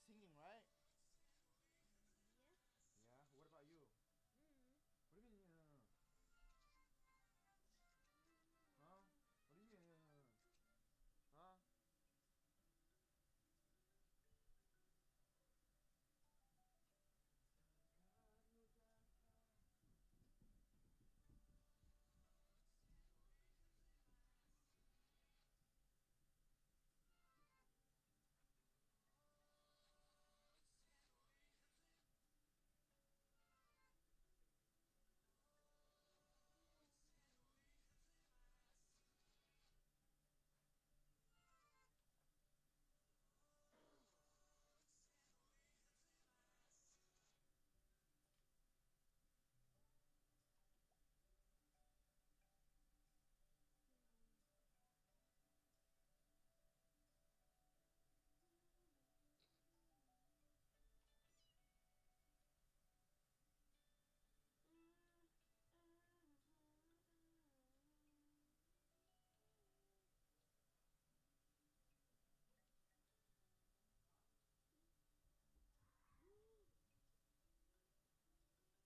singing, right? Yeah. Yeah. What about you? Mm.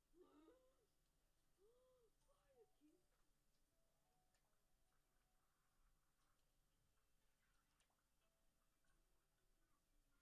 What do you mean? Huh? What do you mean? Huh?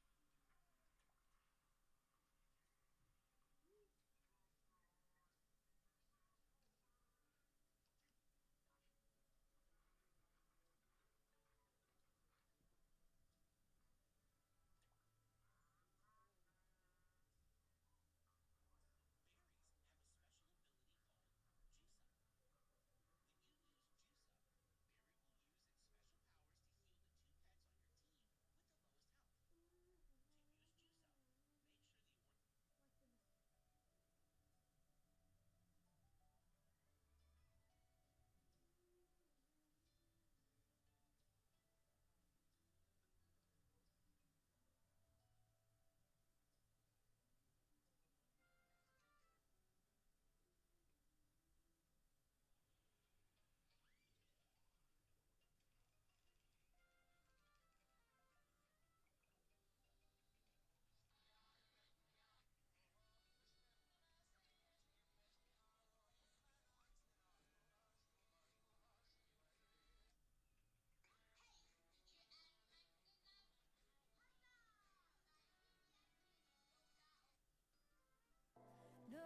No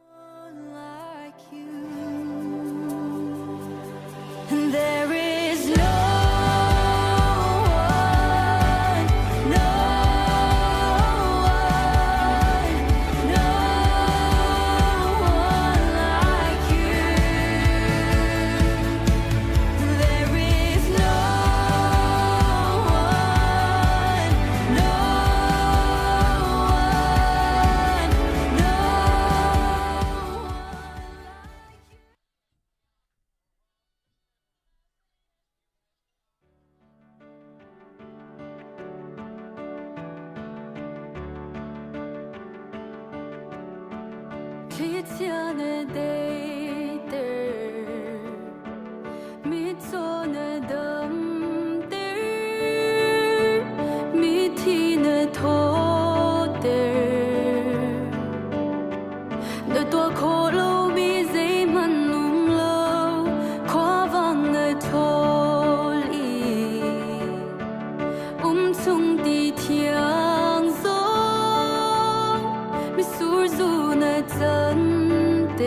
one like you. And there is no one, no one, no one like you. There is no one, no one, no one like you. Thlichia na deiter, mitcaw na damter, mithi na thawter. Na tuah khawh lomi zeihmanh um lo, khuavang na ṭhawl i umchung ti thiang zong mitsur zu na canter.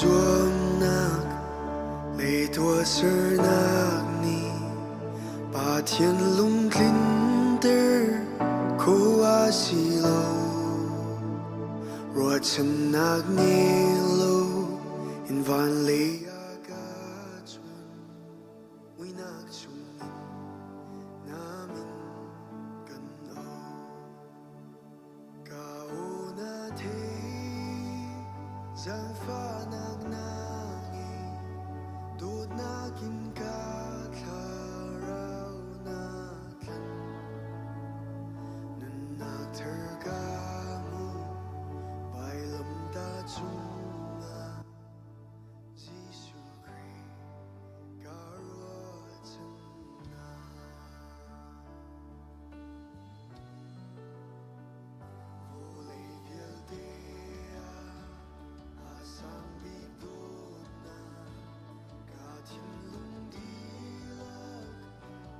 Zuamnak le tuahsernak nih Pathian lungtlinter kho a si lo. Ruahchannak ngei lo in van lei ah ka chuan. Muihnak chungin na min kan auh. Ka aw na thei, zaangfahnak na ngei, dawtnak in ka thlarau na tlanh. Nunnak thar ka hmu, vailamtah cungah Jesuh Khrih ka ruahchannak. Vawlei vialte ah a sang bik dawtnak ka thinlung dihlak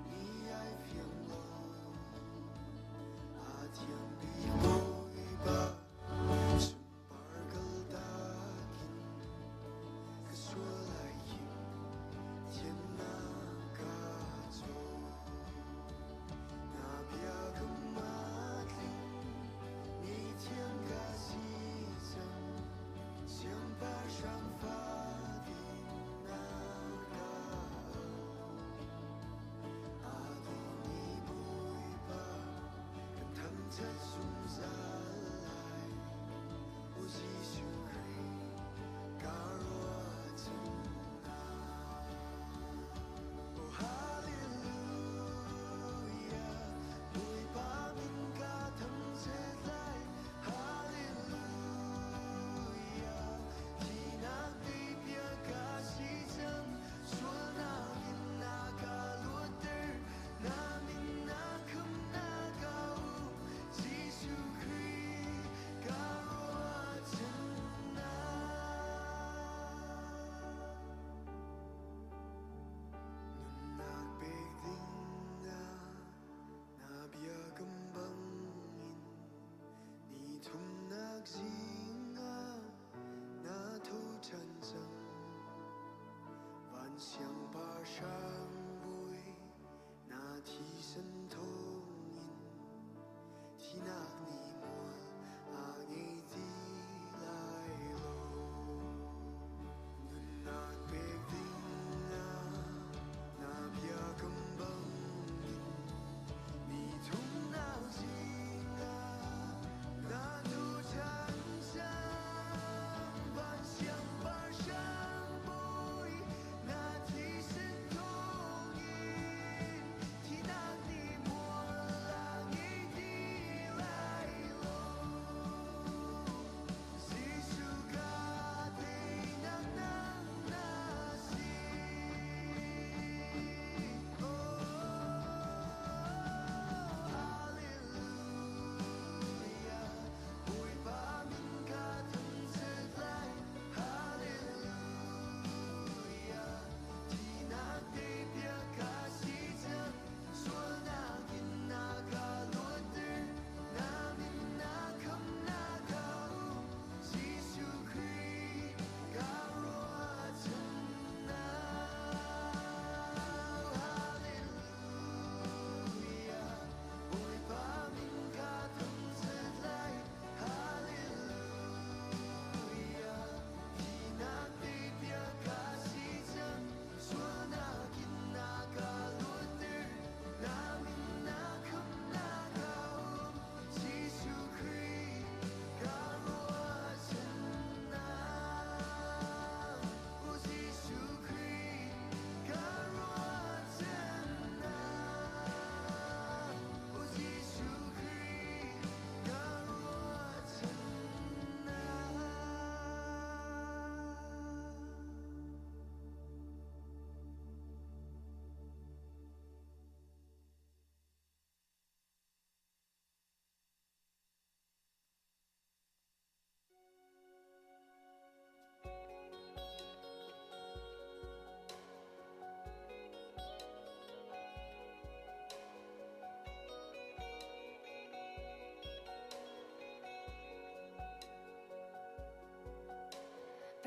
ni ai fiang lo. A thiang bik Bawipa sunpar kaltak in ka sual ai khim thiannak ka caw. Na biakam a tling, mi thiang ka si cang, siangpahrang fa na ka auh. Aa dawmi Bawipa, kan thangṭhat zungzal lai. O Jesuh Khrih, ka ruahchannak. Oh hallelujah, Bawipa min ka thangṭhat lai. Hallelujah, thihnak teipiak ka si cang. Sualnak in na ka luatter, na min na khamnak ka u. Jesuh Khrih, ka ruahchannak. Nunnak pek dingah na biakam bangin ni thumnak zingah na tho ṭhan cang. Van siangpahrang bawi na thisen thawngin thinak nih mual a ngei ti lai lo. Nunnak pek dingah na biakam bangin ni thumnak zingah na tu ṭhan cang. Van siangpahrang bawi na thisen thawngin.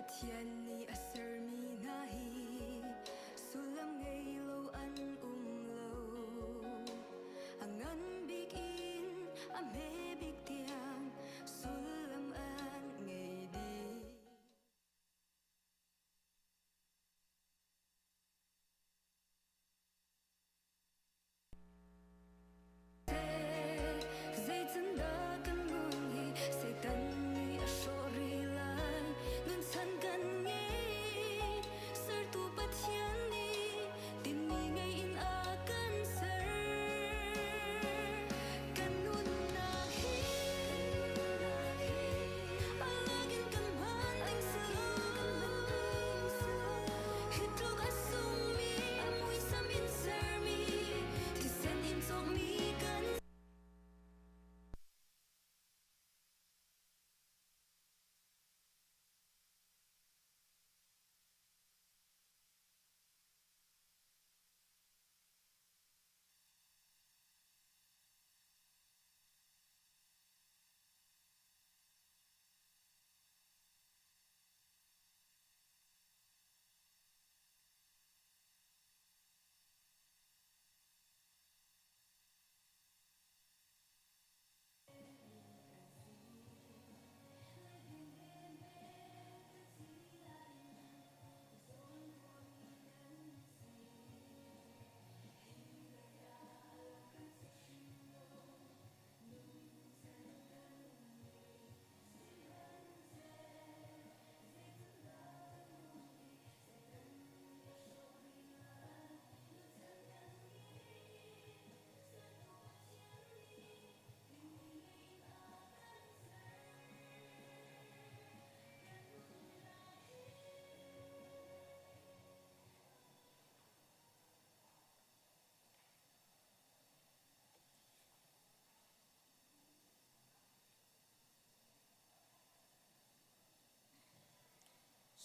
Pathian nih a sermi hna hi sullam ngei lo an um lo. A ngan bik in a hme bik tiang sullam an ngei dih. Zeitindah kan nun hi Satan nih a hrawh rih lai? Nunchan kan ngei, sertu Pathian nih tinhmi ngei in a kan ser. Kan nunnak hi a lak in kan hman ding si lo. Hi tluk a sungmi a muisam in sermi thisen in cawkmi kan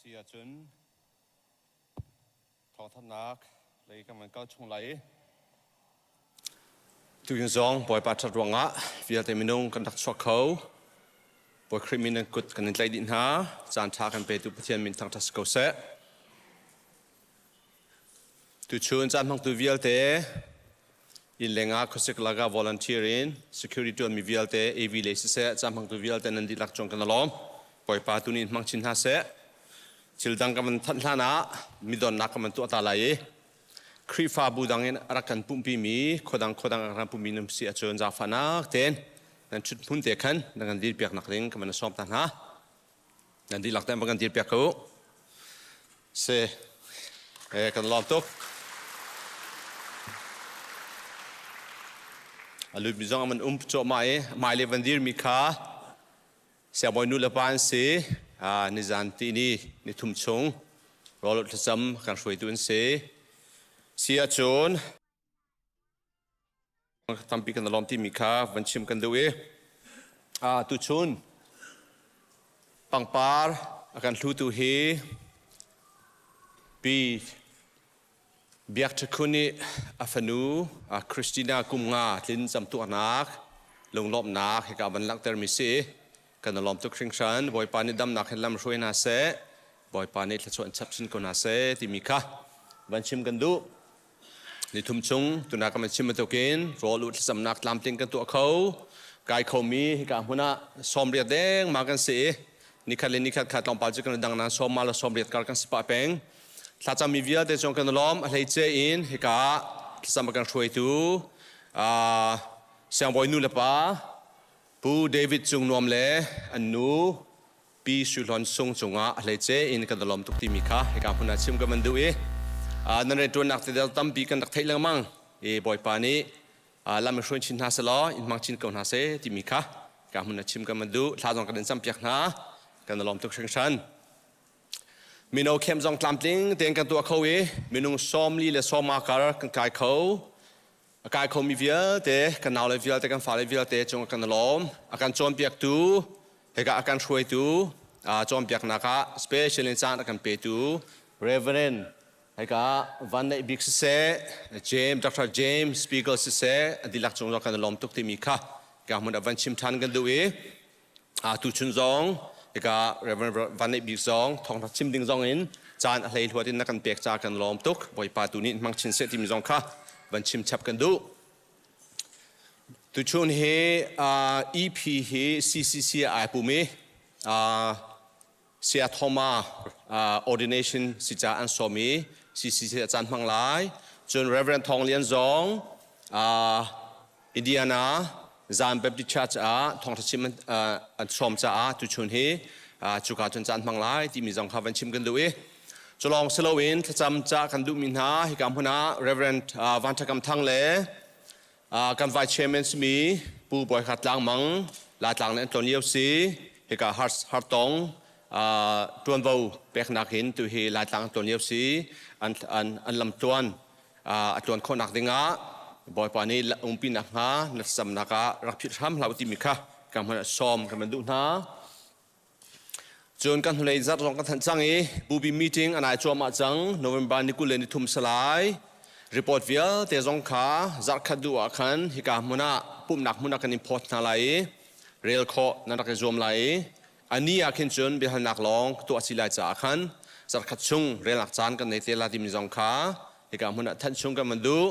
Si ahcun thawngthanhnak lei kan van kal chung lai i tukin zong Bawipa ṭhat ruangah vialte minung kan rak chuak kho. Bawi Khrih min nan kut kan in tlaih dih hna. Caan ṭha kan petu Pathian min thangṭhat si ko seh. Tuchun caan hmangtu vialte inn lengah khuasik lakah volunteer in security ṭuanmi vialte AV lei siseh caan hmangtu vialte nan dihlak cung kan i lawm. Bawipa tu nih in hmang chin hna seh. Thil dang kan van thanh hlan ah midonnak kan van tuah ta lai i Khrihfabu dang in a rak kan pumhpimi khuadang khuadang a rak kan pummi nan si ahcun zaangfahnak tein nan ṭhut hmun te khan nan kan dirpiak nak ding kan van sawm ta hna. Nan dihlak tein van kan dirpiak ko u. Si, kan lawm tuk. A lutmi zong an um cuahmah i hmailei van dirmi kha siangbawi nu le pa an si. Nizan tihni ni thum chung rawl thlacam kan hruaitu an si. Si ahcun tampi kan lawm timi kha van chim kan duh i tuchun pangpar a kan hlutu hi Pi Biak Ṭhakhun nih a fanu Christina kum nga tlin camtuahnak lunglawmhnak hika van langhtermi si kan i lawm tuk hringhran. Bawipa nih damnak hin lam hruai hna seh, Bawipa nih thluachuah in chap chin ko hna seh timi kha van chim kan duh. Nithum chung tuna kan chim bantukin rawl u thlacamnak tlamtling kan tuah kho. Kai khomi hika hmun ah 80 deng ma kan si i nikhat le nikhat kha tlawmpal cu kan dang na sawm ma le 80 kar kan si pah peng. Thlacammi vialte cung kan lawm a hleice in hika thlacam kan hruaitu siangbawi nu le pa Pu David Cung Nuam le an nu Pi Sui Hlawn Sung cungah a hleice in kan lawm tuk timi kha hika hmun ah chim ka van duh i nan rianṭuannak te tampi kan rak theih lengmang i Bawipa nih lam in hruai chin hna selaw in hmang chin ko hna seh timi kha hika hmun ah chim kan van duh. Thla zong kan in campiak hna, kan lawm tuk hringhran. Mino camp zong tlamtling tein kan tuah kho i minung 40 le 50 kar kan kai kho. A kai khomi vialte, kan naule vialte, kan fale vialte cung kan lawm. A kan cawnpiaktu, hika a kan hruaitu, cawnpiaknak ah special in caan a kan petu Reverend hika Van Neih Bik siseh, James, Dr. James Spiegel siseh, a dihlak cung kan lawm tuk timi kha ka hmun ah van chim ṭhan kan duh i tuchun zong Hika Reverend Van Neih Bik zong thawngtha chim ding zong in caan a hlei hluat in na kan pek ca kan lawm tuk. Bawipa tu nih hmang chin seh timi zong kha van chim chap kan duh. Tuchun hi EP hi CCC ai pum i Saya Thoma ordination si ca an sawm i CCC a caan hmang lai. Cun Reverend Thawng Lian zong Indiana Zion Baptist Church ah thawngṭha chim an sawm caah tuchun hi cuka cun caan hmang lai timi zong kha van chim kan duh i culawng si loin thlacam ca kan duhmi hna hika hmun ah Reverend Van Ṭha Kam Thang le Kan vice chairman simi Pu Bawi Kha Tlang Mang Laitlang le an tlawn lio si. Hika hartong ṭuanvo peknak in tu hi Laitlang an tlawn lio si. An an an lam tluan a tluan khawhnak dingah Bawipa nih umpi nak hnga na thlacamnak ah rak philh hram hlah u timi kha kan hmun ah sawm kan van duh hna. Cun kan hnulei zarh zong kan thanh cang i bupi meeting a nai cuahmah cang. November ni 23 salai report vialte zong kha zarhkhat duh ah khan hika hmun ah pumhnak hmun ah kan in phawt hna lai i rel khawh nan rak i zuam lai i a ni ah khin cun biahalnak lawng tuah si lai caah khan zarhkhat chung relnak caan kan nei te la timi zong kha hika hmun ah thanh chung kan van duh.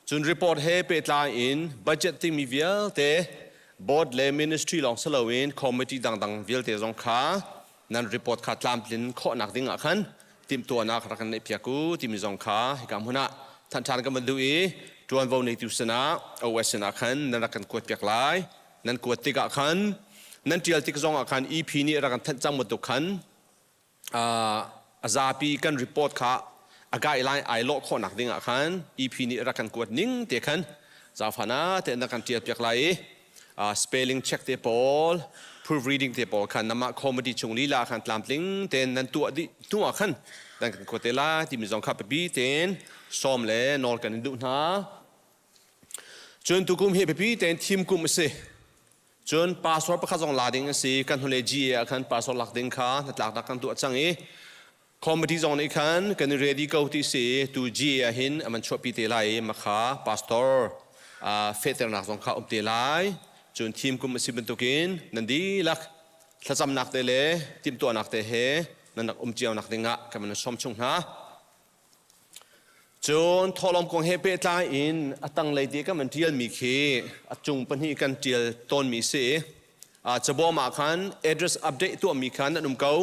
Cun report he pehtlai in budget timi vialte board le ministry lawng si loin committee dangdang vialte zong kha nan report kha tlamtlin khawhnak ding ah khan timhtuahnak rak kan neih piak u timi zong kha hika hmun ah than kan van duh i ṭuanvo neitu sinah OS sinah khan nan rak kan kuat piak lai. Nan kuat tikah khan nan ṭial tik zong ah khan EP nih rak kan thanh cang bantuk khan a zapi kan report kha a guideline ai lawh khawhnak ding ah khan EP nih rak kan kuat ning te khan zafana te na kan tial piak lai i spelling check te pawl, proofreading te pawl khan namah comedy chung lila khan tlamtling ten nan tuah dih hnu ah khan nan kan kuat te lai timi zong kha biapi ten sawm le nawl kan in duh hna. Cun tukum hi biapi tein thim kum a si. Cun pastor pakhat zong la ding a si. Kan hnulei GA ah khan pastor lak ding kha hnatlaknak kan tuah cang i committee zong nih khan kan i ready ko ti si. Tu GA ah hin a man chuahpi te lai i makha pastor fehternak zong kha um te lai. Cun thim kum a si bantukin nan dihlak thlacamnak te le timhtuahnak te he nan rak um cio nak dingah kan van sawm chung hna. Cun thawhlawm kong he pehtlai in a tanglei te kan van ṭialmi khi a cung pahnih kan ṭial tawnmi si. Cabawm ah khan address update tuahmi khan nan um ko.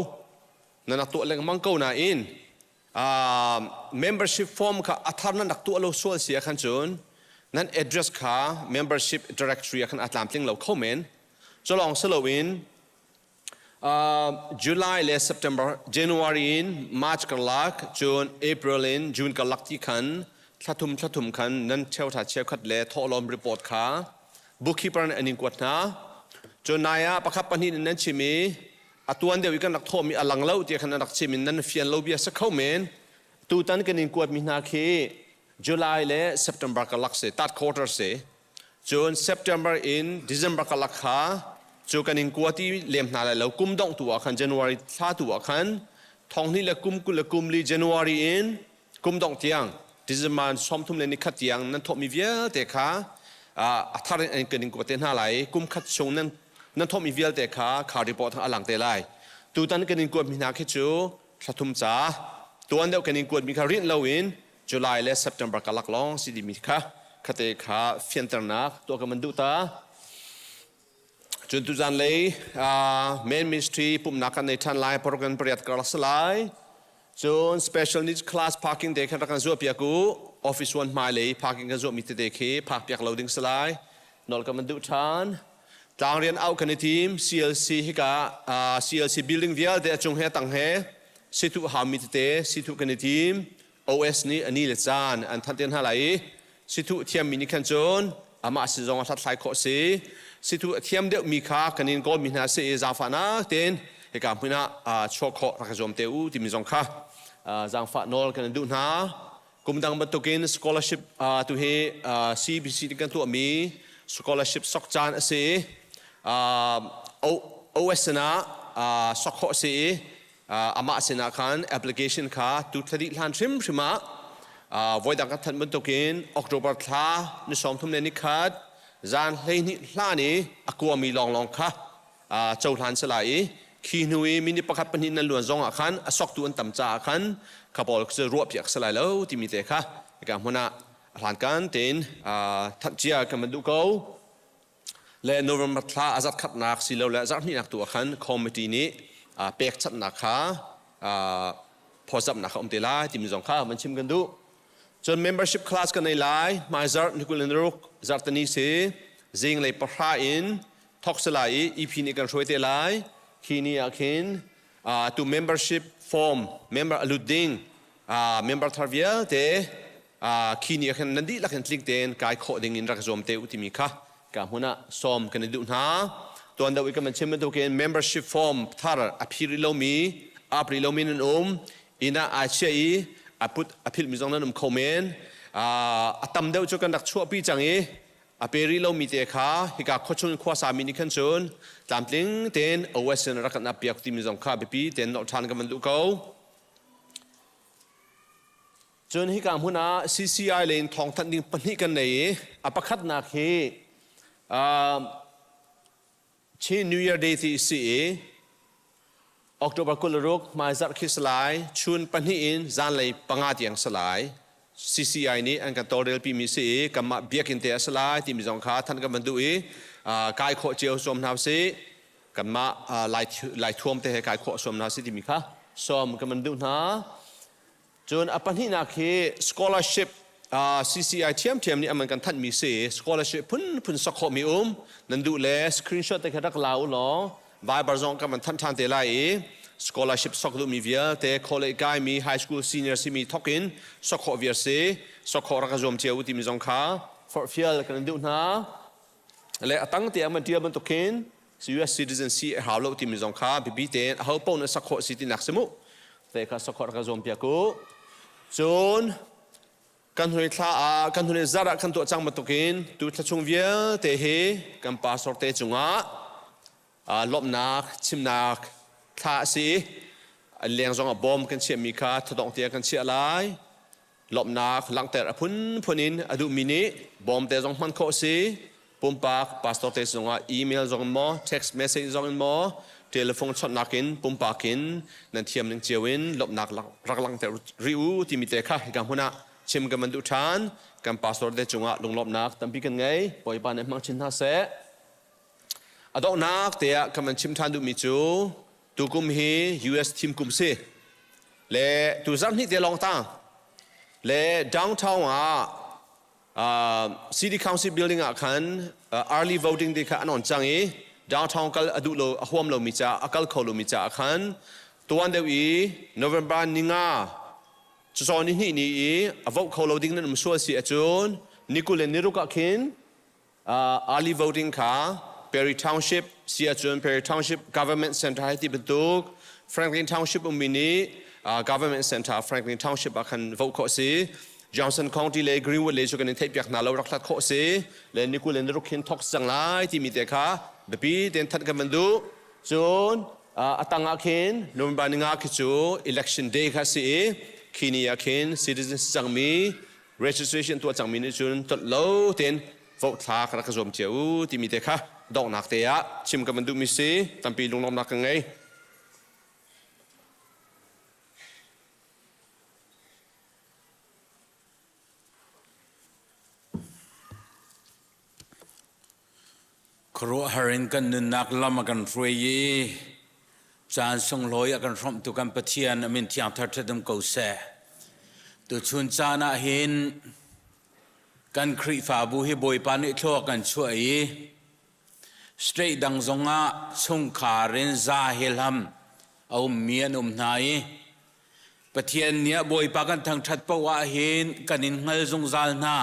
Nan rak tuah lengmang ko nain membership form kha a thar nan rak tuah lo sual si ah khan cun nan address kha membership directory ah khan a tlamtling lo kho men. Culawng si loin July le September, January in March karlak, cun April in June karlak ti khan thlathum thlathum khan nan cheuhra cheukhat le thawhlawm report kha bookkeeper nih an in kuat hna. Cun nai ah pakhat pahnih in nan chim i a tuan deuh i kan rak thawhmi a lang lo tiah khan an rak chim in nan fian lo bia si kho men. Tutan kan in kuatmi hna khi July le September karlak si, third quarter si. Cun September in December karlak kha cu kan in kua ti lem hna lai lo. Kum dongh tu ah khan, January thla tu ah khan thonghnih le kum 20 le kum li January in kum dongh tiang December 31 tiang nan thawhmi vialte kha a thar in kan in kua te hna lai. Kum khat chung nan thawhmi vialte kha kha report a lang te lai. Tutan kan in kuatmi hna khi cu thlathum ca tuan deuh kan in kuatmi kha rinh loin July le September karlak lawng si dimi kha khate kha fianternak tuah kan van duh ta. Cun tuzan lei main ministry pumhnak kan nei ṭhan lai, program pariat karlak si lai. Cun special needs class parking te khan rak kan zuah piak u. Office one hmai lei parking kan zuah mi tete khi phak piak lo ding si lai. Nol kan van duh ṭhan. Tlangrian auh kan i tim. CLC hika CLC building vialte a cung he tang he situ haumi tete situ kan i tim. OS nih a ni le caan an thanh te hna lai i sithuh thiammi nih khan cun amah sin zong a hlathlai khawh si. Sithuh a thiam deuhmi kha kan in kawlmi hna si i zaangfahnak tein hika hmun ah chuah khawh rak i zuam te u timi zong kha zaangfah nawl kan in duh hna. Kum dang bantukin scholarship tu hi CBC nih kan tuahmi scholarship sok caan a si i OS sinah sok khawh a si i amah sinah khan application kha tu thla dih hlan hrimhrim ah voidang kan thanh bantukin October thla ni 31 zan 12 hlan i a kuami lawnglawng kha cohlan si lai i. Khi hnu i minute pakhat pahnih nan luan zong ah khan a soktu an tam caah khan kha pawl cu ruahpiak si lai lo timi te kha hika hmun ah a hlankan tein thanh cia kan van duh ko. Le November thla a zarhkhatnak silole zarhhnihnak tu ah khan committee nih pekchanhnak kha phawtzamhnak kha um te lai timi zong kha van chim kan duh. Cun membership class kan nei lai hmaizarh ni 26 zarhteni si zinglei pahra in thok si lai i EP nih kan hruai te lai. Khi ni ah khin tu membership form member a lut ding member thar vialte khi ni ah khin nan dihlak in tling tein kai khawh ding in rak zuam te u timi kha ka hmun ah sawm kan i duh hna. Tuan deuh i kan van chim bantukin membership form thar a phi rih lomi ap rih lomi nan um inn ah aa chiah i a put a philhmi zong nan um kho men. A tam deuh cu kan rak chuahpi cang i a pe rih lomi te kha hika khuachung khuasa mi nih khan cun tlamtling tein OS in rak kan ap piak timi zong kha biapi tein nolh ṭhan kan van duh ko. Cun hika hmun ah CCI lei in thawngthanh ding pahnih kan nei i a pakhatnak hi Chin New Year Day ti si i October 26 hmaizarh khi si lai, chun pahnih in zanlei panga tiang si lai. CCI nih an kan tawlrelpi mi si i kanmah biakinn te a si lai timi zong kha thanh kan van duh i kai khawh cio sawm hna usih. Kanmah Lai thuam te he kai khawh sawm hna usih timi kha sawm kan van duh hna. Cun a pahnihnak hi scholarship CCI ṭhiamṭhiam nih an kan thanhmi si scholarship phunphun sok khawhmi um nan duh le screenshot te kha rak la u law Viber zong kan van thanh ṭhan te lai i scholarship sok duhmi vialte college kaimi high school senior simi thok in sok khawh viar si sok khawh rak ka zuam cio u timi zong kha forhfial kan in duh hna le a tang te ah man ṭial bantuk khin US citizen si a hau lo timi zong kha biapi tein aho paoh nih sak khawh si tinak si mu te kha sak khawh ka zuam piak u cun kan hnui thla ah kan hnui zarh ah kan tuah cang bantukin tu thla chung vialte hi kan pastor te cungah lawmhnak chimnak thla a si i leng zong ah bawm kan chiahmi kha thadongh tiang kan chiah lai Lawmhnak langhter a phunphun in a duhmi nih bawmte zong hman khawh a si. Pumpak pastor te zongah email zong in maw, text message zong in maw, telephone chawnhnak in pumpak in nan thiam ning cio in lawmhnak rak langhter rih u timi te kha hika hmun ah chim kan van duh ṭhan. Kan pastor te cungah lunglawmhnak tampi kan ngei. Bawipa nih hmang chin hna seh. A donghnak te ah kan van chim ṭhan duhmi cu tukum hi US thim kum si. Le tu zarh hnih te lawng tang le downtown ah city council building ah khan early voting te kha an on cang i downtown kal a duh lo a huam lomi ca a kal kho lomi caah khan tuan deuh i November ninga cacawn ni hnih ni i a vote kho lo ding nan um sual si ahcun ni 20 le ni ruk ah khin Early voting kha Perry Township si ahcun Perry Township Government Center hai ti bantuk Franklin Township ummi nih Government Center Franklin Township ah khan vote khawh si. Johnson County le Greenwood le cu kan in theihpiak hna lo rak hlat khawh si. Le ni 20 le ni ruk hin thok cang lai timi te kha biapi tein thanh kan van duh. Cun a tang ah khin November ni nga khi cu election day kha si i khi ni ah khin citizen si cangmi registration tuah cangmi nih cun tlolh lo tein vote thla ka rak ka zuam cio u timi te kha donghnak te ah chim ka van duhmi si tampi lunglawmnak ka ngei. Khuaruahhar in kan nunnak lam a kan hruai i caan sunglawi a kan hrawmhtu kan Pathian a min thiang thar ṭhat um ko seh. Tuchun caan ah hin kan Khrihfabu hi Bawipa nih thlua kan chuah i state dang zongah chungkhar in za he hlam a ummi an um hna i Pathian nih Bawipa kan thangṭhat paoh ah hin kan in hngal zungzal hna.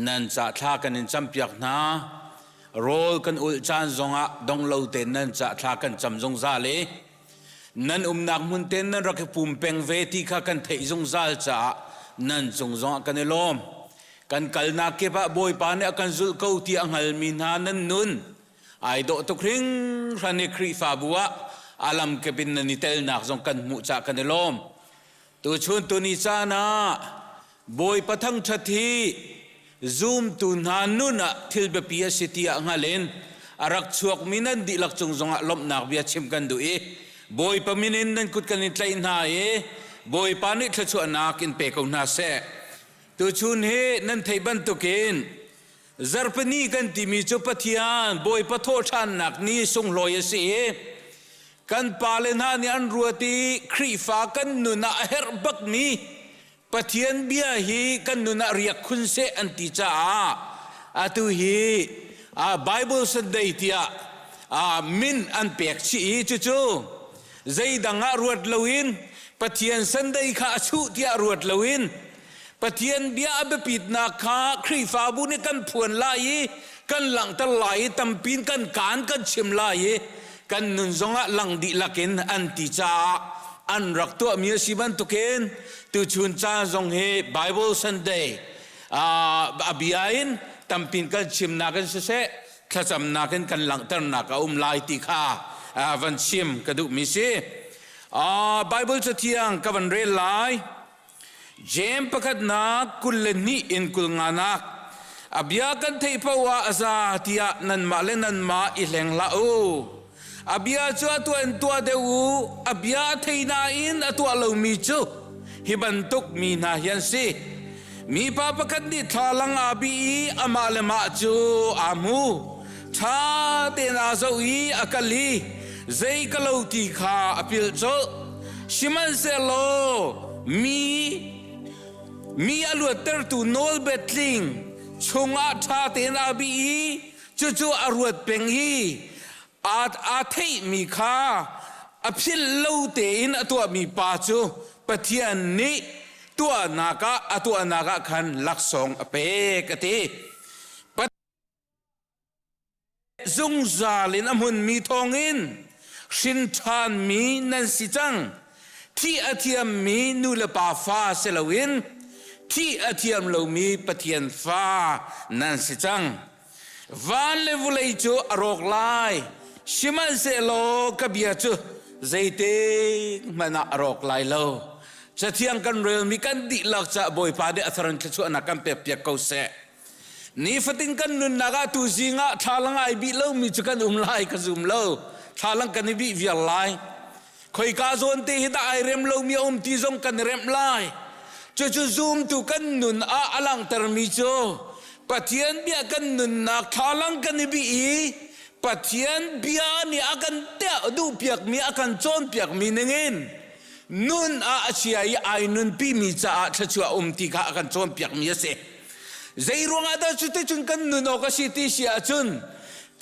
Nan ca thla kan in campiak hna. Rawl kan ulh caan zongah dong lo tein nan ca thla kan cam zungzal i nan umnak hmun tein nan rak i pum peng ve ti kha kan theih zungzal caah nan cung zongah kan i lawm. Kan kalnak kip ah Bawipa nih a kan zulh ko ti a hngalmi hna nan nun Ai dawh tuk hringhran i Khrihfabu ah a lamkip in nan i telnak zong kan hmuh cah kan i lawm. Tuchun tuni caan ah Bawipa thangṭhat hi zumtu hna nun ah thil biapi a si tiah hngal in A rak chuakmi nan dihlak cung zongah lawmhnak bia chim kan duh i Bawipa min in nan kut kan in tlaih hna i Bawipa nih thluachuahnak in pe ko hna seh. Tuchun hi nan theih bantukin Zarhpini kan timi cu Pathian Bawipa thawhṭhannak ni sunglawi a si i kan pale hna nih an ruat i Khrihfa kan nun ah a herh bakmi Pathian bia hi kan nun ah riak khun seh an ti caah atu hi Bible Sunday tiah min an pek chih i cucu zeidang ah ruat loin Pathian Sunday kha a chuh tiah ruat loin Pathian bia a biapitnak kha Khrihfabu nih kan phuan lai i kan langhter lai i tampin kan kaan kan chim lai i kan nun zongah lang dihlak in an ti caah an rak tuahmi a si bantukin tuchun caan zong hi Bible Sunday a bia in tampin kan chimnak in siseh thlacamnak in kan langhternak a um lai ti kha van chim ka duhmi si. Bible cathiang ka van rel lai. Jeim pakhatnak 22 in 50 nak a bia kan theih paoh ah a za tiah nanmah le nanmah i hleng hlah u. A bia cu a tuah in tuah deuh u, a bia a thei nain a tuah lomi cu hi bantuk mi hna hi an si. Mipa pakhat nih thlalang aa bih i amah le mah cu aa hmu. Ṭha tein aa zoh i a kal i zei ka lo ti kha a pilh colh. Sihmanhsehlaw mi mi a luattertu nawlbetling chungah ṭha tein aa bih i cucu a ruat peng i aa theihmi kha a philh lo tein a tuahmi pa cu Pathian nih tuahnak ah a tuahnak ah khan laksawng a pek a ti. Zungzal in a hmunmi thawngin hrin ṭhanmi nan si cang. Thih a thiammi nu le pa fa si loin thih a thiam lomi Pathian fa nan si cang. Van le vulei cu a rawk lai, sihmanhsehlaw ka bia cu zeitik hmanh ah a rawk lai lo. Cathiang kan relmi kan dihlak caah Bawipa nih a thar in thluachuahnak kan pekpiak ko seh. Nifatin kan nunnak ah tuzing ah thlalang ai bih lomi cu kan um lai ka zum lo. Thlalang kan i bih viar lai. Khoika zawn te hi dah ai rem lomi a um ti zong kan i remh lai. Cucu zumtu kan nun ah a langhtermi cu Pathian bia kan nunnak thlalang kan i bih i Pathian bia nih a kan duhpiakmi a kan cawnpiakmi ningin nun ah a chia i ai nunpimi caah thluachuah um ti kha a kan cawnpiakmi a si. Zei ruangah dah cuticun kan nun awk a si ti si ahcun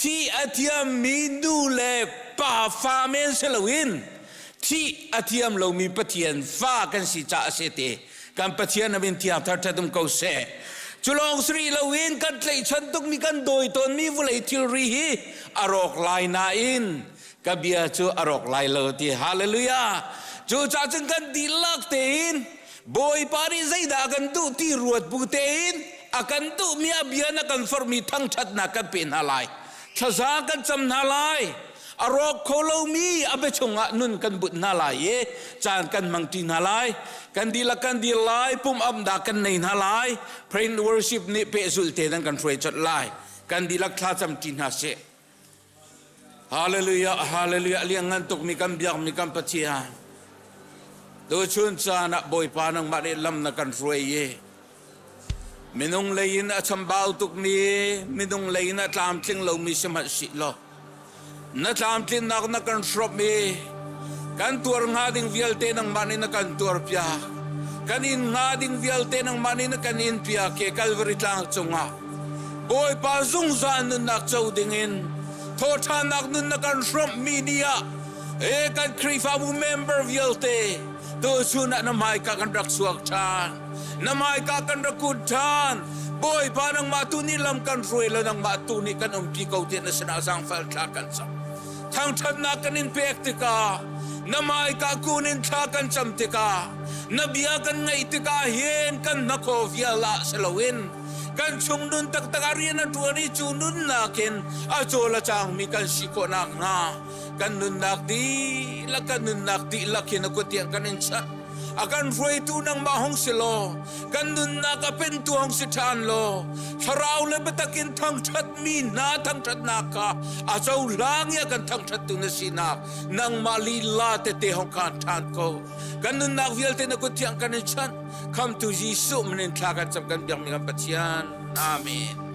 thih a thiammi nu le pa fa men si loin thih a thiam lomi Pathian fa kan si caah a si ti kan Pathian a min thiang thar ṭhat um ko seh. Cu lawng si rih loin kan tlaihchan tukmi kan dawi tawnmi vawlei thilri hi a rawk lai nain ka bia cu a rawk lai lo ti hallelujah cu ca cun kan dihlak tein Bawipa nih zeidah a kan duh ti ruat bu tein a kan duhmi a bia na kan forhmi thangṭhatnak kan pe hna lai thlaza kan cam hna lai a rawk kho lomi a bia chungah nun kan but hna lai i caan kan hmangṭi hna lai kan dihlak kan dir lai pum amnak kan nei hna lai pray and worship nih pehzulh te nan kan hruai colh lai kan dihlak thla camṭi hna sih Hallelujah, hallelujah, lianngan tukmi kan biakmi kan Pathian. Tuchun caan ah Bawipa nangmah nih lam na kan hruai i minung lei in a chambau tukmi, minung lei in a tlamtling lomi sihmanh sih law na tlamtlinnak na kan hrawmh i kan tuar hnga ding vialte nangmah nih na kan tuarpiak. Kan in hnga ding vialte nangmah nih na kan in piak i Calvary tlang cungah Bawipa zungzal nunnak co dingin thawṭhannak nun na kan hrawmhmi ni ah e kan Khrihfabu member vialte tuchun ah na hmaika kan rak chuak ṭhan na hmaika kan rak kun ṭhan Bawipa nangmah tu nih lam kan hruai lo nangmah tu nih kan umpi ko tiah na sinah zaangfal thla kan cam thangṭhatnak kan in pek tikah na hmaika kun in thla kan cam tikah na bia kan ngaih tikah hin kan hnakhaw vial ah si loin kan chung nun taktak ah rian a ṭuan i cu nunnak in a cawl a cangmi kan si khawh nakhnga kan nunnak dihlak kan nunnak dihlak hin a kut tiang kan in chanh. A kan hruaitu nangmah hong si law, kan nunnak a pentu hong si ṭhan law, thlarau le biatak in thangṭhatmi hna thangṭhatnak kha a cohlang i a kan thangṭhattu na sinak nangmah lila tete hong khaan ṭhan ko. Kan nunnak vialte na kut thiang kan in chanh. Khamtu Jesuh min in thla kan cam kan biakmi kan Pathian. Amen.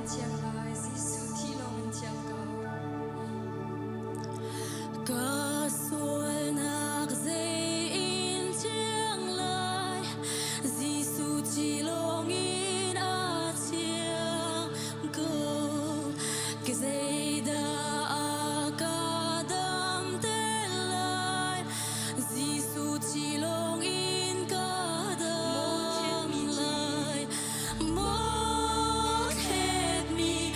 thiang lai, Jesuh thi lawng in thiang ko. Ka sualnak zei in thiang lai, Jesuh thi lawng in a thiang ko. Ka zeidah a ka dam te lai, Jesuh thi lawng in ka dam lai. Maw thletmi.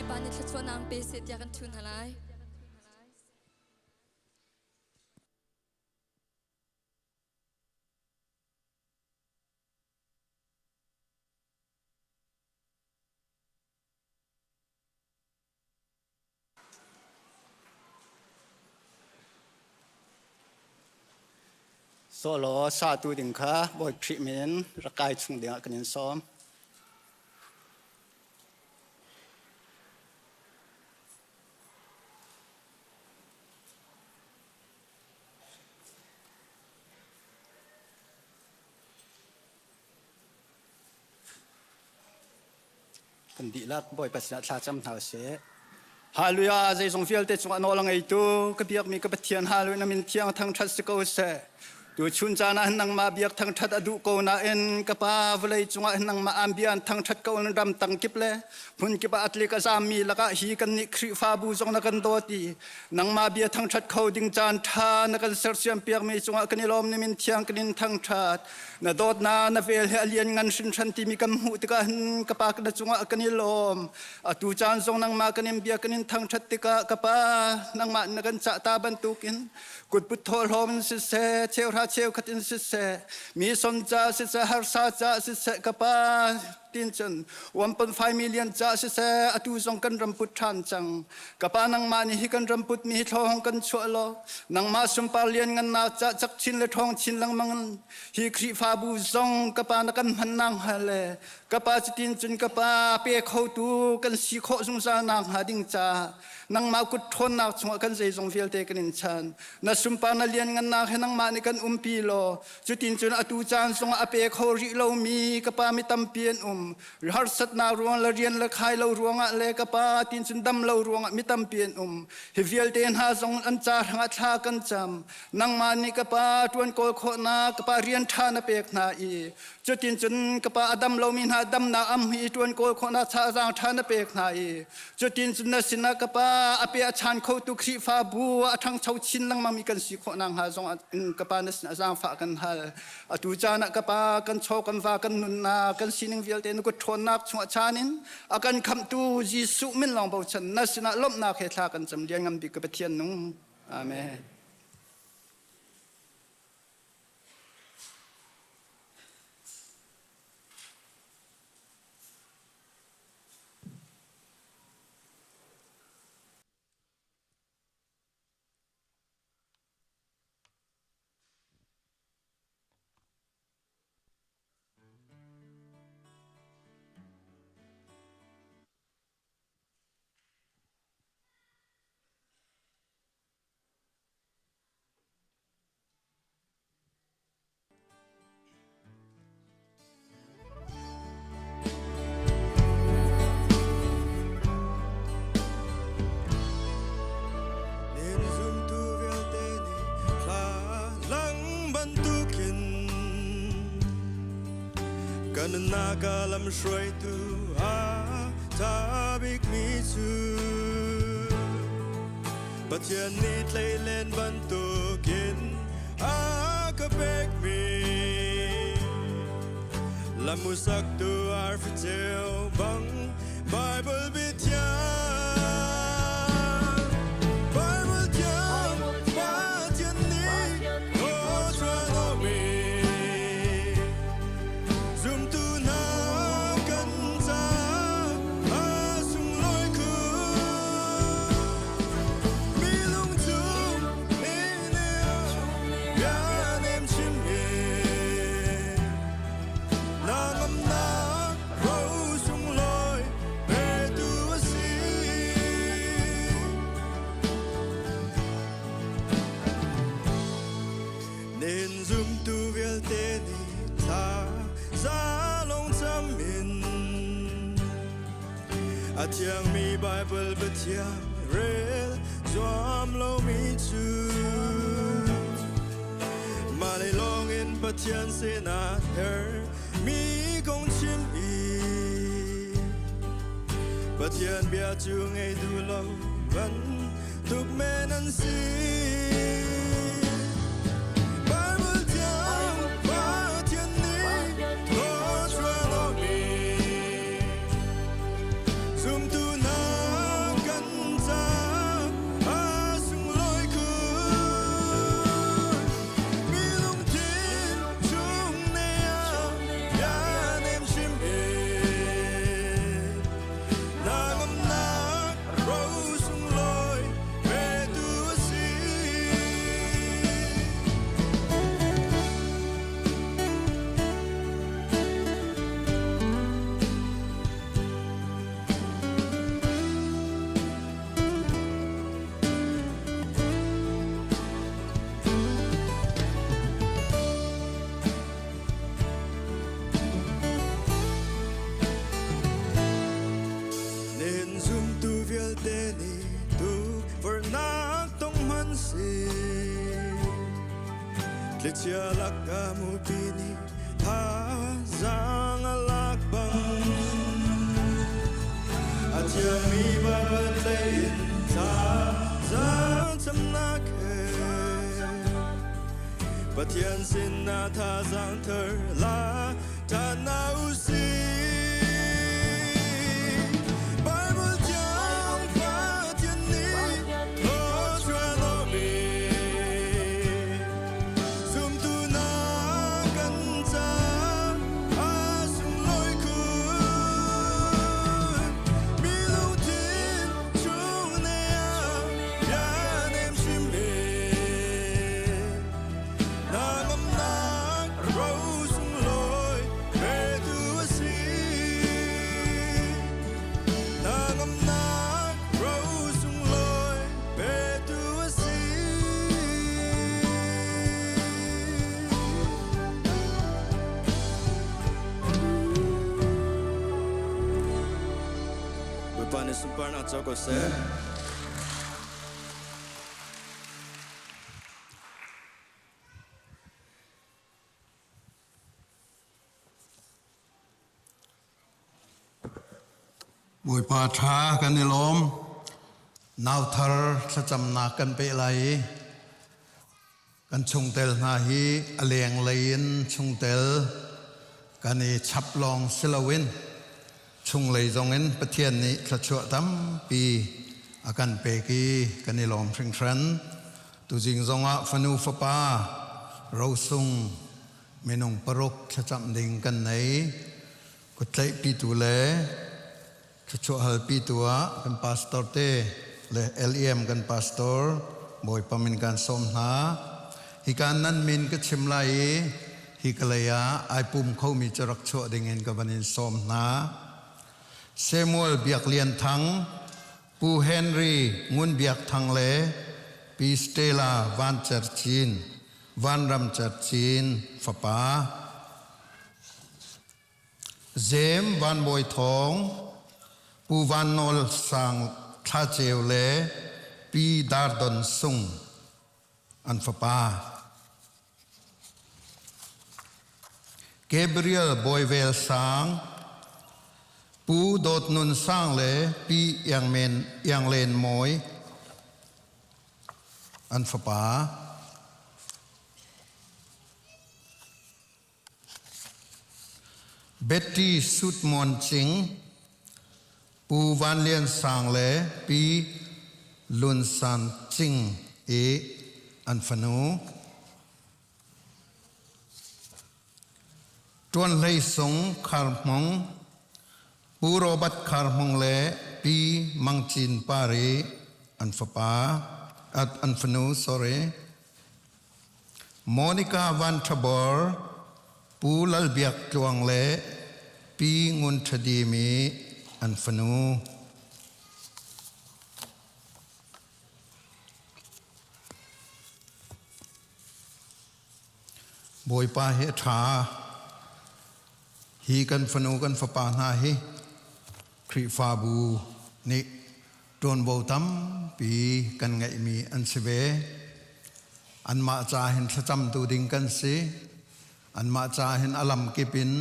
Bawipa nih thluachuahnak an pe seh tiah kan ṭhu hna lai. Solo satu ding kha Bawi Khrih min rak kai chung dingah kan in sawm. Kan dihlak Bawipa sinah thla cam hna usih. Hallelujah zeizong vialte cungah nawl a ngeitu ka biakmi ka Pathian hallelujah na min thiang thangṭhat si ko seh. Tu chun caan ah nangmah biak thangṭhat a duh ko nain ka pa vawlei cungah nangmah aan bia an thangṭhat ko in ram tang kip le hmun kip ah atlik a zammi lakah hi kannih Khrihfabu zong na kan dawt i nangmah bia thangṭhat kho ding caan ṭha na kan sersiam piakmi cungah kan i lawm ni min thiang kan in thangṭhat. Na dawtnak na vel he a lian ngan hringhran timi kan hmuh tikah hin ka pa na cungah kan i lawm. Atu caan zong nangmah kan in bia kan in thangṭhat tikah ka pa nangmah na kan cah ta bantukin kutput thawhlawm in siseh, cheuhra cheukhat in siseh, mi son ca siseh, harsa ca siseh ka pa tin cun 1.5 million ca siseh atu zong kan ram put ṭhan cang. Ka pa nangmah nih hi kan ram put mi hi thlawhong kan chuah law nangmah sunpar lian ngannak ca cak chin le ṭhawng chin lengmang in hi Khrihfabu zong ka pa na kan hman nak hnga le ka pa cutin cun ka pa pe khotu kan si khawh zungzal nak hnga ding ca nangmah kut ṭhawnnak chungah kan zeizong vialte kan in chan na sunpar na lian ngannak he nangmah nih kan umpi law cutin cun atu caan zongah a pe kho rih lomi ka pa mi tampi an um harsatnak ruang le rian le khai lo ruangah le ka pa tin cun dam lo ruangah mi tampi an um hi vialte hna zong an ca hrangah thla kan cam nangmah nih ka pa ṭuan kawl khawhnak ka pa rian ṭha na pek hna i cutin cun ka pa a dam lomi hna damnak am hi ṭuan kawl khawhnak thazaang ṭha na pek hna i cutin cun na sinah ka pa a pe a chan khotu Khrihfabu a ṭhangcho chin lengmang mi kan si khawh nakhnga zong ka pa na sinah zaangfah kan hal Atu caan ah ka pa kan chaw kan va kan nunnak kan sining vialte na kut ṭhawnnak chungah chaan in a kan khamhtu Jesuh min lawng bochan na sinah lawmhnak he thla kan cam lian ngan bik ka Pathian nung. Amen. Nin zumtu vialte nih thla lang bantukin kan nunnak ah lamhruaitu a ṭha bikmi cu Pathian nih tleilen bantukin a ka pekmi lamhsaktu arfi ceu bang Bible biathiang Bible thiang Pathian nih Deuteronomy zumtu hna kan caah a sunglawi khun mi lungchung bia nem chimmi na ngamnak ro sunglawi petu a si. Nen zumtu vialte nih thla za lawng cam in a thiangmi Bible Pathian rel zuam lomi cu mah lei lawngin Pathian sinah her mi kong chim i Pathian bia cu ngei duh lo bantuk men an si. Bible thiang Pathian nih thawchuah lomi zumtu hna Thlichia lakah mupi nih thazaang a lak bang A thiangmi Baibal tlaih in thazaang camnak he Pathian sinah thazaang thar la ṭhan hna u sih. Bible thiang Pathian nih thawchuah mi zumtu na kan ca a sunglawi khun. Mi lungthin chung ne ah bia nem chim ve. Na ngamnak ro sunglawi petu a si. Na ngamnak ro sunglawi petu a si. Bawipa nih sunparnak co ko seh. Bawipa ṭha kan i lawm. Nauthar thlacamnak kan peh lai i kan chungtel hna hi a lenglei in chungtel kan i chap lawng si loin chunglei zongin Pathian nih thluachuah tampi a kan pek i kan i lawm hringhran. Tuzing zongah fanu fapa rosung minung paruk thlacamh ding kan nei. Kutlaihpitu le thluachuah halpitu ah kan pastor te le LEM kan pastor Bawipa min kan sawm hna. Hika nan min ka chim lai i hi ka lei ah ai pum khomi cu rak chuah ding in ka van in sawm hna. Samuel Biak Lian Thang, Pu Henry Ngun Biak Thang le Pi Stella Van Cer Cin, Vanram Cer Cin fapa. Zem Van Bawi Thawng, Pu Van Nawl Sang Thla Ceu le Pi Dar Don Sung an fapa. Gabriel Bawi Vel Sang, Pu Dawt Nun Sang le Pi Iang Men Iang Len Mawi an fapa. Betty Sutmuan Cing, Pu Van Lian Sang le Pi Lun San Cing i an fanu. Ṭuan Hlei Sung Khar Hmung, Pu Robert Khar Hmung le Pi Mang Cin Par i an fapa, an fanu, sorry. Monica Van Ṭha Bor, Pu Lal Biak Tluang le Pi Ngun Ṭha Dim i an fanu. Bawipa hi a ṭha. Hi kan fanu kan fapa hna hi Khrihfabu nih ṭuanvo tampi kan ngeihmi an si ve. Anmah ca hin thlacamtu ding kan si. Anmah ca hin a lamkip in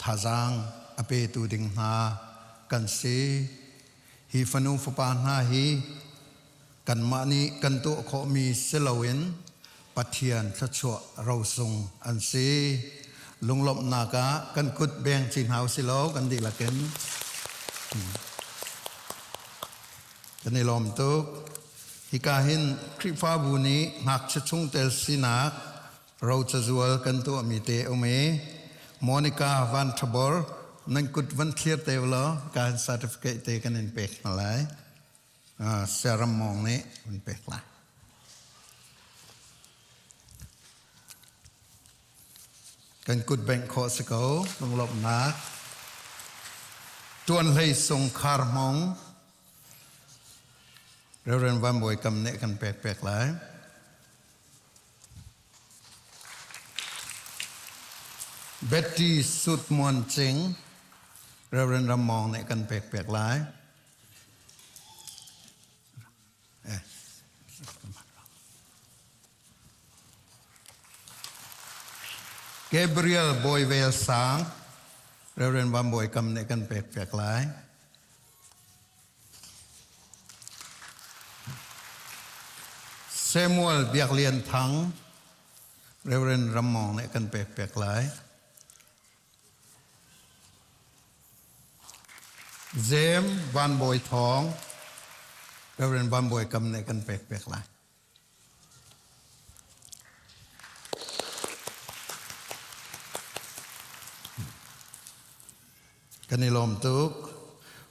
thazaang a petu ding hna kan si. Hi fanu fapa hna hi kanmah nih kan tuah khawhmi si loin Pathian thluachuah rosung an si. Lunglawmhnak ah kan kut beng ci hna usih law kan dihlak in kan i lawm tuk. Hika hin Khrihfabu nih ngakchia chungtel sinak rocazual kan tuahmi te um i Monica Van Thabor nan kut van thlir te ulaw ka certificate te kan in pek hna lai. Siaram mawng nih an pek lai. Kan kut bengh khawh si ko, lunglawmhnak. Tuan hlei sung khar hmong. Reverend Van Bawi Kam nih kan pek pek lai. Betty Sut Muan Cing, Reverend Ram Mawng nih kan pek pek lai. Gabriel Bawi Vel Sang, Reverend Van Bawi Kam nih kan pek piak lai. Samuel Biak Lian Thang, Reverend Ram Mawng nih kan pek piak lai. Jem Van Bawi Thawng, Reverend Van Bawi Kam nih kan pek piak lai. Kan i lawm tuk.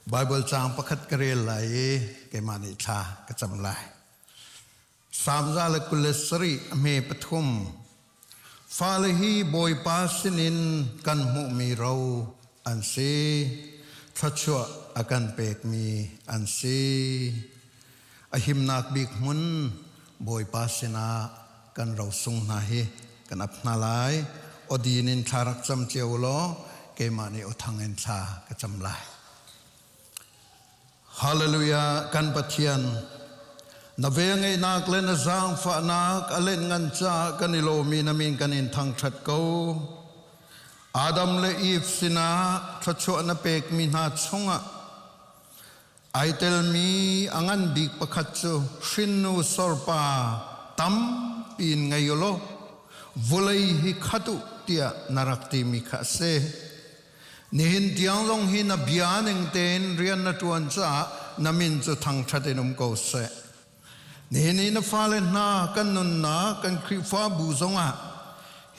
Bible caang pakhat ka rel lai i keimah nih thla ka cam lai. Salm 127 a hme pathum. Fale hi Bawipa sinin kan hmuhmi ro an si. Thluachuah a kan pekmi an si. A himnak bik hmun Bawipa sinah kan rosung hna hi kan ap hna lai. Awdin in thla rak cam cio law keimah nih awthang in thla ka cam lai. Hallelujah kan Pathian na velngeihnak le na zaangfahnak a lianngan caah kan i lawmi na min kan in thangṭhat ko. Adam le Eve sinah thluachuah na pekmi hna chungah ai telmi a ngan bik pakhat cu hrinnu sorpa tampi in ngei u law vulei hi khat u tiah na rak timi kha a si. Nihin tiang zong hi na bia ning tein rian na ṭuan caah na min cu thangṭhat in um ko seh. Nihin i na fale hna kan nunnak kan Khrihfabu zongah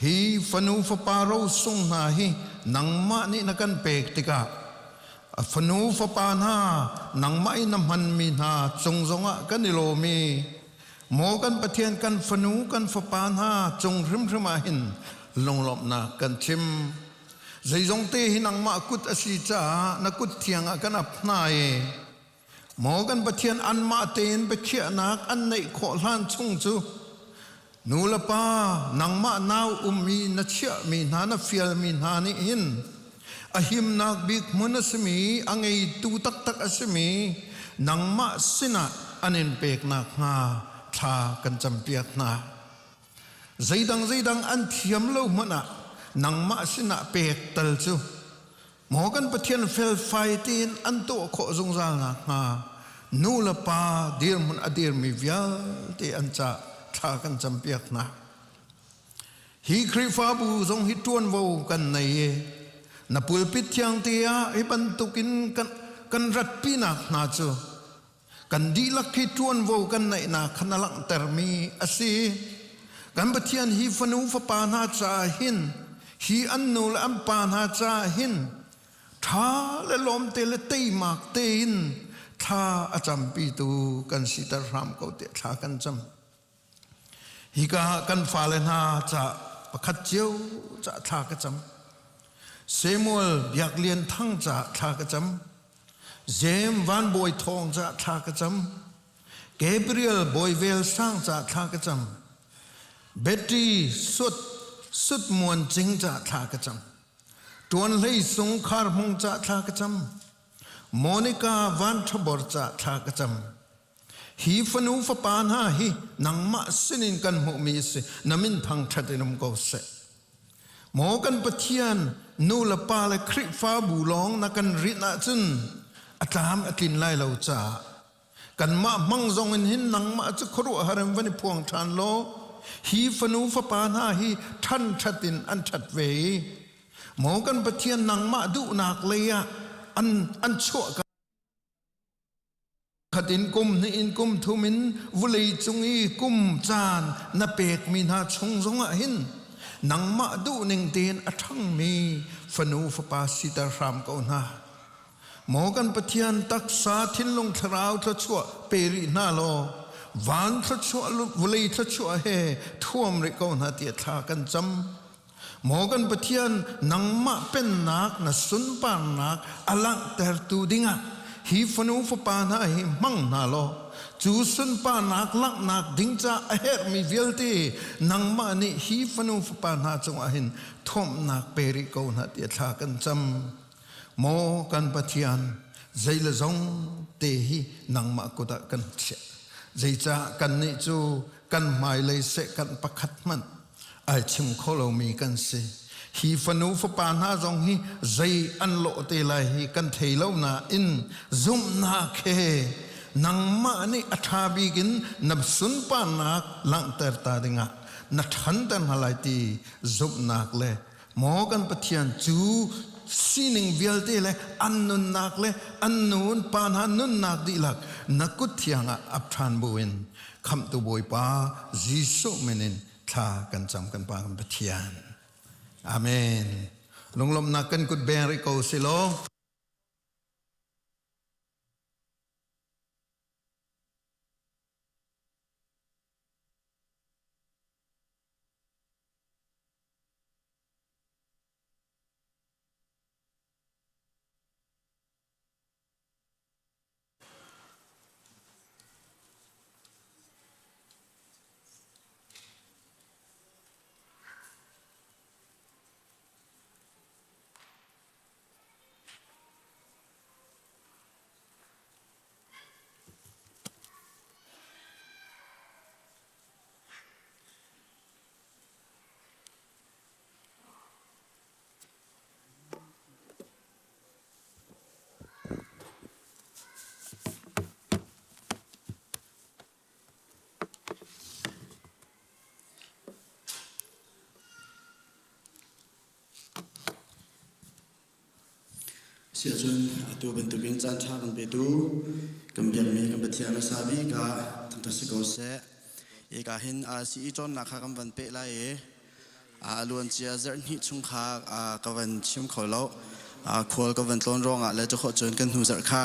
hi fanu fapa rosung hna hi nangmah nih na kan pek tikah a fanu fapa hna nangmah i na hmanmi hna cung zongah kan i lawm i maw kan Pathian kan fanu kan fapa hna cung hrimhrim ah hin lunglawmhnak kan chim. Zeizong te hi nangmah kut a si caah na kut thiang ah kan ap hna i maw kan Pathian anmah tein biakhiahnak an neih khawh hlan chung cu nu le pa nangmah nau ummi na chiahmi hna na fialmi hna nih hin a himnak bik hmun a simi a ngeitu taktak a simi nangmah sinah an in peknak hnga thla kan campiak hna. Zeidang zeidang an thiam lo hmanh ah nangmah sinah pek tal cu maw kan Pathian felfai tein an tuah khawh zungzal nakhnga nu le pa dirhmun a dirmi vialte an ca thla kan campiak hna. Hi Khrihfabu zong hi ṭuanvo kan nei i na pulpit thiang te ah hi bantukin kan, kan ratpinak hna cu Kan dihlak hi ṭuanvo kan neihnak kha na langhtermi a si. Kan Pathian hi fanu fapa hna caah hin, hi an nu le an pa hna caah hin, ṭha le lawmte le teimak tein thla a campitu kan siter hram ko tiah thla kan cam. Hika ah kan fale hna ca pakhat cio ca thla ka cam. Samuel Biak Lian Thang ca thla ka cam. Jem Van Bawi Thawng ca thla ka cam. Gabriel Bawi Vel Sang ca thla ka cam. Betty Sut Sut Muan Cing ca thla ka cam. Tuan Hlei Sung Khar Hmung ca thla ka cam. Monica Van Thabor ca thla ka cam. Hi fanu fapa hna hi nangmah sinin kan hmuhmi a si. Na min thangṭhat in um ko seh. Maw kan Pathian, nu le pa le Khrihfabu lawng na kan rinh ahcun a tlam a tlin lai lo caah kanmah hmang zong in hin nangmah cu khuaruahhar in van i phuang ṭhan law hi fanu fapa hna hi ṭhan ṭhat in an ṭhat ve i maw kan Pathian nangmah duhnak lei ah an an chuah Khat in kum hnih in kum thum in vulei cung i kum caan na pekmi hna chung zongah hin nangmah duhning tein a ṭhangmi fanu fapa siter hram ko hna. Maw kan Pathian taksa thinlung thlarau thluachuah pe rih hna law van thluachuah vulei thluachuah he thuam rih ko hna tiah thla kan cam. Maw kan Pathian nangmah pennak na sunparnak a langhtertu dingah hi fanu fapa hna hi hmang hna law cu sunparnak langhnak ding ca a herhmi vialte nangmah nih hi fanu fapa hna cungah hin thuamhnak pe rih ko hna tiah thla kan cam. Maw kan Pathian, zei le zong te hi nangmah kut ah kan chiah. Zeicah kannih cu kan hmailei seh kan pakhat hmanh ai chim kho lomi kan si. Hi fanu fapa hna zong hi zei an lawh te lai hi kan thei lo nain zumhnak he nangmah nih a ṭha bik in na sunparnak langhter ta dingah na ṭhanter hna lai ti zumhnak le maw kan Pathian cu sining vialte le an nunnak le an nun pa hna nunnak dihlak na kut thiang ah ap ṭhan buin khamhtu Bawipa Jesuh min in thla kan cam kan Pa kan Pathian. Amen. Lunglawmhnak kan kut beng rih ko si law. Siahcun atu bantukin caan ṭha kan petu kan biakmi kan Pathian a sa bik ah thangṭhat si ko seh. Eka hin RCE cawnnak kha kan van peh lai i a luancia zarhhnih chung kha ka van chim kho lo. Khual ka van tlawn ruangah le cukhawh cun kan hnu zarh kha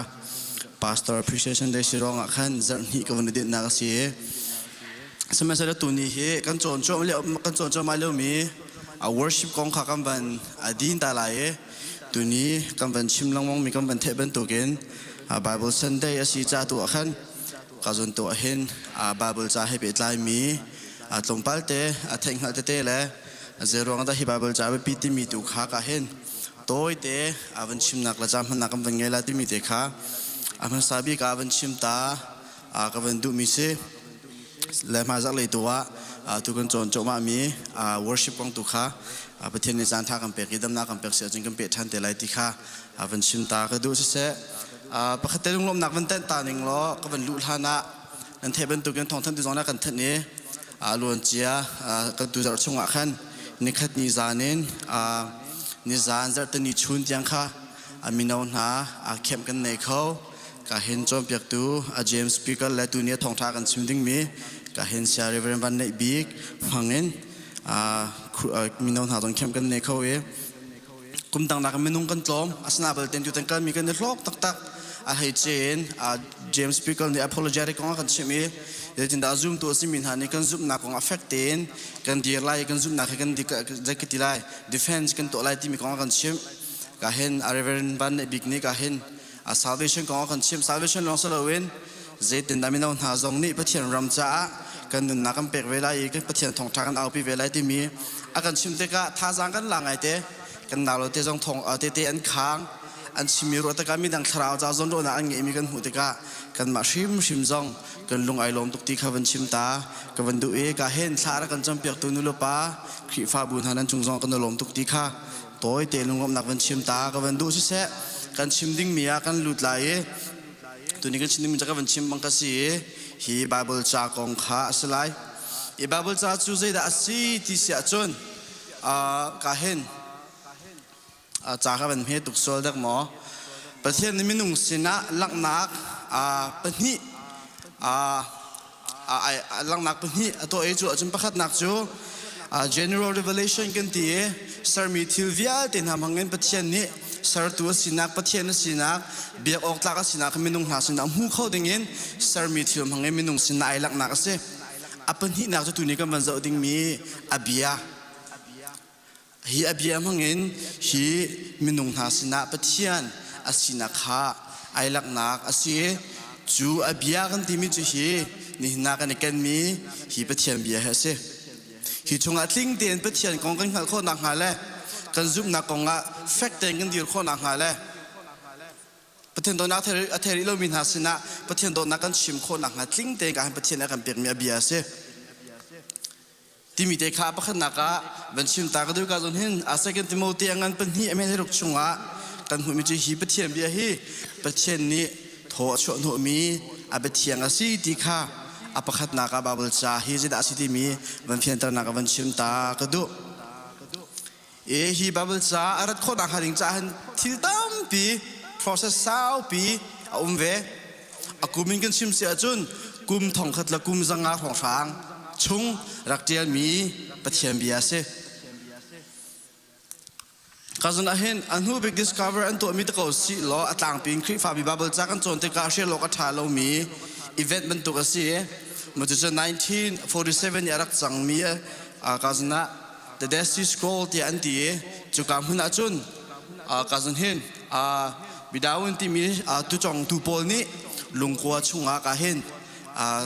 Pastor Appreciation Day si ruangah khan zarhhnih ka van i dinhnak a si i sihmanhsehlaw tuni hi kan cawn kan cawn cuahmah liomi worship kong kha kan van din ta lai i tuni kan van chim lengmang mi kan van theih bantukin Bible Sunday a si ca tu ah khan ka zon tu ah hin Bible ca he pehtlai mi tlawmpal te a theihhngalh tete le zeiruang dah hi Bible ca biapi timi tu kha ka hin tawite a van chimnak le ca hmannak kan van ngei la timi te kha a hmasa bik ah van chim ta ka van duhmi si le hmaizarh lei tu ah tu kan cawn cuahmah mi worship kong tu kha Pathian nih caan tha kan pek i damnak kan pek si ahcun kan peh ṭhan te lai ti kha van chim ta ka duh siseh pakhat te lunglawmhnak van tenh ta ning law ka van luh hlan ah nan theih bantukin thawngthanh tu zong na kan thanh i luancia kan tu zarh chungah khan nikhat ni zan in nizan zarhteni chun tiang kha mino hna camp kan nei kho ka hin cawnpiaktu James Speaker le tu ni thawngtha kan chim dingmi ka hin sia Reverend Van Neih Bik hmangin mino hna zong camp kan nei kho i kum dang nak minung kan tlawm asina balte tu tan kalmi kan i hlawk taktak a hei cein James Pickle nih apologetic kong a kan chimh i zeitindah zumtu a simi hna nih kan zumhnak kong a fek tein kan dir lai kan zumhnak hi kan zei ka ti lai defense kan tuah lai timi kong a kan chimh ka hin a Reverend Van Neih Bik nih ka hin a salvation kong a kan chimh salvation lawng si loin zeitindah mino hna zong nih Pathian ram caah kan nunnak kan pek ve lai i kan Pathian thawngṭha kan aupi ve lai timi a kan chim tikah thazaang kan la ngai te kan nau lo te zong thawng tete an khang an chimmi ruah tikah midang thlarau ca zawn ruahnak an ngeihmi kan hmuh tikah kanmah hrimhrim zong kan lung ai lawm tuk ti kha van chim ta ka van duh i ka hen thla ra kan campiaktu nu le pa Khrihfabu hna nan cung zong kan lawm tuk ti kha tawi te lunglawmhnak van chim ta ka van duh siseh kan chim dingmi ah kan lut lai i tuni kan chim dingmi ca ka van chim bang ka si i hi Bible ca kong kha a si lai i Bible ca cu zeidah a si ti si ahcun ka hin ca ka van hme tuk sual dek maw Pathian nih minung sinah langhnak pahnih langhnak pahnih a tuah i cu ahcun pakhatnak cu general revelation kan ti i sermi thil vialte hna hmangin Pathian nih sertu a sinak Pathian a sinak biak awk tlak a sinak minung hna sinah hmu kho dingin sermi thil hmangin minung sinah ai langhnak a si a pahnihnak cu tuni kan van zoh dingmi a bia Hi a bia hmangin hi minung hna sinah Pathian a sinak kha ai laknak a si. Cu a bia kan timi cu hi nihin ah kan i kenmi hi Pathian bia hi a si. Hi chungah tling tein Pathian kong kan hngalh khawh nakhnga le kan zumhnak kongah fek tein kan dir khawh nakhnga le Pathian dawtnak a thei rih lomi hna sinah Pathian dawtnak kan chim khawh nakhnga tling tein ka Pathian a kan pekmi a bia a si. Timi te kha pakhatnak ah van chim ta ka duh ka zawn hin a second Timothy a ngan pahnih a ruk chungah kan hmuhmi cu hi Pathian bia hi Pathian nih thaw a chuah hnawhmi a biathiang a si ti kha a pakhatnak ah Bible ca hi zeidah a si timi van fianternak ah van chim ta ka duh. E hi Bible ca a rat khawhnak hnga ding caah hin thil tampi process saupi a um ve. A kum in kan chim si ahcun kum thongkhat le kum zanga hrawnghrang chung rak ṭialmi Pathian bia a si. Kazun ah hin a hnu bik discover an tuahmi te ko si law a tlangpi in Khrihfabi Bible ca kan cawn tikah hrial awk a ṭha lomi event bantuk a si. Maw cucu 1947 i a rak cangmi kazun ah The Dead Sea Scroll tiah an ti i cuka hmun ah cun kazun hin Bidawin timi tucongtu pawl nih lungkua chungah ka hin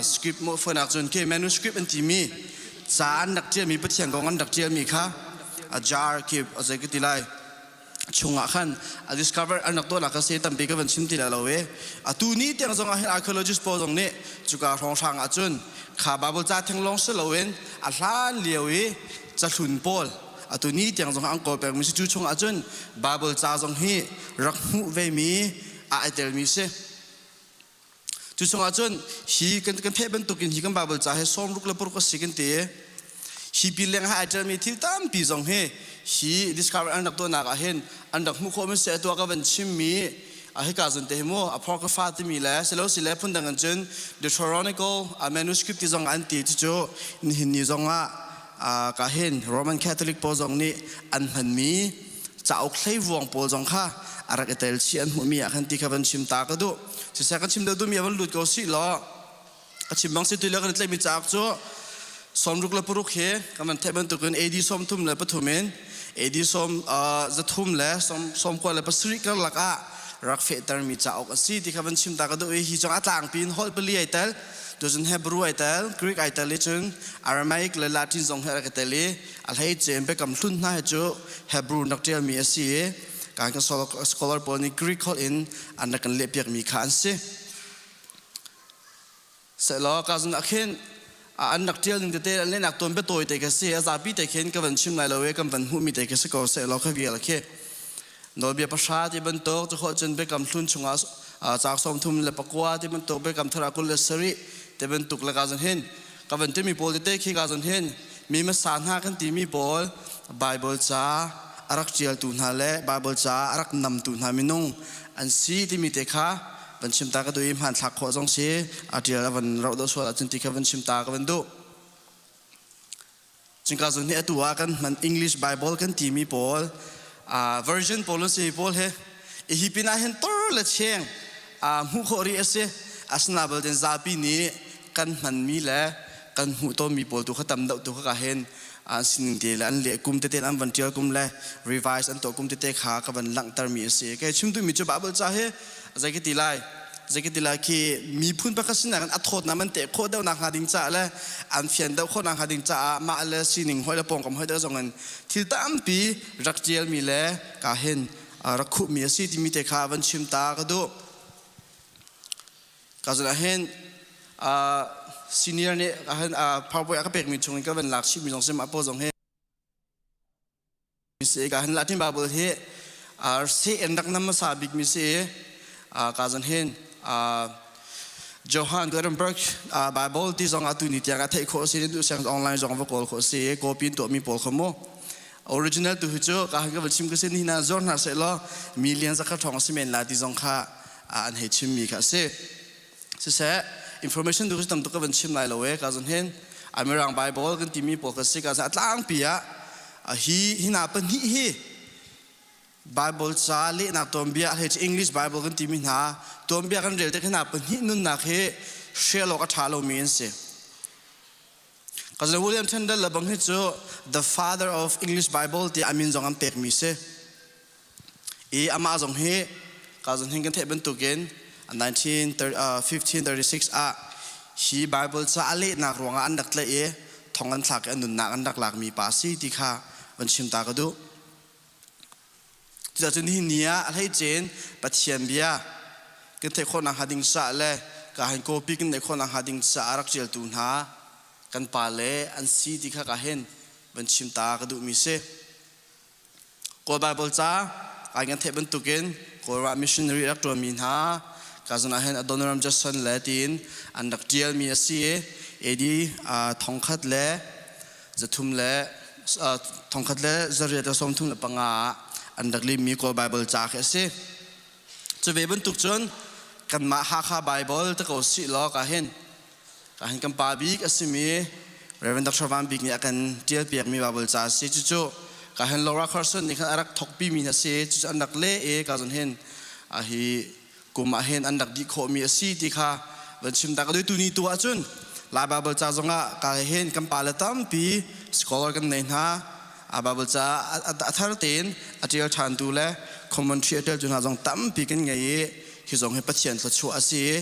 script mo fonak cun ke manuscript an timi ca an rak ṭialmi Pathian kong an rak ṭialmi kha a jar khi a zei ka ti lai chungah khan a discover an rak tuahnak ka si tampi ka van chim ti lai lo e atu ni tiang zong ah hin archaeologist pawl zong nih cuka hrawnghrang ah cun kha Bible ca theng lawng si loin a hlan lio i cahlun pawl atu ni tiang zong an kawl pengmi si cu chungah cun Bible ca zong hi rak hmuh vemi a ai telmi si Cu chungah cun hi kan kan theih bantukin hi kan Bible ca hi 66 a si kan ti. Hi pi leng ah ai ṭialmi thil tampi zong hi hi discover an rak tuahnak ah hin an rak hmuh khawh mi si atu ah ka van chimmi a hika zun te hi mu apocrypha timi le silo sile phundang in cun Deuteronomical manuscript ti zong an ti cucu nihin ni zong ah ka hin Roman Catholic pawl zong nih an hmanmi cauk hleivuang pawl zong kha a rak i tel chih an hmuhmi ah khan ti kha van chim ta ka duh siseh kan chim deuh duhmi ah van lut ko sih law ka chim bang si tu le kan i tlaihmi cauk cu 66 hi kan van theih bantukin AD 33 in AD sawm zathum le 97 karlak ah rak fehtermi cauk a si ti kha van chim ta ka duh i hi cong a tlangpi in holh pali ai tel tuzun Hebrew ai tel Greek ai tel i cun Aramaic le Latin zong hi a rak i tel i a hleice in biakam hlun hna hi cu Hebrew rak ṭialmi a si i kan kan scholar pawl nih Greek holh in an rak kan lehpiakmi kha an si. Sehlaw ka zun ah khin an rak ṭial ning tete an lehnak tawn biatawi te kha si a zapi te khin ka van chim lai lo i kan van hmuhmi te kha si ko sehlaw kha vial khi nawlbia pahra ti bantuk cu khawh cun biakam hlun chungah cauk 39 ti bantuk biakam thar ah 27 ti bantuk le ka zun hin ka van timi pawl tete khi ka zun hin mi hmasa hna kan timi pawl Bible ca a rak ṭialtu hna le Bible ca a rak namtu hna minung an si timi te kha van chim ta ka duh i hmanthlak khawh zong si a ṭial a van rauh deuh sual ahcun ti kha van chim ta ka van duh. Cingka zun hi atu ah kan hman English Bible kan timi pawl version pawl an si pawl he hi pin ah hin tor le cheng hmuh khawh rih a si asina belte zapi nih kan hmanmi le kan hmuh tawnmi pawl tu kha tam deuh tu kha ka hin an sining te le an leh kum tete an van tial kum le revise an tuah kum tete kha ka van langhtermi a si kei chim duhmi cu Bible ca hi zei ka ti lai zei ka ti lai khi miphun pakhat sinak in a thawtnak an teh khawh deuh nak hnga ding caah le an fian deuh khawh nak hnga ding caah mah le sining hoi le pawngkam hoi deuh zong in thil tampi rak ṭialmi le ka hin rak khuhmi a si timi te kha van chim ta ka duh ka zun ah hin senior nih powerpoint a ka pekmi chung in ka van lak chihmi zong si mah pawl zong hi si ka hin Latin Bible hi seh in rak nam hmasa bikmi si ka zan hin Johann Gutenberg Bible ti zong atu ni tiang a theih khawh si duh siang online zong va kawl khawh si copy in tuahmi pawl kha mu original tu hi cu ka han ka van chim ka si ni hna zor hna seh law million zakhat thong a si men la ti zong kha an hei chimmi kha a si Siseh, information tu tam tuk ka van chim lai lo e ka zon hin Amirang Bible kan timi pawl ka si ka a tlangpi ah hi hina pahnih hi Bible ca lehnak tuanbia hei English Bible kan timi hna tuanbia kan rel te hna pahnih nunnak hi hrial awk a ṭha lomi an si. Ka William Tyndale le bang hi cu the father of English Bible ti amin zong an pekmi si. I amah zong hi ka zong hin kan theih bantukin 1536 ah hi Bible ca a lehnak ruangah an rak tlaih i thong an thlak i an nunnak an rak lakmi pa a si ti kha van chim ta ka duh. Cucaah cun nihin ni ah a hleicin Pathian bia kan theih khawh nakhnga ding caah le ka han copy kan neih khawh nakhnga ding caah a rak ṭialtu hna. kan pa le an si ti kha ka hin van chim ta ka duhmi si. Kawl Bible ca ai kan theih bantukin Kawlram missionary rak ṭuanmi hna ka zun ah hin Adoniram Judson le tiin an rak ṭialmi a si i AD thongkhat le zathum le thongkhat le zariat le 35 ah an rak limmi Kawl Bible ca khi a si. Cu ve bantuk cun kanmah Hakha Bible te ko sih law ka hin ka hin kan pa bik a simi Reverend Dr. Van Bik nih a kan ṭialpiakmi Bible ca a si. Cucu ka hin Laura Carson nih khan a rak thawkpimi a si. Cucu an rak leh i ka zon hin a hi kum ah hin an rak dih khawhmi a si ti kha van chim ta ka duh. Tuni tu ahcun Lai Bible ca zongah ka hin kan pale tampi scholar kan nei hna. A Bible ca a thar tein a ṭial ṭhantu le commentary a ṭialtu hna zong tampi kan ngei i hi zong hi Pathian thluachuah a si i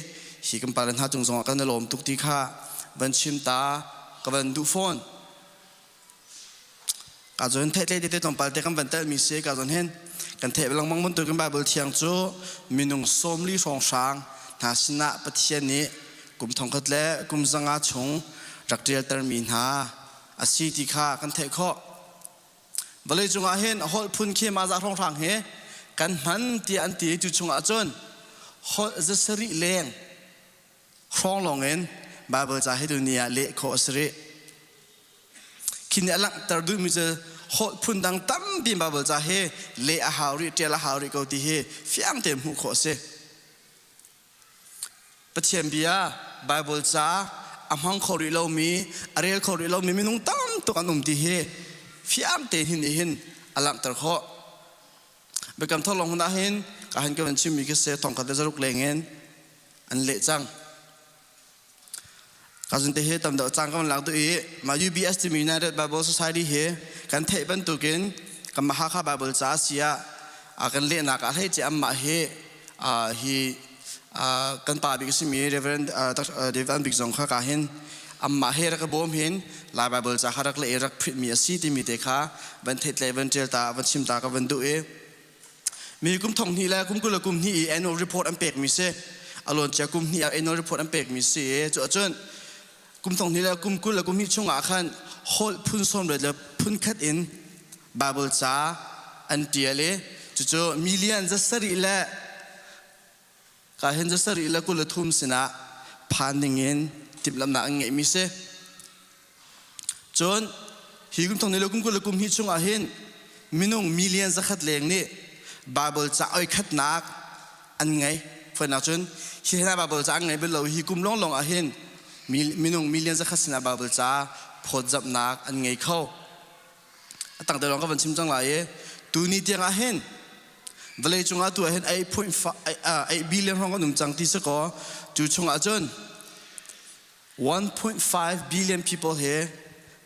hi kan pale hna cung zongah kan i lawm tuk ti kha van chim ta ka van duh fawn. Ka zawn theihtlei tete tlawmpal te kan van telmi si ka zawn hin kan theih lengmang bantukin Bible thiang cu minung 40 hrawnghrang hna sinah Pathian nih kum thongkhat le kum zanga chung rak ṭialtermi hna a si ti kha kan theih khawh. Vawlei cungah hin holh phun khi mah zah hrawnghrang hi kan hman tiah an ti cu chungah cun holh zasarih leng hrawng lawng in Bible ca hi tuni ah leh khawh a si rih. Khi nih a langhter duhmi cu holh phun dang tampi Bible ca hi leh a hau rih, ṭial a hau rih ko ti hi fiang tein hmuh khawh a si. Pathian bia Bible ca a hmang kho rih lomi, a rel kho rih lomi minung tam tuk an um ti hi fiang tein hin nih hin a langhter khawh. Biakam thar lawng hmun ah hin ka han ka van chimmi khi se thongkhat le zaruk leng in an leh cang. Ka zun te hi tam deuh cang ka van lak duh i mah UBS timi United Bible Society hi kan theih bantukin kan Hakha Bible ca si ah a kan lehnak ah hlei ce anmah hi hi kan pa bik a simi Reverend David Van Bik zong kha ka hin anmah he rak ka bawm hin Lai Bible ca kha rak leh i rak print mi a si timi te kha van theihtlei van ṭial ta van chim ta ka van duh i Mi kum thong hnih le kum 20 le kum hnih i annual report an pekmi si. A luancia kum hnih ah annual report an pekmi si i cu ahcun kum thong hnih le kum 20 le kum hnih chungah khan holh phun sawm le phun khat in Bible ca an ṭial i cucu million zasarih le Ka hin zasarih le 23 sinah phan dingin timhlamhnak an ngeihmi si. Cun hi kum thong le kum 20 le kum hnih chungah hin minung million zakhat leng nih Bible ca oi khatnak an ngei. Fawinak cun hi hna Bible ca an ngei bal lo hi kum lawnglawng ah hin minung million zakhat sinah Bible ca phawtzamhnak an ngei kho. A tang te lawng ka van chim cang lai i tuni tiang ah hin vawlei cungah tu ah hin 8 billion hrawng kan um cang ti si kaw cu chungah cun 1.5 billion people he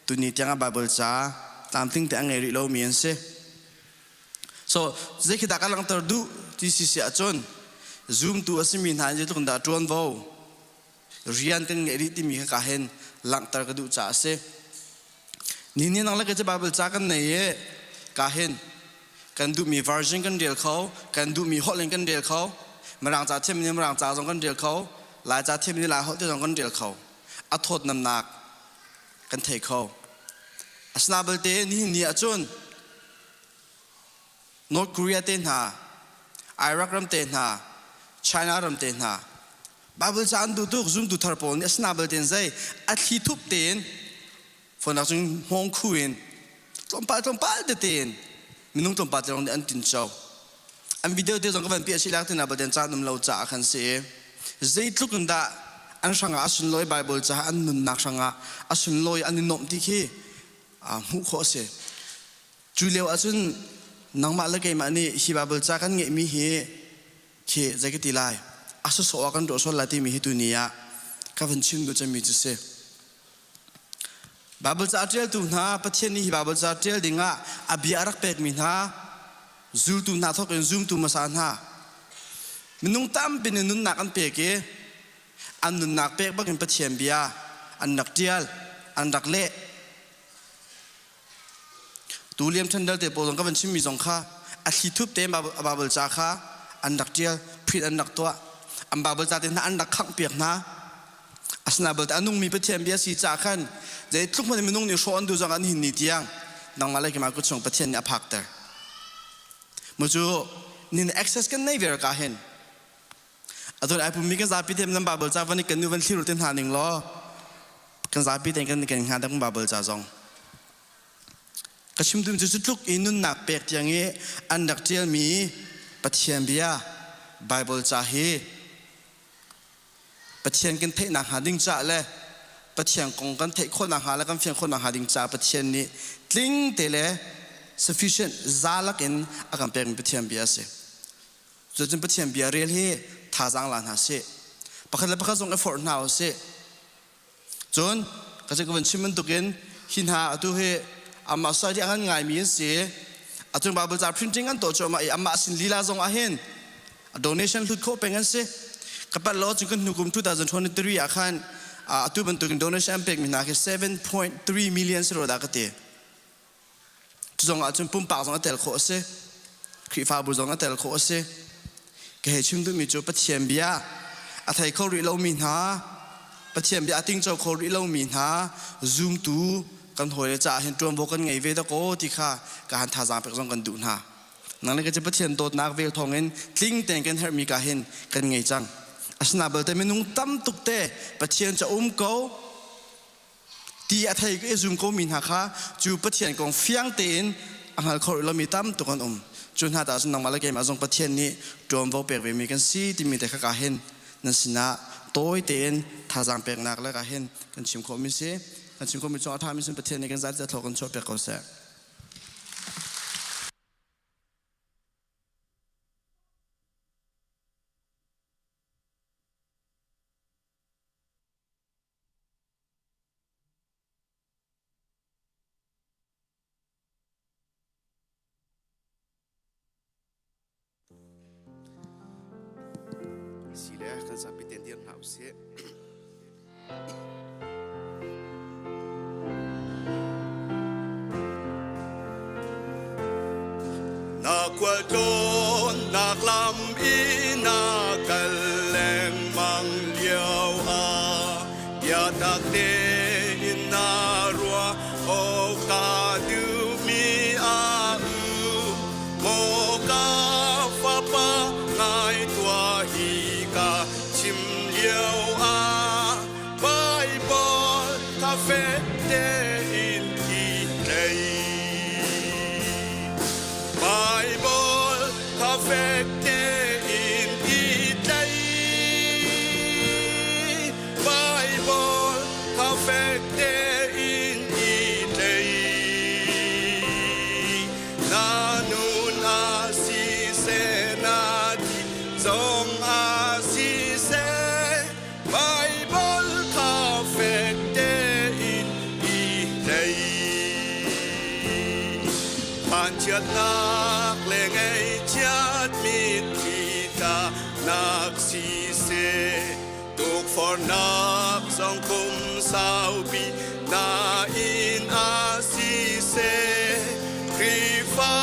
tuni tiang ah Bible ca tlamtling te a ngei rih lomi an si. So zei khi dah ka langhter duh ti si si ahcun zumtu a simi hna in zeitluk in dah ṭuanvo rian kan ngeih rih timi kha ka hin langhter ka duh caah a si. Ni ni nang le ka Bible ca kan nei i ka hin kan duhmi version kan rel kho, kan duhmi holh in kan rel kho, Mirang ca thiam nih Mirang ca zong kan rel kho, Lai ca thiam nih Lai holh te zong kan rel kho. A thawtnamnak kan thei kho. Asina belte nihin ni ahcun North Korea te hna, Iraq ram te hna, China ram te hna, Bible ca an duh tuk zumtu thar pawl nih asina belte zei a thli thup tein fonak cun hmawng khu in tlawmpal tlawmpal tete in minung tlawmpal te lawng nih an tinco. An video te zong ka van piah chih lak tina baten caan um lo caah khan si i zeitluk in dah an hrangah a sunlawi Bible caah an nunnak hrangah a sunlawi an i nuamh ti khi hmuh khawh a si. Cu lio ahcun nangmah le keimah nih hi Bible ca kan ngeihmi hi khi zei ka ti lai a sawsawh ah kan ruah sual lai timi hi tuni ah ka van chim duh cemmi cu si. Bible ca a ṭialtu hna Pathian nih hi Bible ca ṭial dingah a bia a rak pekmi hna zultu hna thawk in zumtu hmasa hna minung tampi nih nunnak an pek i an nunnak pek bakin Pathian bia an rak ṭial an rak leh Tu liam ṭhendal te pawl zong ka van chimmi zong kha a thli thup te Bible ca kha an rak ṭial, print an rak tuah. An Bible ca te hna an rak khangh piak hna. Asina balte a nungmi Pathian bia si ca khan zeitluk hmanh minung nih hrawh an duh zong an hin ni tiang nangmah le keimah kut chung Pathian nih a phakter. Mu cu nin access kan nei ver ka hin Atun ai pummi kan zapi te nan Bible ca van i kan nu van thlir te hna ning law kan zapi te kan kan hnga dang Bible ca zong ka chim dum cu tluk i nunnak pek tiang i an rak ṭialmi Pathian bia Bible ca hi Pathian kan theihnak hnga ding caah le Pathian kong kan theih khawhnak hnga le kan fian khawhnak hnga ding caah Pathian nih tling te le sufficient zalak in a kan pekmi Pathian bia a si. Cucun Pathian bia rel hi thazaang la hna sih. Pakhat le pakhat zong i forh hna u sih. Cun ka ka van chim bantukin hi hna atu hi amah society a ngan ngaimi an si. Atu Bible ca printing an tuah cuahmah i amah sin lila zong ah hin donation hlut khawh peng an si. Ka palh lo cun kan hnu kum 2023 ah khan atu bantukin donation an pekmi hna khi 7.3 million si ro dah ka ti. Cu zong ahcun pumpak zong a tel khawh a si. Khrihfabu zong a tel khawh a si. Ka hei chim duhmi cu Pathian bia a thei kho rih lomi hna, Pathian bia a tingco kho rih lomi hna zumtu kan hawile caah hin ṭuanvo kan ngei ve dakaw ti kha ka han thazaang pek zong kan duh hna. Nang le ka cu Pathian dawtnak vel thawngin tling tein kan herhmi ka hin kan ngei cang. Asina balte minung tam tuk te Pathian ca um ko Ti a thei i zum komi hna kha cu Pathian kong fiang tein a hngal kho rih lomi tam tuk an um. Cu hna ta cun nangmah le keimah zong Pathian nih ṭuanvo pek vemi kan si timi te kha ka hin nan sinah tawi tein thazaang peknak le ka hin kan chim khawhmi si. Kan chim khawhmi cu a ṭhami sin Pathian nih kan zat thlaw kan chuah piak ko seh. Si le kan zapi ten dir hna usih. Na khualtlawn nak lam i na kal lengmang lio ah biatak tein na ruah awk ta duhmi a um. Maw ka fapa ngai tuah hi ka chim lio ah Bible ka fek tein i tlei. Bible ka fek tein i tlei. Bible ka fek tein i tlei. Na nun a siseh na thi zong a siseh Baibal kha fek tein i tlei. Vanchiatnak le ngaihchiat mitthli tlaknak siseh, tukforhnak zong kum saupi nain a siseh, Khrihfa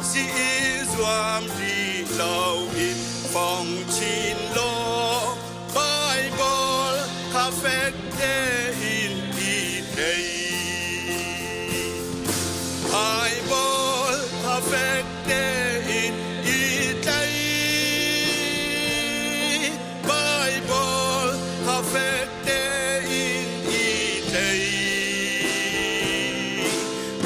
si i zuam rih loin fong chin law Bible kha fek tein i tlei. Bible kha fek tein i tlei. Bible kha fek tein i tlei.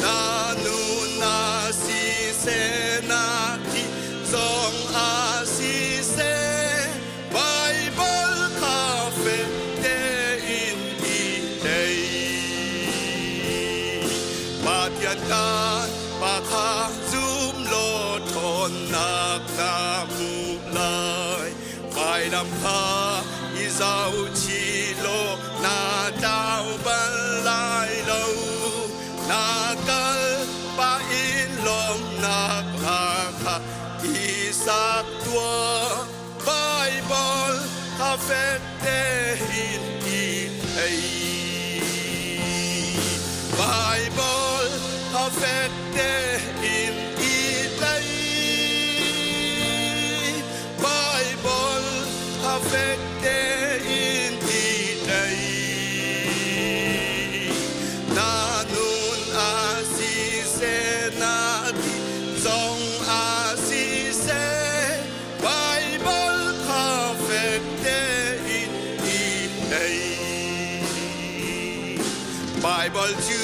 Na nun na siseh na thi zong a siseh Baibal kha fek tein i tlei. Pathian kan pa kha zum law ṭhawnnak na hmuh lai. Vailam kha i zohchih law na tlau bal lai lo. Na kal pah in lawmhnak hla kha i sak tuah. Baibal kha fek tein i tlei. Baibal kha fek tein i tlei. Baibal kha fek tein i tlei. Baibal cu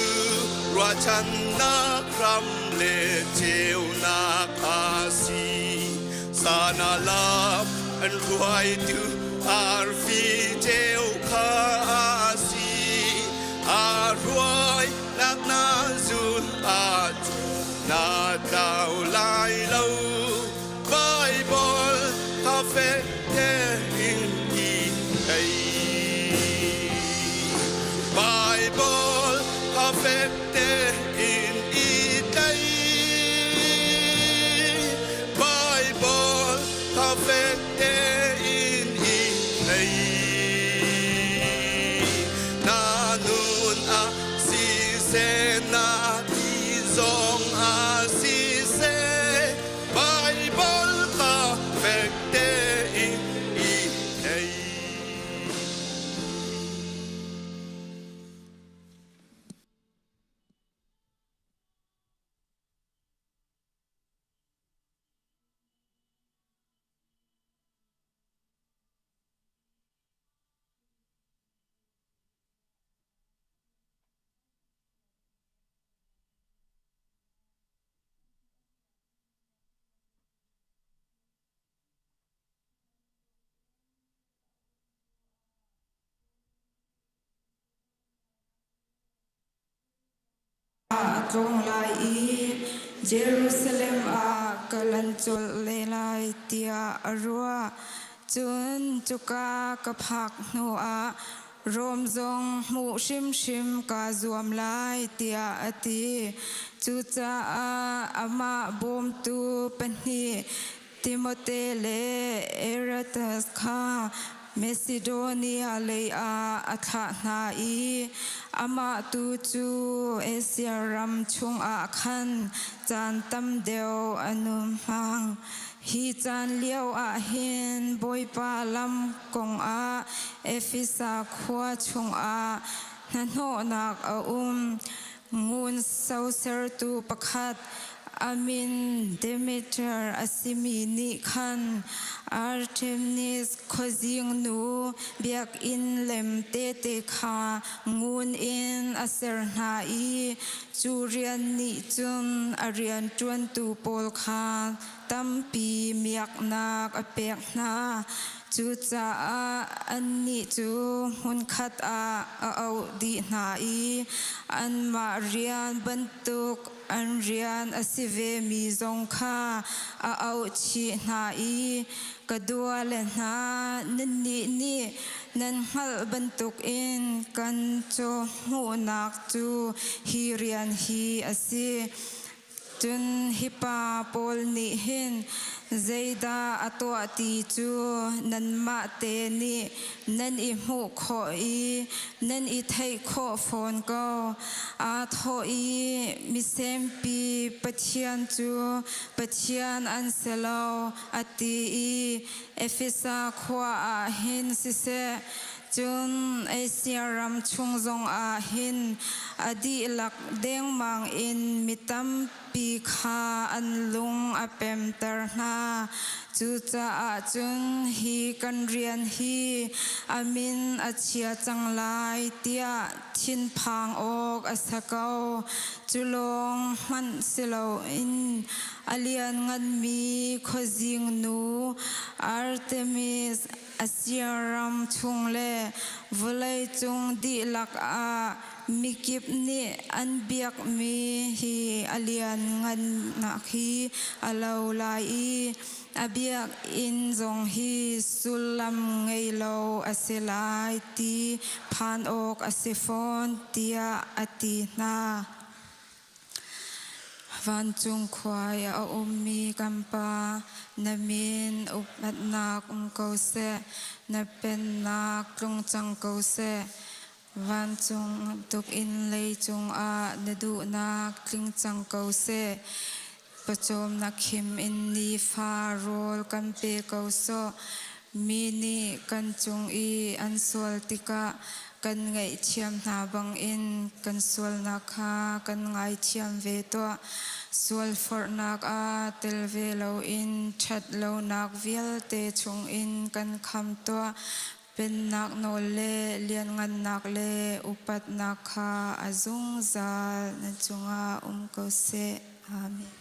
ruahchannak ram le ceunak a si. Sana lam an hruaitu arfi ceu kha a si. A hruainak na zul ahcun na tlau lai lo. Baibal ka fek tein i thei. Baibal ka fek tein i tlai. Baibal ka fek tein i tlai. Na nun ah siseh na ti zong ah siseh Baibal kha fek tein i thei. A tlung lai i Jerusalem ah kal an colh le lai tiah a ruah. Cun cuka ka phak hnuah Rom zong hmuh hrimhrim kaa zuam lai tiah a ti. Cucaah amah bawmtu pahnih Timote le Eratas kha Masidonia lei ah a thlah hna i amah tu cu Asia ram chungah khan caan tam deuh a nun hmang. Hi caan lio ah hin Bawipa lam kongah Efesa khua chungah hnahnawhnak a um. Ngun sosertu pakhat a min Demeter a simi nih khan Artemis khuazingnu biakinn lem tete kha ngun in a ser hna i cu rian nih cun a rianṭuantu pawl kha tampi miaknak a pek hna. Cucaah annih cu hmunkhat ah a auh dih hna i anmah rian bantuk an rian a si vemi zong kha a auh chih hna i, Ka duale hna, nannih nih nan hngalh bantukin kan caw hmuhnak cu hi rian hi a si. Cun hi pa pawl nih hin zeidah a tuah ti cu nanmah te nih nan i hmuh khawh i nan i theih khawh fawn ko. Aa thawh i misempi Pathian cu Pathian an si lo a ti i Efesa khua ah hin siseh, Cun Asia ram chung zongah hin a dihlak dengmang in mi tampi kha an lung a pemter hna. Cucaah cun hi kan rian hi a min a chia cang lai tiah thinphang awk a si ko. Cu lawng hmanh si loin a liannganmi khuazingnu Artemis Asia ram chung le vawleicung dihlak ah mikip nih an biakmi hi a lianngannak hi a lo lai i a biakinn zong hi sullam ngei lo a si lai ti phan awk a si fawn tiah a ti hna. Vancung khua i a ummi kan Pa, na min upatnak um ko seh, na pennak tlung cang ko seh. Vancung tukin leicung ah na duhnak tling cang ko seh. Pawcawmnak khim in nifa rawl kan pe ko sawh. Mi nih kan cung i an sual tikah kan ngaihthiam hna bangin kan sualnak kha kan ngaithiam ve tuah. Sualforhnak ah tel ve loin ṭhat lonak vialte chungin kan kham tuah. Pennak nawl le lianngannak le upatnak kha a zungzal na cungah um ko seh. Amen.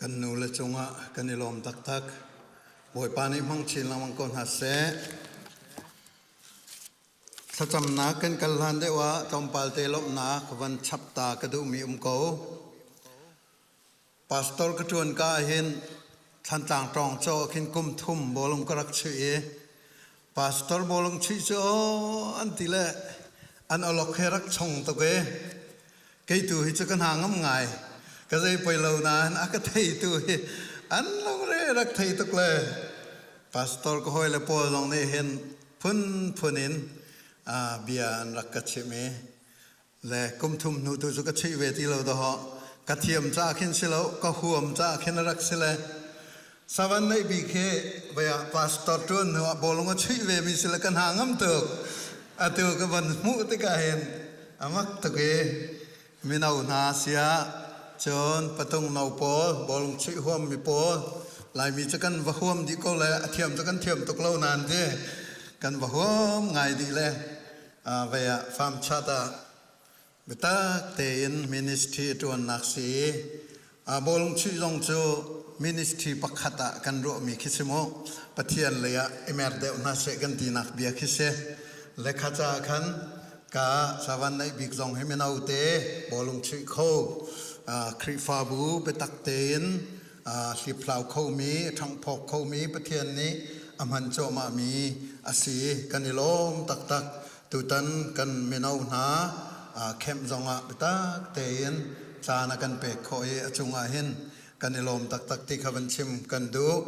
Kan nu le cungah kan i lawm taktak. Bawipa nih hmang chin lengmang ko hna seh. Thlacamnak kan kal hlan deuh ah tlawmpal te lawmhnak van chap ta ka duhmi um ko. Pastor ka ṭuan ka ahhin Thlantlang ṭawng caw khin kum thum bawlung ka rak chuih i pastor bawlung chuih cu aw an ti le an awlok he rak chong tuk i kei tu hi cu ka hna ngam ngai ka zei poi lo nain a ka theitu hi an lungre rak thei tuk le. Pastor ka hawi le pawl zong nih hin phunphun in bia an rak ka chimh i le kum thum hnu tu cu ka chuih ve ti lo dawh ka thiam ca khin si lo ka huam ca khin a rak si le savan neih bik hi vaya pastor tuan hnu ah bawlung a chuih ve mi si le ka hna ngam tuk atu ka van hmuh tikah hin amak tuk i mino hna sia cun patung no pawl bawlung chuih huam mi pawl laimi cu kan va huam dih ko le a thiam cu kan thiam tuk lo nan ti kan va huam ngai dih le vei ah farm chat ah biatak tein ministry ṭuannak si i bawlung chuih zong cu ministry pakhat ah kan ruahmi khi si mu. Pathian lei ah i mer deuh hna seh kan tinak bia khi si. Lekha ca khan ka savan neih bik zong hi mino te bawlung chuih kho Khrihfabu biatak tein hliphlau khomi ṭhanghphawk khomi Pathian nih a hman cuahmahmi a si. Kan i lawm taktak. Tutan kan mino hna camp zongah biatak tein caan a kan pek khawh i a cungah hin kan i lawm taktak ti kha van chim kan duh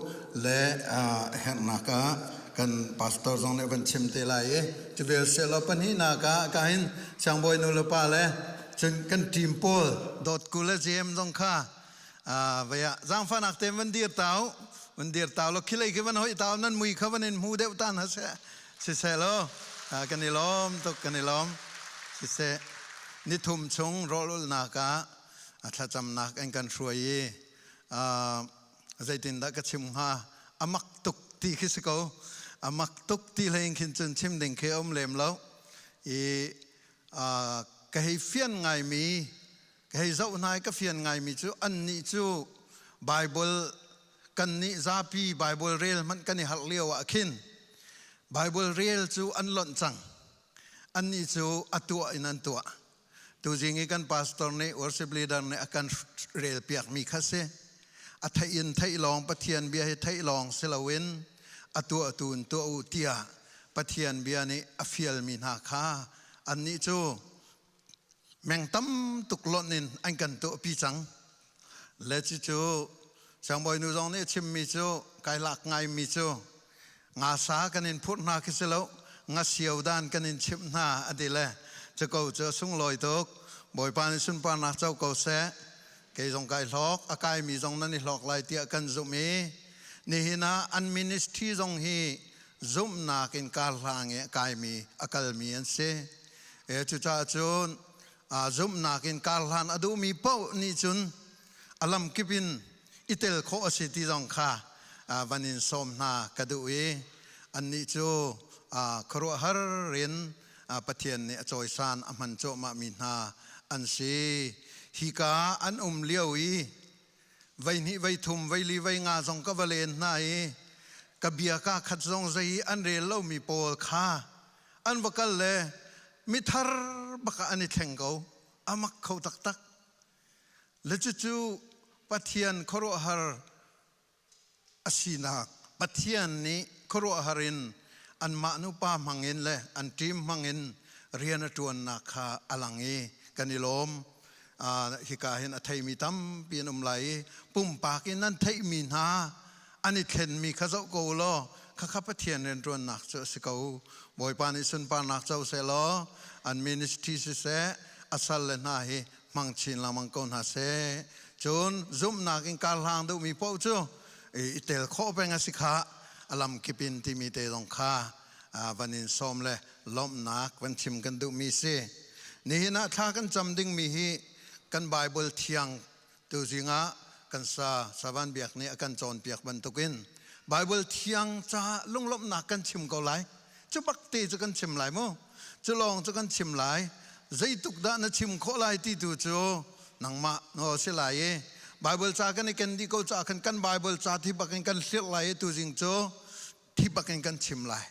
le herhnak ah kan pastor zong nih van chim te lai i cu vial selaw pahnihnak ah ka hin siangbawi nu le pa le cun kan team pawl dawtku le jem zong kha vei ah zaangfahnak te van dir tau van dir tau lo khilei khi van hoi tau nan mui kha van in hmu deuh tan ha seh siseh lo kan i lawm tuk kan i lawm siseh nithum chung rawlulnak ah thlacamnak an kan hruai i zeitindah ka chim hnga amak tuk ti khi si ko amak tuk ti hlei khin cun chim ding khi um lem lo i ka hei fian ngaimi Ka hei zoh hna i ka fian ngaimi cu annih cu Baibal kannih zapi Baibal rel hmanh kan i harh lio ah khin Baibal rel cu an lonh cang. Annih cu a tuah in an tuah. Tuzing i kan pastor nih worship leader nih a kan rel piakmi kha si. A theih in theih lawng Pathian bia hi theih lawng si loin a tuahtu in tuah u tiah Pathian bia nih a fialmi hna kha annih cu Meng tam tuk lonh in an kan tuahpi cang. Le cucu siangbawinu zong nih a chimmi cu kai lak ngaimi cu ngasa kan in phurh hna khi si lo ngasio dan kan in chimh hna a ti le cu ko cu a sunglawi tuk. Bawipa nih sunparnak co ko seh. Kei zong kai hlawk, a kaimi zong nan i hlawk lai tiah kan zumh i nihin ah an ministry zong hi zumhnak in karhlang i a kaimi a kalmi an si. E cucaah cun zumhnak in karhlan a duhmi paoh nih cun a lamkip in i tel khawh a si ti zong kha van in sawm hna ka duh i annih cu khuaruahhar in Pathian nih a cawisan a hman cuahmahmi hna an si. Hika an um lio i veihnih veithum veili veinga zong ka va len hna i ka bia ka khat zong zei i an rel lomi pawl kha an va kal le mithar bak ah an i thleng ko a mak kho taktak le cucu Pathian khuaruahhar a sinak Pathian nih khuaruahhar in anmah nupa hmangin le an team hmangin rian a ṭuannak kha a lang i kan i lawm. Hika hin a theimi tampi an um lai i pumpak in nan theihmi hna an i thlenmi kha zoh ko law khakha Pathian rianṭuannak cu a si ko. Bawipa nih sunparnak co seh law an ministry siseh a sal le hna hi hmang chin lengmang ko hna seh. Cun zumhnak in karhlang duhmi paoh cu i tel khawh peng a si kha a lamkip in timi te zong kha van in sawm le lawmhnak van chim kan duhmi si. Nihin ah thla kan cam dingmi hi kan Bible thiang tuzing ah kan sa Savan Biak nih a kan cawnpiak bantukin Bible thiang caah lunglawmhnak kan chim ko lai. Cu bak te cu kan chim lai mu. Cu lawng cu kan chim lai. Zeituk dah na chim khawh lai ti tu cu nangmah no si lai i Bible ca kan i ken dih ko caah khan kan Bible ca thi bakin kan hlirh lai i tuzing cu thi bakin kan chim lai.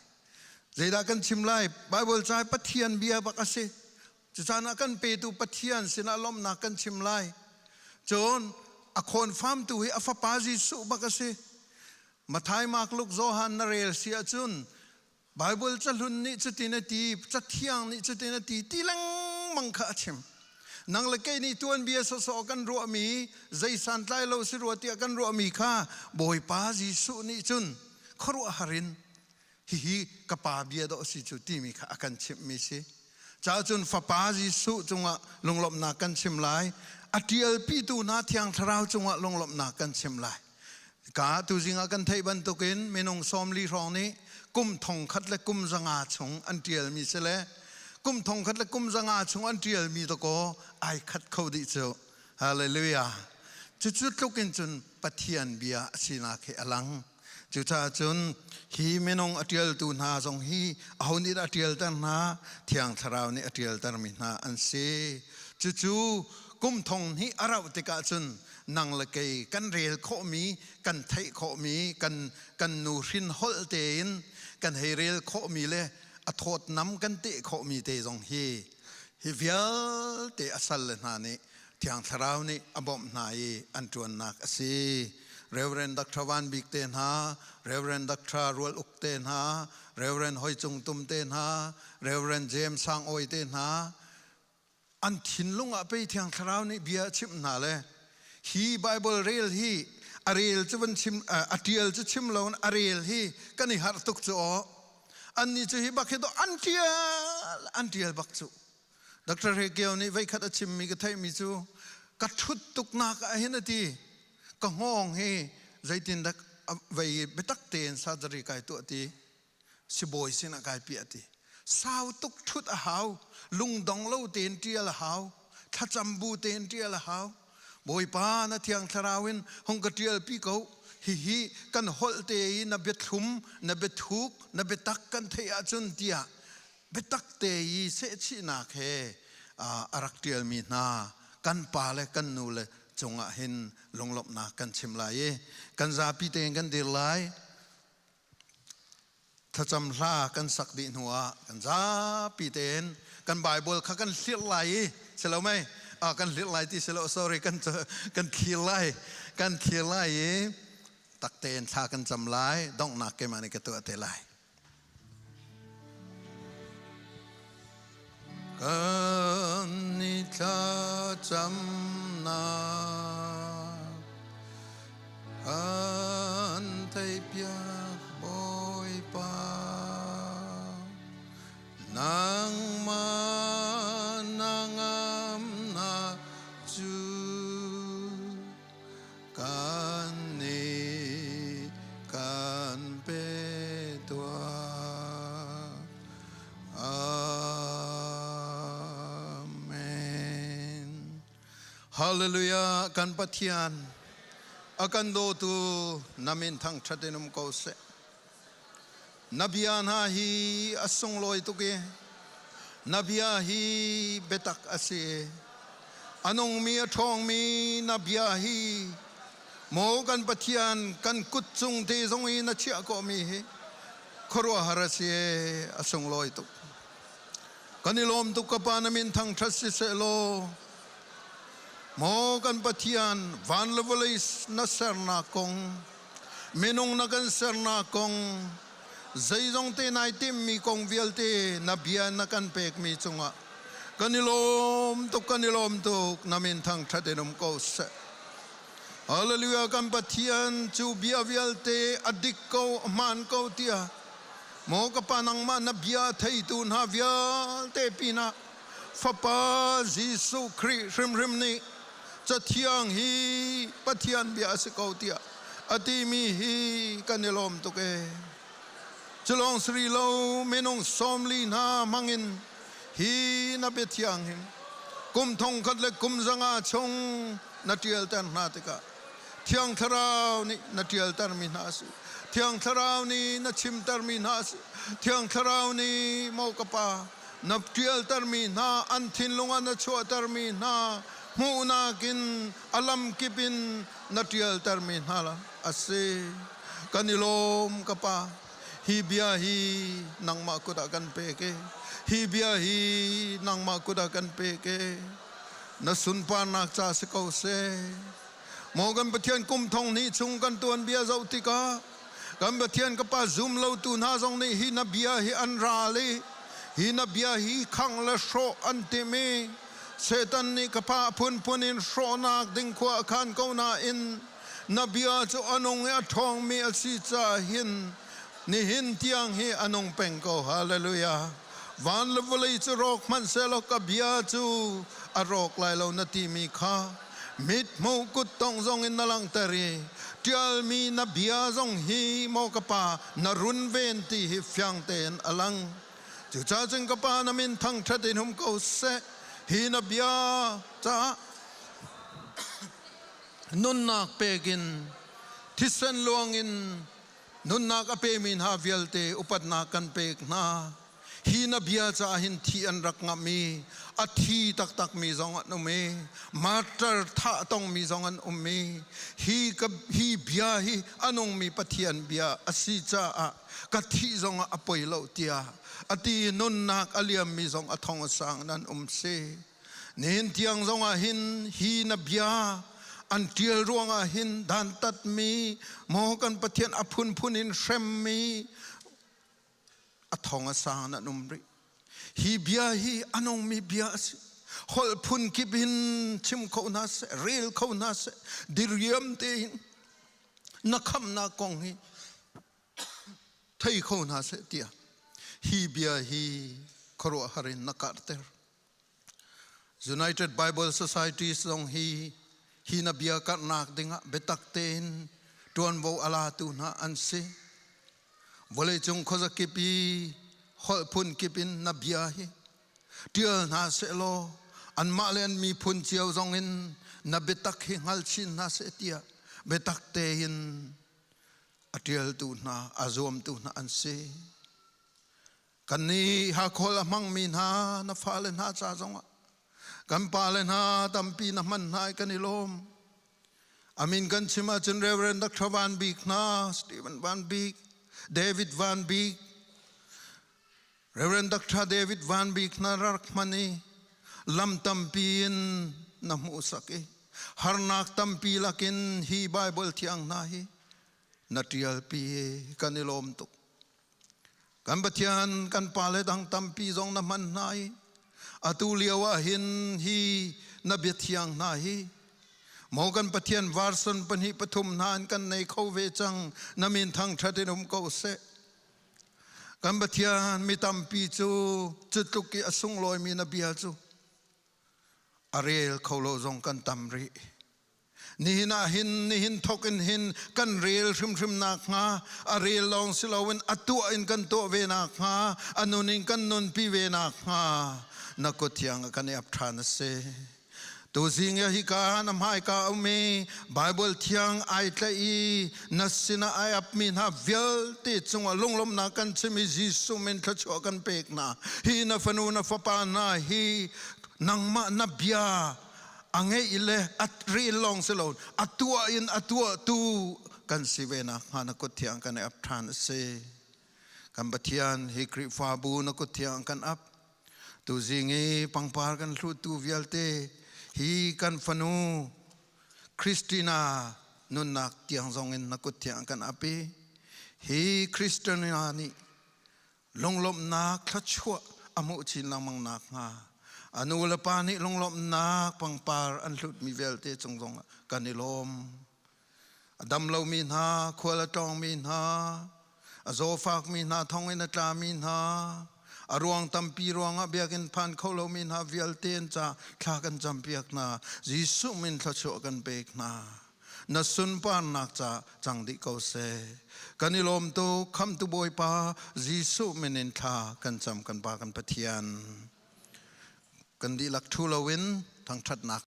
Zeidah kan chim lai? Bible ca Pathian bia bak a si. Cucaan ah kan petu Pathian sinah lawmhnak kan chim lai. Cun a khawnfamtu hi a fapa Jesuh bak a si. Mathai, Mark, Luke, Johan na rel si ahcun Bible cahlun nih cutin a ti, cathiang nih cutin a ti, ti lengmang kha a chim. Nang le kei nih tuanbia sawsawh kan ruahmi, zei santlai lo si rua tiah kan ruahmi kha Bawipa Jesuh nih cun. khuaruahhar in hihi ka pa bia dawh si cu timi kha a kan chimhmi si. Cacun Fapa Jesuh cungah lunglawmhnak kan chim lai. A ṭialpitu hna Thiang Thlarau cungah lunglawmhnak kan chim lai. Ka tuzing ah kan theih bantukin minung 40 hrawng nih kum 1000 le kum 500 chung an ṭialmi si le kum 1000 le kum 500 chung an ṭialmi dakaw ai khat kho dih cu. Hallelujah. Cucu tluk in cun Pathian bia a sinak hi a lang. Cucaah cun hi minung a ṭialtu hna zong hi aho nih dah a ṭialter hna? Thiang Thlarau nih a ṭialtermi hna an si. Cucu kum thong hnih a rauh tikah cun nang le kei kan rel khawhmi, kan theih khawhmi, kan, kan nu hrin holh tein kan hei rel khawhmi le a thawtnam kan teh khawhmi te zong hi hi vialte a sal le hna nih Thiang Thlarau nih a bawmh hna i an ṭuannak a si. Reverend Dr. Van Bik te hna, Reverend Dr. Rual Uk te hna, Reverend Hoi Cung Tum te hna, Reverend James Sang Awi te hna, an thinlung ah pei Thiang Thlarau nih bia a chimh hna le hi Bible rel hi a rel cu van chim a ṭial cu chim lo a rel hi kan i harh tuk cu aw annih cu hi bak hi to an ṭial an ṭial bak cu Dr. Hre nih voikhat a chimmi ka theihmi cu ka ṭhut tuknak ah hin a ti ka hngawng hi zeitindah vei biatak tein surgery kai tuah ti sibawi sinah kai piah ti sau tuk ṭhut a hau lungdong lo tein ṭial a hau thlacam bu tein ṭial a hau Bawipa na thiang thlarau in hung ka ṭialpi ko hihi kan holh te i na biathlum na biathuk na biatak kan theih ahcun tiah biatak te i sehchihnak he a rak ṭialmi hna kan pa le kan nu le cungah hin lunglawmhnak kan chim lai i kan zapi tein kan dir lai. Thlacam hla kan sak dih hnuah kan zapi tein kan Bible kha kan hlirh lai i si lo mei kan hlirh lai ti si lo sorry kan kan thlir lai kan thlir lai i tak tein thla kan cam lai donghnak keimah nih ka tuah te lai. Kan i thlacamnak kan theihpiak Bawipa nangmah na ngamnak cu kan nih kan pe tuah. Amen. Hallelujah kan Pathian a kan dawtu na min thangṭhat in um ko seh. Na bia hna hi a sunglawi tuk i na bia hi biatak a si. A nungmi a ṭhawngmi na bia hi maw kan Pathian kan kut cung te zong i na chiah khawhmi hi khuaruahhar a si a sunglawi tuk. Kan i lawm tuk ka Pa na min thangṭhat siseh law maw kan Pathian van le vawlei na sernak kong minung na kan sernak kong zeizong te nai timmi kong vialte na bia na kan pekmi cungah kan i lawm tuk kan i lawm tuk na min thangṭhat in um ko seh Hallelujah kan Pathian cu bia vialte a dik ko a hmaan ko tiah maw ka pa nangmah na bia theitu hna vialte pinah Fapa Jesuh Khrih hrimhrim nih Cathiang hi Pathian bia a si ko tiah a timi hi kan i lawm tuk ee. Culawng siri lo minung 40 hna hmangin hi na biathiang hin kum 1000 le kum 500 chung na ṭialter hna tikah Thiang Thlarau nih na ṭialtermi hna a si. Thiang Thlarau nih na chimtermi hna a si. Thiang Thlarau nih maw ka Pa na ṭialtermi hna an thinlung ah na chuahtermi hna hmuhnak in a lamkip in na ṭialtermi hna la a si. Kan i lawm ka Pa. Hi bia hi nangmah kut ah kan pek e. Hi bia hi nangmah kut ah kan pek e. Na sunparnak ca si ko seh. Maw kan Pathian kum thong hnih chung kan tuanbia zoh tikah kan Pathian ka Pa zum lotu hna zong nih hi na bia hi an ral i hi na bia hi khangh le hrawh an timh i Satan nih ka Pa a phunphun in hrawhnak ding khua a khan ko nain na bia cu a nung i a ṭhawngmi a si caah hin. Nihin tiang hi a nung peng ko. Hallelujah. Van le vawlei cu rawk hmanhsehlaw ka bia cu a rawk lai lo na timi kha mit hmuh kut tongh zong in na langhter i ṭialmi na bia zong hi maw ka pa na runven ti hi fiang tein a lang. Cucaah cun ka pa na min thangṭhat in um ko seh. Hi na bia caah nunnak pek in thisen luang in nunnak a pemi hna vialte upatnak kan pek hna. Hi na bia caah hin thi an rak ngamh i a thi taktakmi zong an um i martyr thah tongmi zong an um i hi, ka, hi bia hi a nungmi Pathian bia a si caah ka thih zongah a poi lo tiah a ti nunnak a liammi zong a thong a sang nan um si. Nihin tiang zongah hin hi na bia an ṭial ruangah hin dantatmi maw kan Pathian a phunphun in hremmi a thong a sang nan um rih. Hi bia hi a nungmi bia a si. Holh phun kip in chim kho hna seh, rel kho hna seh, diriam tein na khamnak kong hi thei kho hna seh tiah hi bia hi khuaruahhar in na karhter. United Bible Society zong hi hi na bia karhnak dingah biatak tein ṭuanvo a latu hna an si. Vawleicung khuazakip i holh phun kip in na bia hi ṭial hna sehlaw anmah le an miphun cio zong in na biatak hi hngal chin hna seh tiah biatak tein a ṭialtu hna a zuamtu hna an si. Kannih Hakhawl a hmangmi hna na fale hna ca zongah kan pale hna tampi na hman hna i kan i lawm. Amin kan chim ahcun Reverend Dr. Van Bik hna, Stephen Van Bik, David Van Bik, Reverend Dr. David Van Bik hna rak hman i lam tampi in na hmuhsak i harnak tampi lakin hi Bible thiang hna hi na ṭialpi i kan i lawm tuk. Kan Pathian kan pale dang tampi zong na hman hna i atu lio ah hin hi na biathiang hna hi maw kan Pathian version pahnih pathum hna in kan nei kho ve cang na min thangṭhat in um ko seh. Kan Pathian mi tampi cu cu tluk i a sunglawimi na bia cu a rel kho lo zong kan tam rih. Nihin ah hin nihin thok in hin kan rel hrimhrim nakhnga a rel lawng si loin a tuah in kan tuah ve nakhnga a nun in kan nunpi ve nakhnga na kut thiang kan i ap ṭhan a si. Tuzing ya hika na hmaika um i Bible thiang ai tlaih i na sinah ai apmi hna vialte cungah lunglawmhnak kan chim i Jesuh min thluachuah kan pek hna. Hi na fanu na fapa hna hi nangmah na bia a ngeih le a rel lawng si lo a tuah in a tuahtu kan si ve nakhnga na kut thiang kan i ap ṭhan a si. Kan Pathian hi Khrihfabu na kut thiang kan ap. Tuzing i pangpar kan hluttu vialte hi kan fanu Christina nunnak tiang zong in na kut thiang kan ap i hi Christina nih lunglawmhnak thluachuah a hmuh chin lengmang nakhnga a nu le pa nih lunglawmhnak pangpar an hlutmi vialte cung zongah kan i lawm. A dam lomi hna, khual a tlawngmi hna, a zawfakmi hna, thonginn a tlami hna, a ruang tampi ruangah biakinn phan kho lomi hna vialte an ca thla kan campiak hna. Jesuh min thluachuah kan pek hna. Na sunparnak ca cang dih ko seh. Kan i lawm tuk, Khamhtu Bawipa Jesuh min in thla kan cam kan Pa kan Pathian. Kan dihlak ṭhu loin thangṭhatnak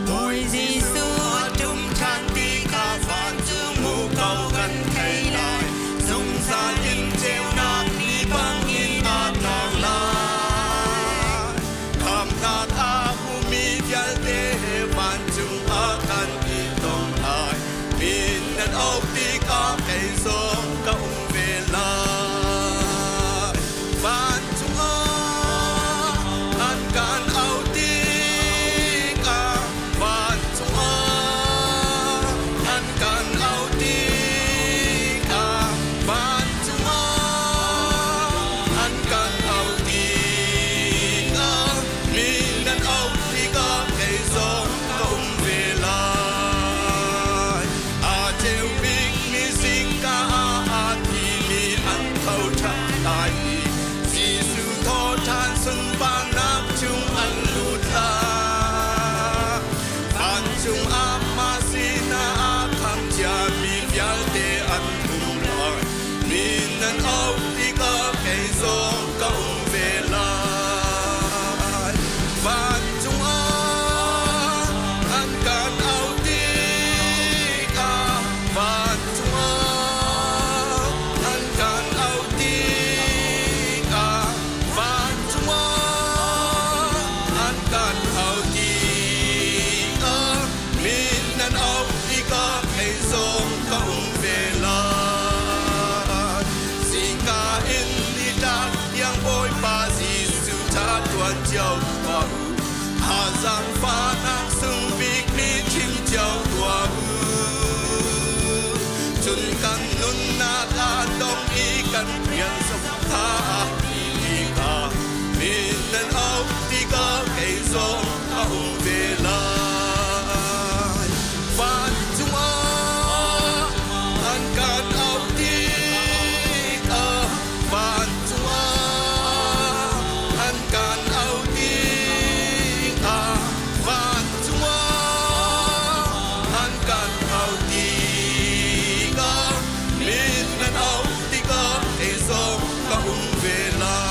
Bawi Jesuh a ṭum ṭhan tikah vancung muko kan thei lai. Zungzal in ceunak ni bangin. Vancung ah mah sinah aa kham ciami vialte an um lai. Min nan auh tikah kei zong ka um ve lai. Vancung ah an kan auh tikah vancung ah an kan auh tikah vancung ah an kan auh tikah min nan auh tikah kei zong ka um ve lai. Zingka in nitlak tiang Bawipa Jesuh ca ṭuan cio tuah u. Thazang fahnak sung bik mi chim cio tuah u. Cun kan nunnak ah dong i kan rian zong kha tikah min nan auh tikah kei zong a um ve lai. Vancung ah an kan auh tikah vancung ah an kan auh tikah vancung ah an kan auh tikah min nan auh tikah kei zong ka um ve lai.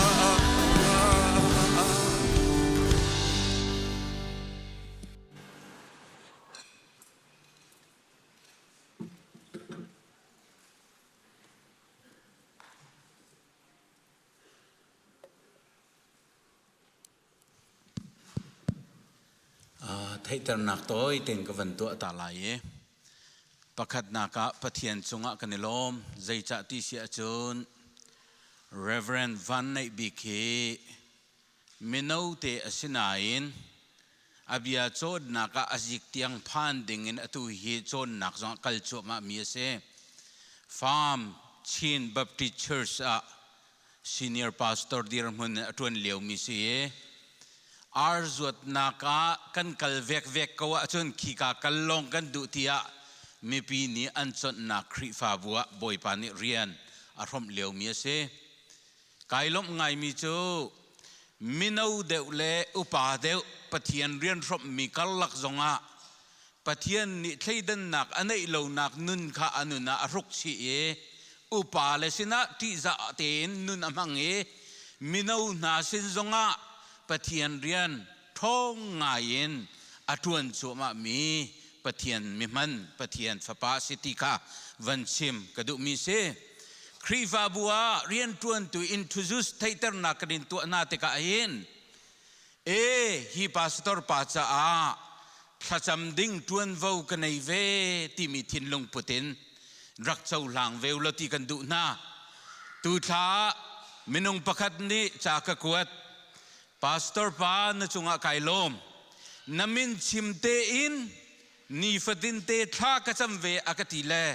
Theihternak tawi tein ka van tuah ta lai i pakhatnak ah Pathian cungah kan i lawm. Zeicah ti si ahcun Reverend Van Neih Bik hi mino te a si nain a bia cawnnak ah a zik tiang phan ding in atu hi cawnnak zong a kal cuahmah mi a si. Farm Chin Baptist Church ah senior pastor dirhmun in a ṭuan liomi si i ar zuatnak ah kan kal vekvek ko ahcun khika kal lawng kan duh tiah mipi nih an chawnhnak Khrihfabu ah Bawipa nih rian a hrawmh liomi a si. Kai lawmh ngaimi cu mino deuh le upa deuh Pathian rian hrawmhmi karlak zongah Pathian nih thleidannak a neih lonak nun kha a nun ah a hruk chih i upa le sinah ṭihzah tein nun a hmang i mino hna sin zongah Pathian rian ṭhawng ngaiin a ṭuan cuahmahmi Pathian mihman Pathian fapa a si ti kha van chim ka duhmi si. Khrihfabu ah rianṭuantu introduce theihternak kan in tuah hna tikah hin E hi pastor pa caah thlacam ding ṭuanvo ka nei ve timi thinlung put in rak cohlang ve ulaw ti kan duh hna. Tu thla minung pakhat nih ca ka kuat. Pastor pa na cungah kai lawm. Na min chim tein nifatin te thla ka cam ve a ka ti le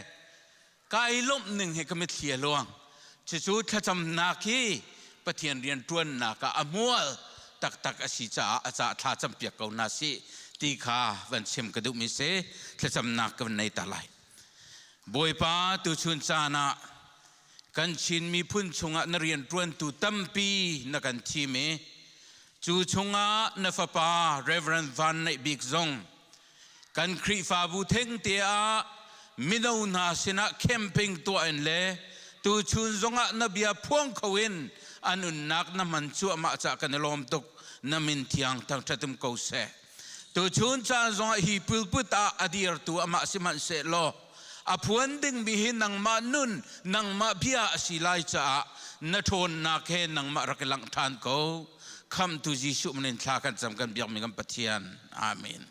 Kai lawmh ning hi ka mitthli a luang. Cucu thlacamnak hi Pathian rianṭuannak ah a hmual taktak a si caah a ca thla campiak ko hna sih ti kha van chim ka duhmi si. Thlacamnak ka van nei ta lai. Bawipa tuchun caan ah kan Chin miphun chungah na rianṭuantu tampi na kan thim i cu chungah na fapa Reverend Van Neih Bik zong Kan Khrihfabu thengte ah mino hna sinah camping tuah in le tuchun zongah na bia phuang kho in a nunnak na hman cuahmah cah kan i lawm tuk. Na min thiang thangṭhat um ko seh. Tuchun caan zongah hi pulput ah a dirtu amah sihmanhsehlaw a phuan dingmi hi nangmah nun, nangmah bia a si lai caah na ṭhawnnak he nangmah rak i langh ṭhan ko. Khamhtu Jesuh min in thla kan cam kan biakmi kan Pathian. Amen.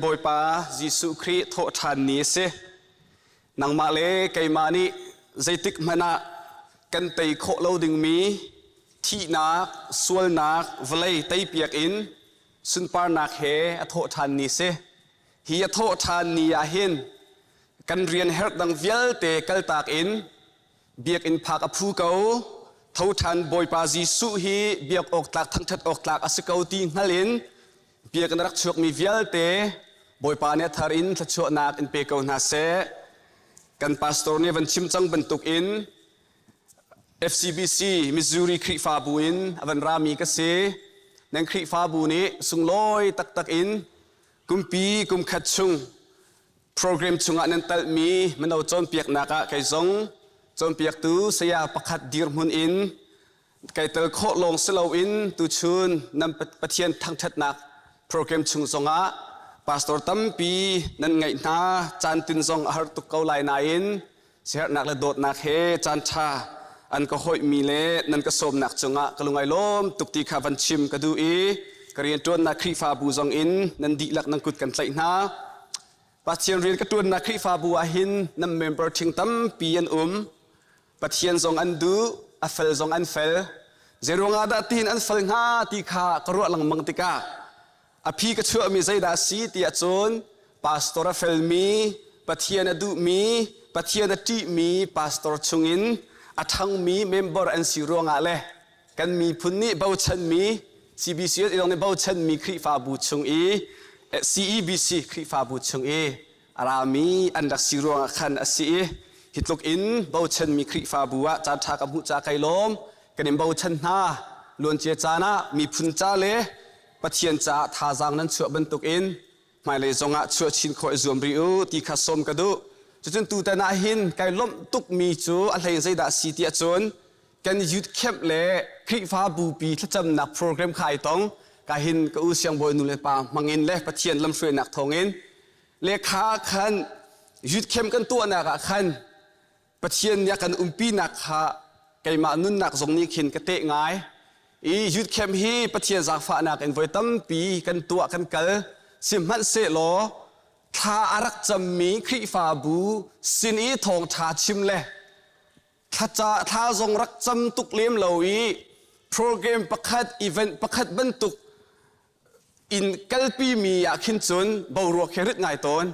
Bawipa Jesuh Khrih thawhṭhan ni a si. Nangmah le keimah nih zeitik hmanh ah kan tei khawh lo dingmi thihnak, sualnak, vawlei teipiak in sunparnak he a thawhṭhan ni a si. Hi a thawhṭhan ni ah hin kan rian herh dang vialte kaltak in biakinn phak a phu ko. Tho ṭhan Bawipa Jesuh hi biak awk tlak thangṭhat awk tlak a si ko ti hngal in biakinn a rak chuakmi vialte Bawipa nih a thar in thluachuahnak in pe ko hna seh. Kan pastor nih van chim cang bantukin FCBC Missouri Khrihfabu in a van rami ka si. Nan Khrihfabu nih sunglawi taktak in kumpi kumkhat chung program chungah nan talhmi mino cawnpiaknak ah kei zong cawnpiaktu saya pakhat dirhmun in kai tel khawh lawng si loin tuchun nan Pathian thangṭhatnak program chung zongah pastor tampi nan ngeih hna caan tin zong a har tuk ko lai nain siaherhnak le dawtnak he caan ṭha an ka hoihmi le nan ka sawmnak cungah ka lungai lawm tuk ti kha van chim ka duh i ka rianṭuannak Khrihfabu zong in nan dihlak nan kut kan tlaih hna. Pathian rian ka ṭuannak Khrihfabu ah hin nan member ṭhing tampi an um. Pathian zong an duh, a fel zong an fel. Zeiruangah dah tihin an fel hnga ti kha ka ruah lengmang tikah A phi ka chuahmi zeidah a si tiah cun pastor a felmi, Pathian a duhmi, Pathian a ṭihmi pastor chungin a ṭhangmi member an si ruangah le kan miphun nih bochanmi CBC zong nih bochanmi Khrihfabu chung i CEBC Khrihfabu chung i a rami an rak si ruangah khan a si i hi tluk in bochanmi Khrihfabu ah caan ṭha ka hmuh ca kai lawm kan in bochan hna luancia caan ah miphun ca le Pathian caah thazaang nan chuah bantukin hmailei zongah chuah chin khawh i zuam rih u ti kha sawm ka duh. Cucun tutan ah hin kai lawmh tukmi cu a hlei zeidah a si ti ahcun kan youth camp le Khrihfa bupi thlacamnak program kha ai tong. Ka hin ka u siangbawi nu le pa hmangin le Pathian lamhruainak thawngin le kha khan youth camp kan tuahnak ah khan Pathian nih a kan umpinak kha keimah nunnak zong nih khin ka teh ngai. I youth camp hi Pathian zaangfahnak in voi tampi kan tuah kan kal. Sihmanhsehlaw thla a rak cammi Khrihfabu sin i thawngṭha chim le thlaca thla zong rak cam tuk lem lo i program pakhat event pakhat bantuk in kalpi mi ah khin cun boruak he rit ngai tawn.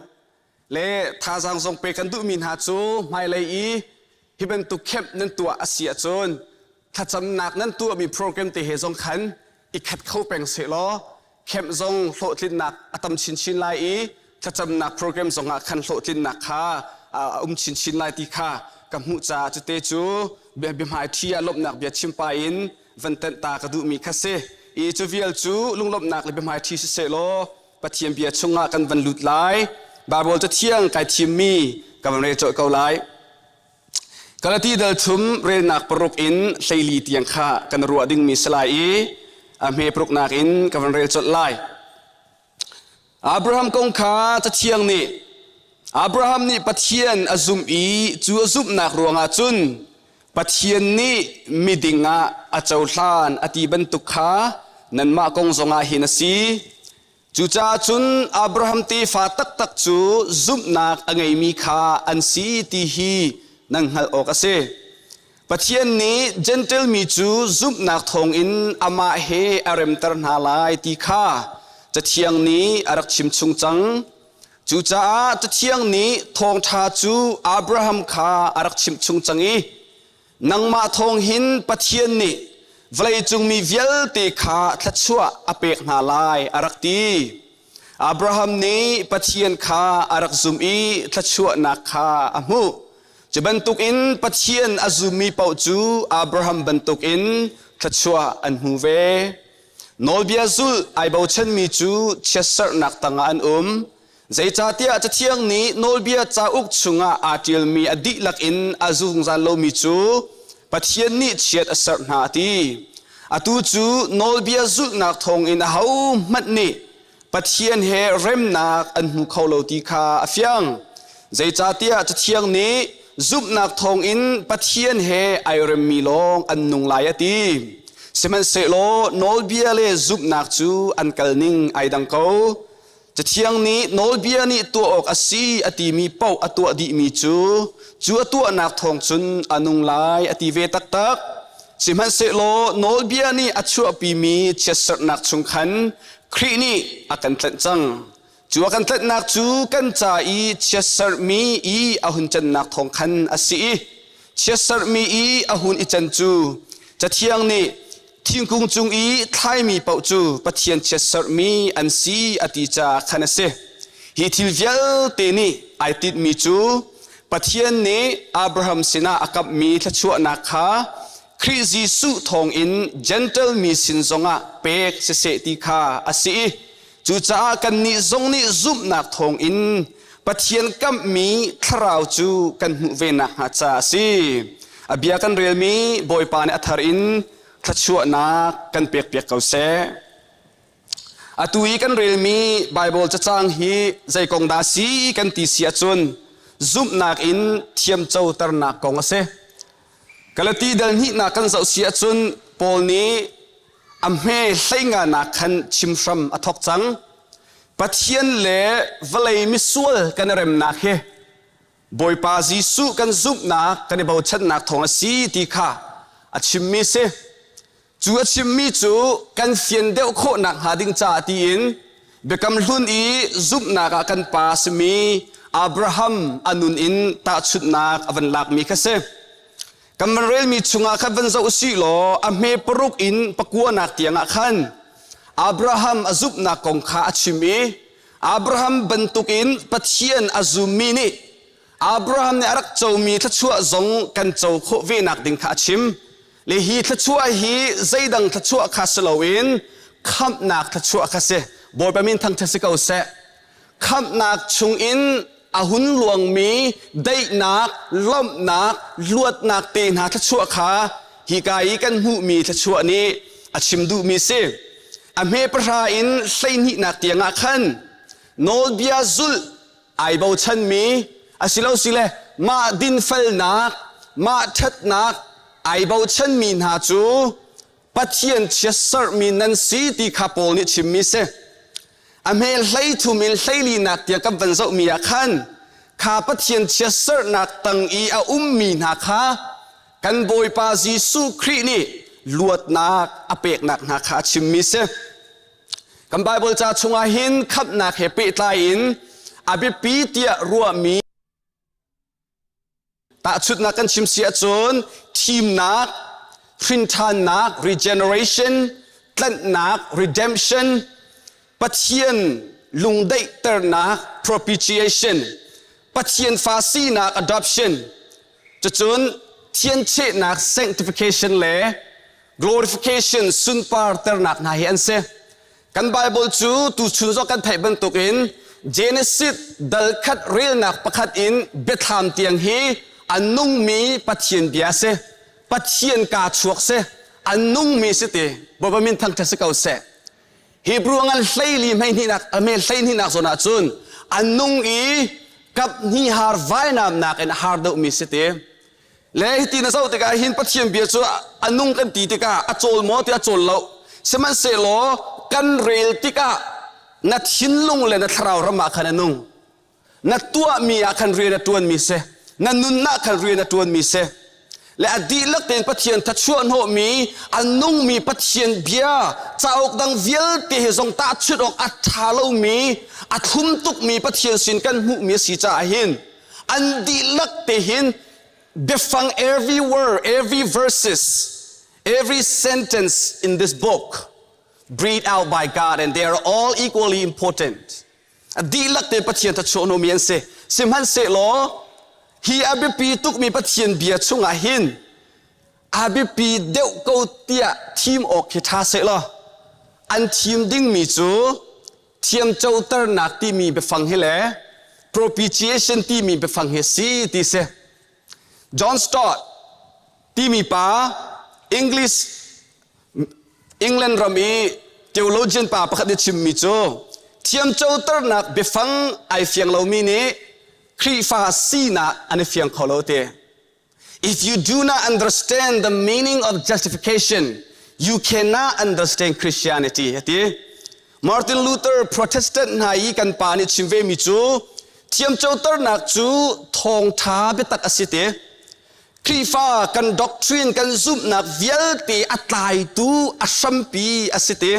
Le thazaang zong pe kan duhmi hna cu hmailei i hi bantuk camp nan tuah a si ahcun thlacamnak nan tuahmi program te he zong khan i khat kho peng sehlaw camp zong hlawhtlinnak a tam chinchin lai i thlacamnak program zong ah khan hlawhtlinnak kha a um chinchin lai ti kha ka hmuh caah cute cu biahmaiṭhi ah lawmhnak bia chim pah in van tenh ta ka duhmi kha si i cu vial cu lunglawmhnak le biahmaiṭhi siseh law Pathian bia chungah kan van lut lai. Baibal cathiang kai thimmi ka van rel colh ko lai. Galati dal thum relnak paruk in hleili tiang kha kan ruah dingmi si lai i a hme paruknak in ka van rel colh lai. Abraham kong kha cathiang nih Abraham nih Pathian a zumh i cu a zumhnak ruangah cun Pathian nih miding ah a cohlan a ti bantuk kha nanmah kong zongah hin a si. Cucaah cun Abraham tefa taktak cu zumhnak a ngeimi kha an si ti hi nan hngalh awk a si. Pathian nih Jentail mi cu zumhnak thawngin amah he a remter hna lai ti kha Cathiang nih a rak chimchung cang. Cucaah Cathiang nih thawngṭha cu Abraham kha a rak chimhchung cang i nangmah thawng hin Pathian nih vawleicung mi vialte kha thluachuah a pek hna lai a rak ti. Abraham nih Pathian kha a rak zumh i thluachuahnak kha a hmuh. Cu bantukin Pathian a zummi paoh cu Abraham bantukin thluachuah an hmu ve. Nawlbia zulh ai bochanmi cu chiatserhnak tangah an um. Zeicahtiah Cathiang nih nawlbia cauk chungah aa ṭialmi a dihlak in a zungzal lomi cu Pathian nih chiat a serh hna a ti. Atu cu nawlbia zulhnak thawngin ahohmanh nih Pathian he remnak an hmu kho lo ti kha a fiang. Zeicahtiah Cathiang nih zumhnak thawngin Pathian he ai remmi lawng an nung lai a ti. Sihmanhsehlaw nawlbia le zumhnak cu an kalning ai dang ko. Cathiang nih nawlbia nih tuah awk a si a timi paoh a tuah dihmi cu cu a tuahnak thawng cun a nung lai a ti ve taktak. Sihmanhsehlaw nawlbia nih a chuahpimi chiatserhnak chung khan Khrih nih a kan tlanh cang. Cu a kan tlanhnak cu kan ca i chiatserhmi i a hun cannak thawng khan a si i chiatserhmi i a hun i can cu. Cathiang nih thingkung cung i thlaimi paoh cu Pathian chiatserhmi an si a ti caah khan a si. Hi thil vialte nih ai tinhmi cu Pathian nih Abraham sinah a kamhmi thluachuahnak kha Khrih Jesuh thawngin Jentail mi sin zongah pek siseh ti kha a si i cucaah kannih zong nih zumhnak thawngin Pathian kamhmi thlarau cu kan hmuh ve nakhnga ca a si. A bia kan relmi Bawipa nih a thar in thluachuahnak kan pekpiak ko seh. Atu i kan relmi Baibal cacang hi zei kong dah si kan ti si ahcun zumhnak in thiamcoternak kong a si. Galati dal hnihnak kan zoh si ahcun Paul nih a hme hleinganak khan chim hram a thawk cang. Pathian le vawlei misual kan i remnak hi Bawipa Jesuh kan zumhnak kan i bochannak thawng a si ti kha a chimmi si. Cu a chimmi cu kan fian deuh khawh nakhnga ding caah tiin Biakam Hlun i zumhnak ah kan pa simi Abraham a nun in tahchunhnak a van lakmi kha si. Kan van relmi chungah khan van zoh usih law a hme paruk in pakuanak tiangah khan Abraham a zumhnak kong kha a chim i Abraham bantukin Pathian a zummi nih Abraham nih a rak comi thluachuah zong kan co khawh ve nak ding kha a chim. Le hi thluachuah hi zeidang thluachuah kha si loin khamhnak thluachuah kha si. Bawipa min thangṭhat si ko seh. Khamhnak chungin a hun luangmi daihnak, lawmhnak, luatnak te hna thluachuah kha hika i kan hmuhmi thluachuah nih a chim duhmi si. A hme pahra in hleihnihnak tiangah khan nawlbia zulh ai bochanmi asilo sile mah dinfelnak mah ṭhatnak ai bochanmi hna cu Pathian chiatserhmi nan si ti kha Paul nih chimmi si. A hme hleithum in hleilinak tiang kan van zohmi ah khan kha Pathian chiatserhnak tang i a ummi hna kha kan Bawipa Jesuh Khrih nih luatnak a peknak hna kha a chimmi si. Kan Baibal ca chungah hin khamhnak he pehtlai in a biapi tiah ruahmi tahchunhnak kan chim si ahcun thimnak, hrinṭhannak, regeneration, tlanhnak, redemption, Pathian lungdaihternak, propitiation, Pathian fa sinak, adoption, cucun thianchehnak, sanctification le glorification sunparternak hna hi an si. Kan Bible cu tuchun zong kan theih bantukin Genesis dal khat relnak pakhat in biathlam tiang hi a nungmi Pathian bia si. Pathian kaa chuak si. A nungmi si ti. Bawipa min thangṭhat si ko seh. Hebrew ngan hleili hmeihnihnak ame hleihnihnak zawn ah cun a nung i kap hnih har vainamnak in a har deuhmi si ti. Le hiti na zoh tikah hin Pathian bia cu a nung kan ti tikah a cawl maw ti a cawl lo. Sihmanhsehlaw kan rel tikah na thinlung le na thlarau ram ah khan a nung. Na tuahmi ah khan rian a ṭuanmi si. Na nunnak khan rian a ṭuanmi si. Le a dihlak tein Pathian thachuah hnawhmi a nungmi Pathian bia cauk dang vialte he zong tahchunh awk a ṭha lomi a thlum tukmi Pathian sin kan hmuhmi a si caah hin an dihlak te hin biafang every word every verses every sentence in this book breathed out by God and they are all equally important a dihlak te Pathian thachuahhnawhmi an si sihmanhsehlaw hi a biapi tukmi Pathian bia chungah hin a biapi deuh ko tiah thim awk hi ṭha sehlaw an thim dingmi cu thiamcoternak timi biafang hi le propitiation timi biafang hi si ti si. John Stott timi pa English England ram i theologian pa pakhat nih chimmi cu thiamcoternak biafang ai fiang lomi nih Khrihfa sinak an i fiang kho lo ti. If you do not understand the meaning of justification, you cannot understand Christianity. Ati. Martin Luther Protestant hna i kan pa nih chim ve mi cu thiamcoternak cu thawngtha biatak a si ti. Khrihfa kan doctrine kan zumhnak vialte a tlaitu a hrampi a si ti.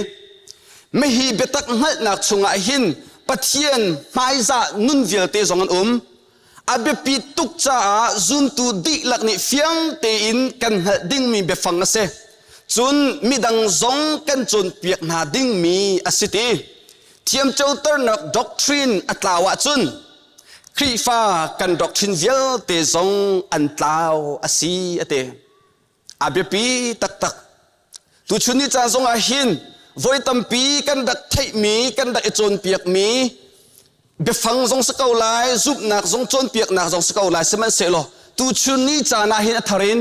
Mihi biatak hngalhnak chungah hin Pathian hmaizah nun vialte zong an um. A biapit tuk caah zumtu dihlak nih fiang tein kan hngalh dingmi biafang a si. Cun midang zong kan cawnpiak hna dingmi a si ti. Thiamcoternak doctrine a tlau ahcun Khrihfa kan doctrine vialte zong an tlau a si a ti. A biapi taktak. Tuchun ni caan zong ah hin voi tampi kan rak theihmi, kan rak i cawnpiakmi biafang zong si ko lai, zumhnak zong cawnpiaknak zong si ko lai, sihmanhsehlaw tuchun ni caan ah hin a thar in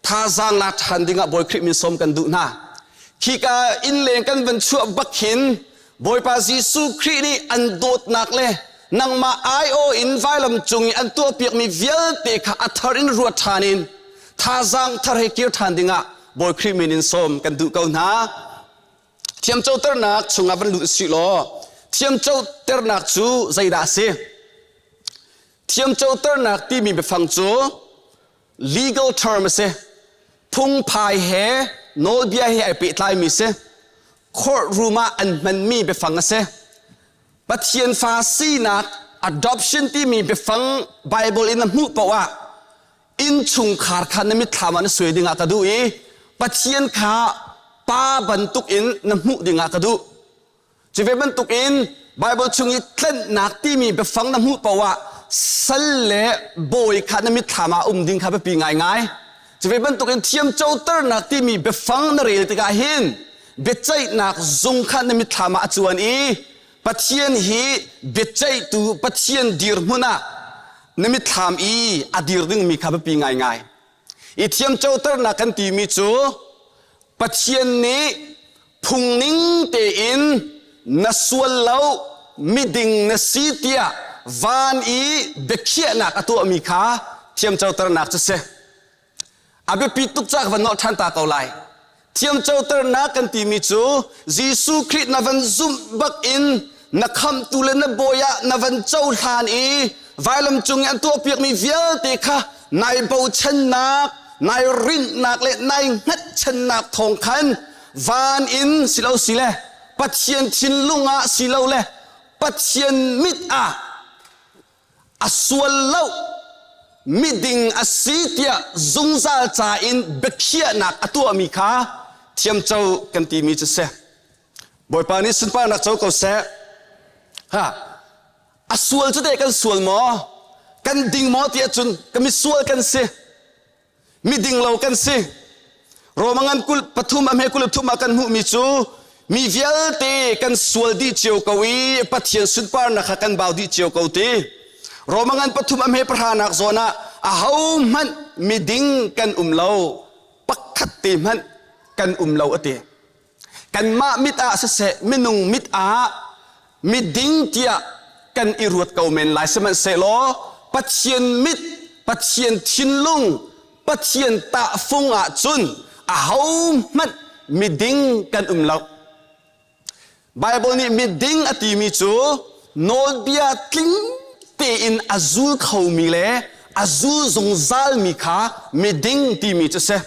thazaang lak ṭhan dingah Bawi Khrih min sawm kan duh hna. Khika innleng kan van chuah bak hin Bawipa Jesuh Khrih nih an dawtnak le nangmah aiawh in vailam cung i an tuahpiakmi vialte kha a thar in ruat ṭhan in thazaang thar he kir ṭhan dingah Bawi Khrih min in sawm kan duh ko hna. Thiamcoternak chungah van lut usih law thiamcoternak cu zeidah a si? Thiamcoternak timi biafang cu legal term a si. Phungphai he nawlbia he ai pehtlaimi si. Courtroom ah an hmanmi biafang a si. Pathian fa sinak adoption timi biafang Bible in na hmuh paoh ah innchungkhar kha na mitthlam ah na suai dingah ka duh i Pathian kha pa bantuk in na hmuh dingah ka duh. Cu ve bantuk in Bible chung i tlenhnak timi biafang na hmuh paoh ah sal le bawi kha na mitthlam ah um ding kha biapi ngaingai. Cu ve bantuk in thiamcoternak timi biafang na rel tikah hin biaceihnak zung kha na mitthlam ah a cuan i Pathian hi biaceihtu Pathian dirhmun ah na mitthlam i a dir dingmi kha biapi ngaingai. I thiamcoternak kan timi cu Pathian nih phungning tein na sual lo miding na si tiah van i biakhiahnak a tuahmi kha thiamcoternak cu si. A biapi tuk caah ka van nolh ṭhan ta ko lai. Thiamcoternak kan timi cu Jesuh Khrih na van zumh bak in na khamhtu le na bawi ah na van cohlan i vailam cung i an tuahpiakmi vialte kha nai bochannak, nai rinhnak le nai hngatchannak thawng khan van in silo sile Pathian thinlung ah silole Pathian mit ah a sual lo miding a si tiah zungzal ca in biakhiahnak a tuahmi kha thiamco kan timi cu si. Bawipa nih sunparnak co ko seh. Ha a sual cu teh kan sual maw? Kan ding maw ti ahcun ka misual kan si. Miding lo kan si. Roma ngan kul pathum a hme kul thum ah kan hmuhmi cu mi vialte kan sual dih cio ko i Pathian sunparnak kha kan bau dih cio ko ti. Roma ngan pathum a hme pahranak zawn ah ahohmanh miding kan um lo pakhat te hmanh kan um lo a ti. Kanmah mit ah siseh minung mit ah miding tiah kan i ruat ko men lai sihmanhsehlaw Pathian mit, Pathian thinlung, Pathian tahfung ahcun ahohmanh miding kan um lo. Bible nih miding a timi cu nawlbia tling tein a zul khomi le a zul zungzalmi kha miding timi cu si.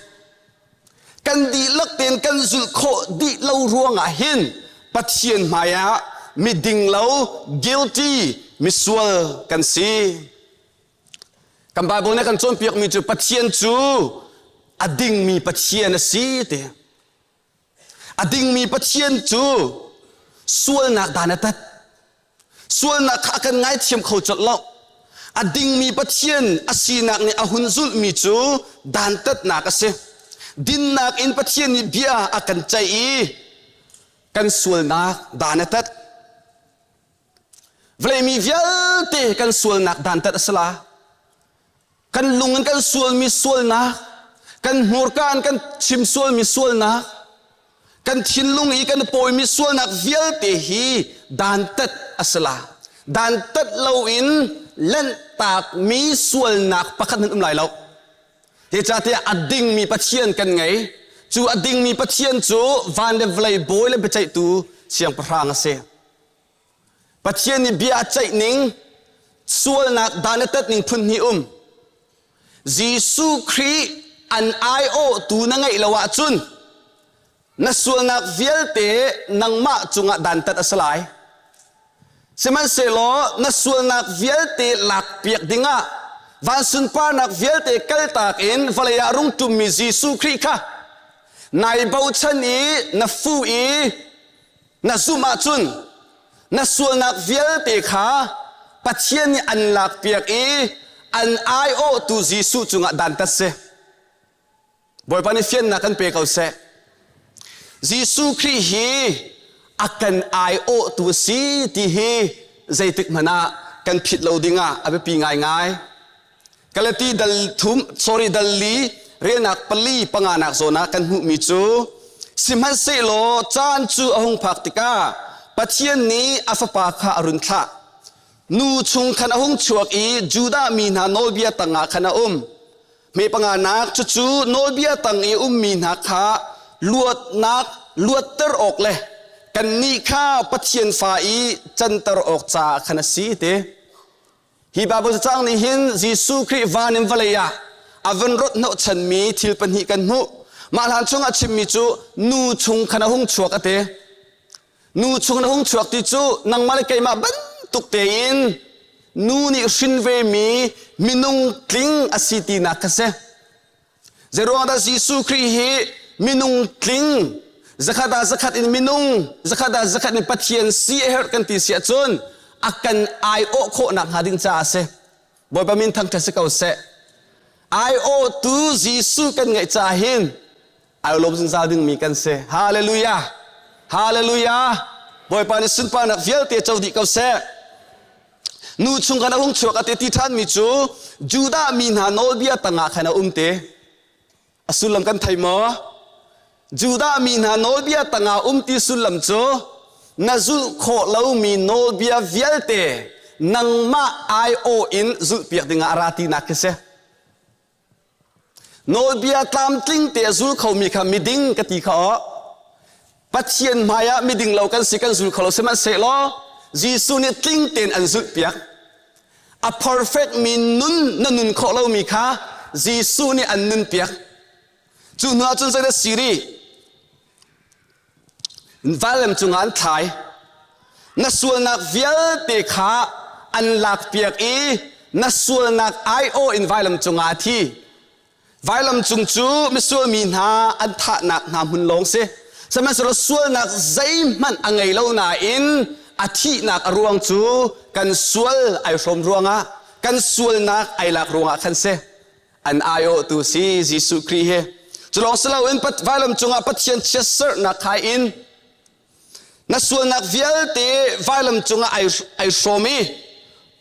Kan dihlak tein kan zulh khawh dih lo ruangah hin Pathian hmaiah miding lo, guilty, misual kan si. Kan Bible nih kan cawnpiakmi cu Pathian cu a dingmi Pathian a si ti. A dingmi Pathian cu sualnak dan a tat. Sualnak kha a kan ngaithiam kho colh lo. A dingmi Pathian a sinak nih a hun zulhmi cu dantatnak a si. Dinnak in Pathian nih bia a kan ceih i kan sualnak dan a tat. Vawlei mi vialte kan sualnak dantat a si la. Kan lung in kan sualmi sualnak, kan hmurka in kan chim sualmi sualnak, kan thinlung i kan pawimi sualnak vialte hi dantat a si la. Dantat loin lanhtakmi sualnak pakhat hmanh um lai lo. Zeicahtiah a dingmi Pathian kan ngei. Cu a dingmi Pathian cu van le vawlei bawi le biaceihtu siangpahrang a si. Pathian nih bia a ceih ning, sualnak dan a tat ning phun hnih um. Jesuh Khrih an aiawhtu na ngeih lo ahcun na sualnak vialte nangmah cungah dantat a si lai. Sihmanhsehlaw na sualnak vialte lakpiak dingah van sunparnak vialte kaltak in vawlei ah rung ṭummi Jesuh Khrih kha. Nai bochan i na fu i na zumh ahcun na sualnak vialte kha Pathian nih an lakpiak i an aiawhtu Jesuh cungah dantat si. Bawipa nih fiannak kan pe ko seh. Jesuh Khrih hi a kan aiawhtu a si ti hi zeitik hmanh ah kan phit lo dingah a biapi ngaingai. Galati dal thum sorry dal li relnak pali panganak zawn ah kan hmuhmi cu sihmanhsehlaw caan cu a hung phak tikah Pathian nih a fapa kha a run thlah. Nu chung khan a hung chuak i Judah mi hna nawlbia tangah khan a um. Me panganak cucu nawlbia tang i ummi hna kha luatnak luatter awk le kannih kha Pathian fa i canter awk caah khan a si ti. Hi Baibal cacang nih hin Jesuh Khrih van in vawlei ah a van rawt hnawhchanmi thil pahnih kan hmuh. Mah hlan chung a chimmi cu nu chung khan a hung chuak a ti. Nu chung a hung chuak ti cu nangmah le keimah bantuk tein nu nih hrin vemi minung tling a si tinak kha si. Zeiruang dah Jesuh Khrih hi minung tling zakhat ah zakhat in minung zakhat ah zakhat in Pathian si a herh kan ti si ahcun a kan aiawh khawhnak hnga ding caah a si. Bawipa min thangṭhat si ko seh. Aiawhtu Jesuh kan ngeih caah hin ai lawm zungzal dingmi kan si. Hallelujah! Hallelujah! Bawipa nih sunparnak vialte co dih ko seh. Nu chung khan a hung chuak a ti ti ṭhanmi cu Judah mi hna nawlbia tangah khan a um te. A sullam kan thei maw? Judah mi hna nawlbia tangah um ti sullam cu na zulh khawh lomi nawlbia vialte nangmah aiawh in zulhpiak dingah a ra tinak khi si. Nawlbia tlamtling te a zul khomi kha miding ka ti kha aw. Pathian hmaiah miding lo kan si kan zul kho lo sihmanhsehlaw Jesuh nih tling tein an zulhpiak. A perfect mi nun na nun khawh lomi kha Jesuh nih an nunpiak. Cu hnu ah cun zeidah si rih? Vailam cungah an thlai. Na sualnak vialte kha an lakpiak i na sualnak aiawh in vailam cungah a thi. Vailam cung cu misual mi hna an thahnak hna hmun lawng si. Sihmanhsehlaw sualnak zeihmanh a ngei lo nain a thihnak a ruang cu kan sual ai hrawm ruangah kan sualnak ai lak ruangah khan si. An aiawhtu si Jesuh Khrih hi. Cu lawng si loin vailam cungah Pathian chiatserhnak khai in na sualnak vialte vailam cungah ai, ai hrawm i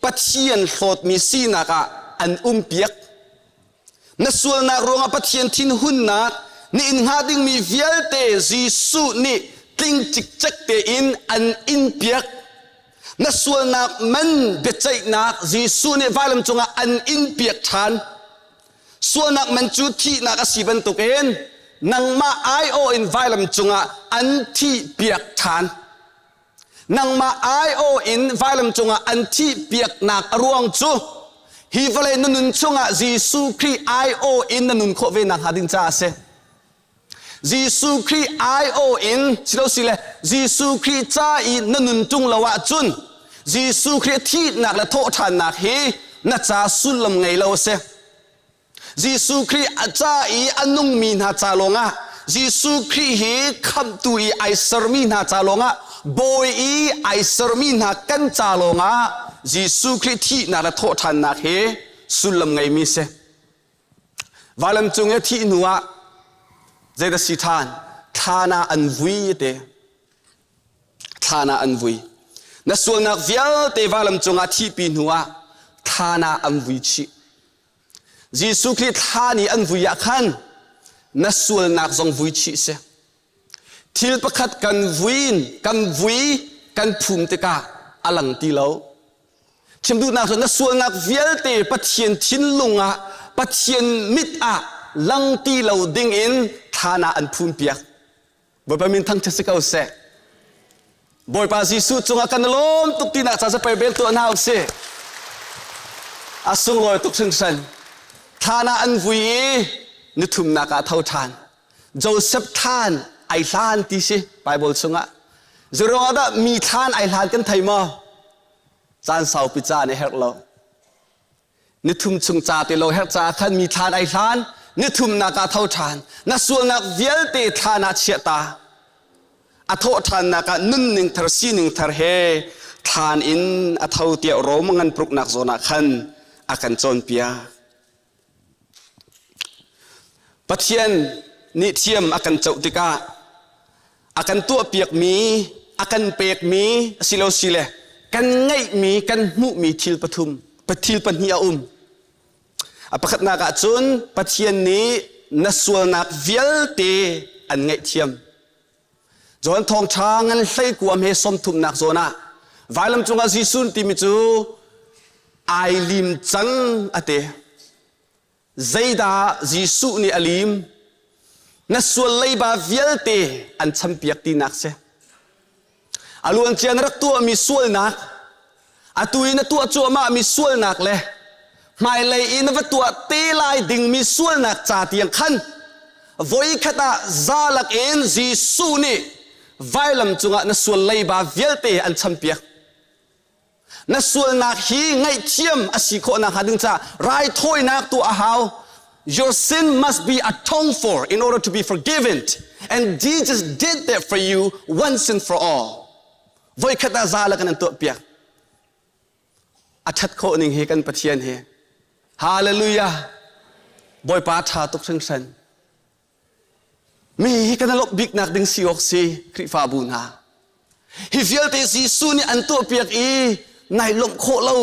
Pathian hlawtmi sinak ah an umpiak. Na sualnak ruangah Pathian thinhunnak na in hnga dingmi vialte Jesuh nih tling cikcek tein an inpiak. Na sualnak man biaceihnak Jesuh nih vailam cungah an inpiak ṭhan. Sualnak man cu thihnak a si bantukin nangmah aiawh in vailam cungah an thihpiak ṭhan. Nangmah aiawh in vailam cungah an thihpiaknak a ruang cu hi vawlei na nun chungah Jesuh Khrih aiawh in na nun khawh ve nakhnga ding caah a si. Jesuh Khrih aiawh in silosile Jesuh Khrih ca i na nun ṭung lo ahcun Jesuh Khrih thihnak le thawhṭhannak hi na ca sullam ngei lo a si. Jesuh Khrih a ca i a nungmi hna ca lawngah Jesuh Khrih hi khamhtu i ai sermi hna ca lawngah bawi i ai sermi hna kan ca lawngah Jesuh Khrih thihnak le thawhṭhannak hi sullam ngeimi si. Vailam cung i a thih hnu ah zeidah si ṭhan? Thlan ah an vui te. Thlan ah an vui. Na sualnak vialte vailam cungah thihpi hnu ah thlan ah an vui chih. Jesuh Khrih thlan i an vui ah khan na sualnak zong vui chih si. Thil pakhat kan vuin kan vui kan phum tikah a lang ti lo. Chim duhnak cu na sualnak vialte Pathian thinlung ah Pathian mit ah lang ti lo ding in thlan ah an phumpiak. Bawipa min thangṭhat si ko seh. Bawipa Jesuh cungah kan lawm tuk tinak ca zapei bel tuah hna usih. A sunglawi tuk hringhran. Thlan ah an vui i nithumnak ah tho ṭhan. Joseph thlan ai hlan ti si Bible chungah. Zeruangah dah mi thlan ai hlan kan thei maw? Caan saupi caan a herh lo. Nithum chung ca te lo herh caah khan mi thlan ai hlan. Nithumnak ah tho ṭhan. Na sualnak vialte thlan ah chiah ta. A thawh ṭhannak ah nunning thar sining thar he thlan in a tho tiah Rom ngan pruknak zawn ah khan a kan cawnpiak. Pathian nih thiam a kan coh tikah a kan tuahpiakmi, a kan pekmi asilo sile kan ngeihmi, kan hmuhmi thil pathum, thil pahnih a um. A pakhatnak ah cun Pathian nih na sualnak vialte an ngaihthiam. John thawngṭha ngan hlei kuam he sawmthumnak zawn ah vailam cungah Jesuh timi cu ai lim cang a ti. Zeidah Jesuh nih a lim? Na sual leiba vialte an champiak tinak si. A luancia na rak tuahmi sualnak, atu i na tuah cuahmahmi sualnak le hmailei i na va tuah te lai dingmi sualnak ca tiang khan voikhat ah zalak in Jesuh nih vailam cungah na sual leiba vialte an champiak. Na sualnak hi ngaihthiam a si khawh nakhnga ding caah raithawinak tuah a hau. Your sin must be atoned for in order to be forgiven. And Jesus did that for you once and for all. Voikhat ah za lakin an tuahpiak. A ṭhat khawh ning hi kan Pathian hi. Hallelujah. Bawipa ṭha tuk hringhran. Mi hi kan lawmh biknak ding si awk si Khrihfabu hna. Hi vialte Jesuh nih an tuahpiak i nai lawmh khawh lo.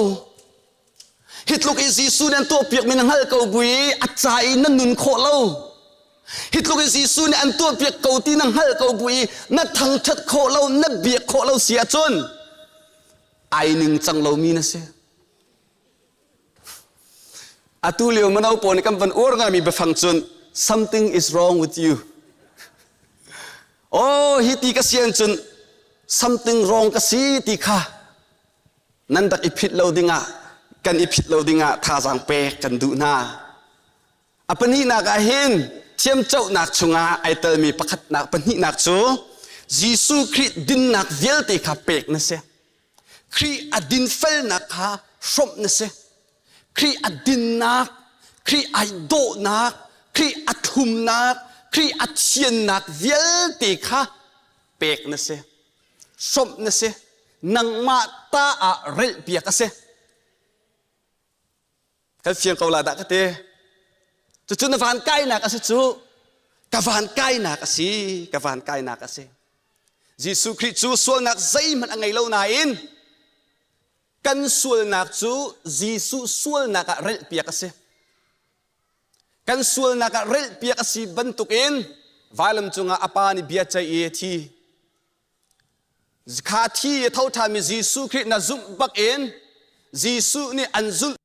Hi tluk i Jesuh nih an tuahpiak mi na hngalh ko bu i a ca i na nun khawh lo. Hi tluk i Jesuh nih an tuahpiak ko ti na hngalh ko bu i na thangṭhat khawh lo, na biak khawh lo si ahcun ai ningcang lomi na si. Atu lio mano pawl nih kan van uar ngaimi biafang cun something is wrong with you. Oh, hi ti ka sian cun something wrong ka si ti kha nan rak i phit lo dingah kan i phit lo dingah thazaang pek kan duh hna. A pahnihnak ah hin thiamcohnak chungah ai telmi pakhatnak pahnihnak cu Jesuh Khrih dinnak vialte kha pek na si. Khrih a dinfelnak kha hrawmh na si. Khrih a dinnak, Khrih ai dawhnak, Khrih a thlumnak, Khrih a thiannak vialte kha pek na si. Hrawmh na si. Nangmah ta ah relhpiak a si. Kan fiang ko la dah ka ti. Cucu na van kainak a si cu. Ka van kainak a si. Ka van kainak a si. Jesuh Khrih cu sualnak zeihmanh a ngei lo nain kan sualnak cu Jesuh sualnak ah relhpiak a si. Kan sualnak ah relhpiak a si bantukin vailam cungah a pa nih bia ceih i a thi. Kha thi i tho ṭhanmi Jesuh Khrih na zumh bakin Jesuh nih an zulh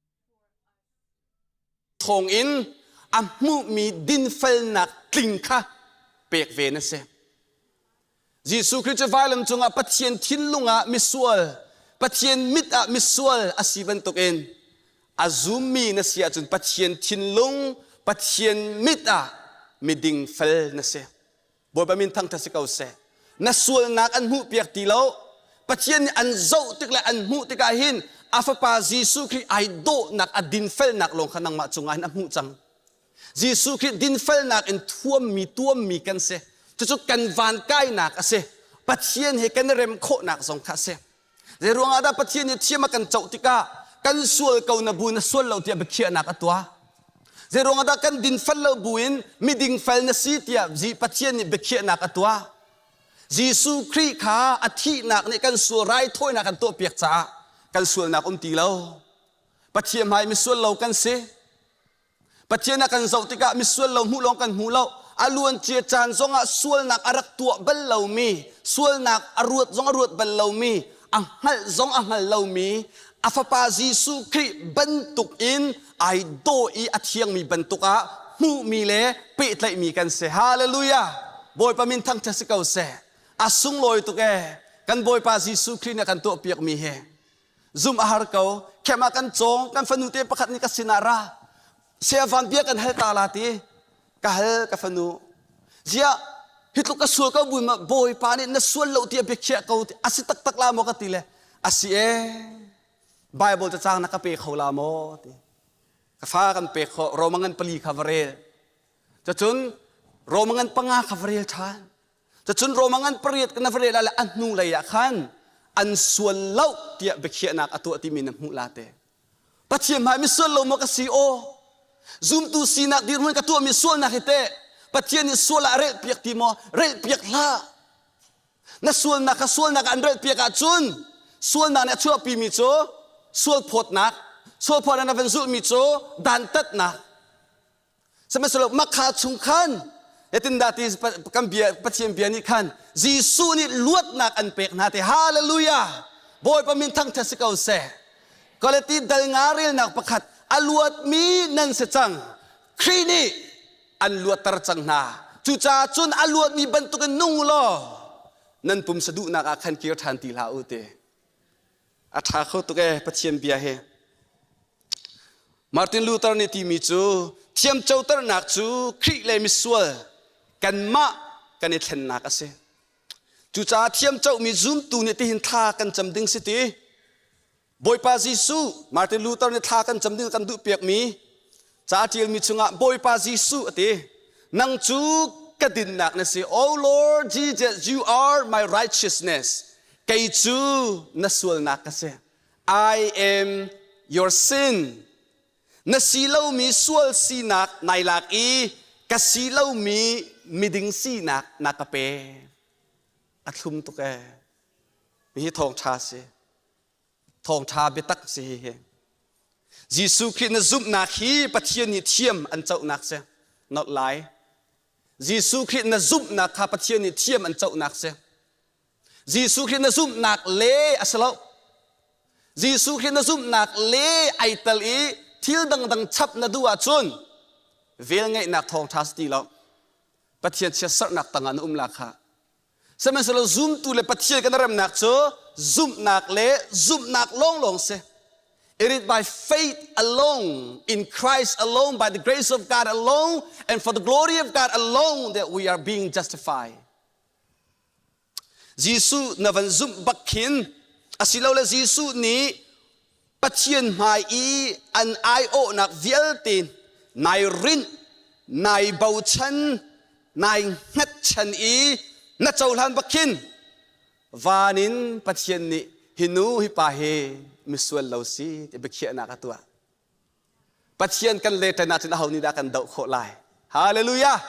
thawngin a hmuhmi dinfelnak tling kha pek ve na si. Jesuh Khrih cu vailam cungah Pathian thinlung ah misual, Pathian mit ah misual a si bantukin a zummi na si ahcun Pathian thinlung, Pathian mit ah miding fel na si. Bawipa min thangṭhat si ko seh. Na sualnak an hmuhpiak ti lo. Pathian nih an zoh tik le an hmuh tikah hin a fapa Jesuh Khrih ai dawhnak, a dinfelnak lawng kha nangmah cungah hin a hmuh cang. Jesuh Khrih dinfelnak in thuammi, tuammi kan si. Cucu kan van kainak a si. Pathian he kan i rem khawhnak zong kha a si. Zei ruangah dah Pathian nih thiam a kan coh tikah kan sual ko na bu na sual lo tiah biakhiahnak a tuah? Zei ruangah dah kan dinfel lo buin miding fel na si tiah Pathian nih biakhiahnak a tuah? Jesuh Khrih kha a thihnak nih kan sual raithawinak kan tuahpiak caah kan sualnak um ti lo. Pathian hmai misual lo kan si. Pathian a kan zoh tikah misual lo hmuh lawng kan hmu lo. A luancia caan zongah sualnak a rak tuah bal lomi, sualnak a ruat zong a ruat bal lomi, a hngalh zong a hngal lomi, a fapa Jesuh Khrih bantuk in ai dawh i a thiangmi bantuk ah hmuhmi le pehtlaihmi kan si. Hallelujah! Bawipa min thangṭhat si ko seh. A sunglawi tuk ee. Kan Bawipa Jesuh Khrih nih a kan tuahpiakmi hi. Zumh a har ko. Khem ah kan cawng, kan fanu te pakhat nih ka sinah ra. Saya van bia kan hal ta la ti. Ka hal ka fanu. Ziah hi tluk ka sual ko buin ma Bawipa nih na sual lo tiah biakhiah ko ti a si taktak la maw ka ti le a si ee. Bible cacang na ka pe kho la maw ti. Ka fa kan pek kho Roma ngan pali kha va rel. Cucun Roma ngan panga kha va rel ṭhan. Cucun Roma ngan pariat na va rel ah le a hnu lei ah khan an sual lo tiah biakhiahnak a tuah timi na hmuh la te. Pathian hmai misual lo maw ka si aw? Zumtu sinak dirhmun ka tuahmi sualnak hi teh Pathian nih sual ah a relhpiak ti maw? Relhpiak hlah. Na sualnak kha sualnak ah an relhpiak ahcun sualnak nih a chuahpimi cu sualphawtnak, sualphawtnak na van zulhmi cu dantatnak. Sihmanhsehlaw makha chung khan zeitindah ti kan bia Pathian bia nih khan Jesuh nih luatnak an pek hna te hallelujah Bawipa min thangṭhat si ko seh Galati dal nga relnak pakhat a luatmi nan si cang Khrih nih an luatter cang hna cucaah cun a luatmi bantukin nung u law nan pumsa duhnak ah khan kir ṭhan ti hlah u ti A ṭha kho tuk ee Pathian bia hi. Martin Luther nih timi cu thiamcoternak cu Khrih le misual kanmah kan i thlennak a si. Cucaah thiamcohmi zumtu nih tihin thla kan cam ding si ti. Bawipa Jesuh Martin Luther nih thla kan cam ding kan duhpiakmi ca ṭialmi chungah Bawipa Jesuh a ti. Nang cu ka dinnak na si. O Lord Jesus, you are my righteousness. Kei cu na sualnak ka si. I am your sin. Na si lomi sual sinak nai lak i ka si lomi miding sinak na ka pe. A thlum tuk ee. Hihi thawngṭha si. Thawngṭha biatak si hihi. Jesuh Khrih na zumhnak hi Pathian nih thiam an cohnak si. Not lai. Jesuh Khrih na zumhnak kha Pathian nih thiam an cohnak si. Jesuh Khrih na zumhnak le a si lo. Jesuh Khrih na zumhnak le ai tel i thil dangdang chap na duh ahcun velngeihnak thawngṭha si ti lo. Pathian chiatserhnak tangah na um la kha. Sihmanhsehlaw zumtu le Pathian kan remnak cu zumhnak le zumhnak lawnglawng si. It is by faith alone, in Christ alone, by the grace of God alone, and for the glory of God alone that we are being justified. Jesuh na van zumh bak khin asilole Jesuh nih Pathian hmai i an aiawhnak vialte nai rinh, nai bochan, nai hngatchan i na cohlan bak khin van in Pathian nih hi nu hi pa hi misual lo si ti biakhiahnak a tuah. Pathian kan le ṭan ahcun aho nih dah kan doh khawh lai? Hallelujah!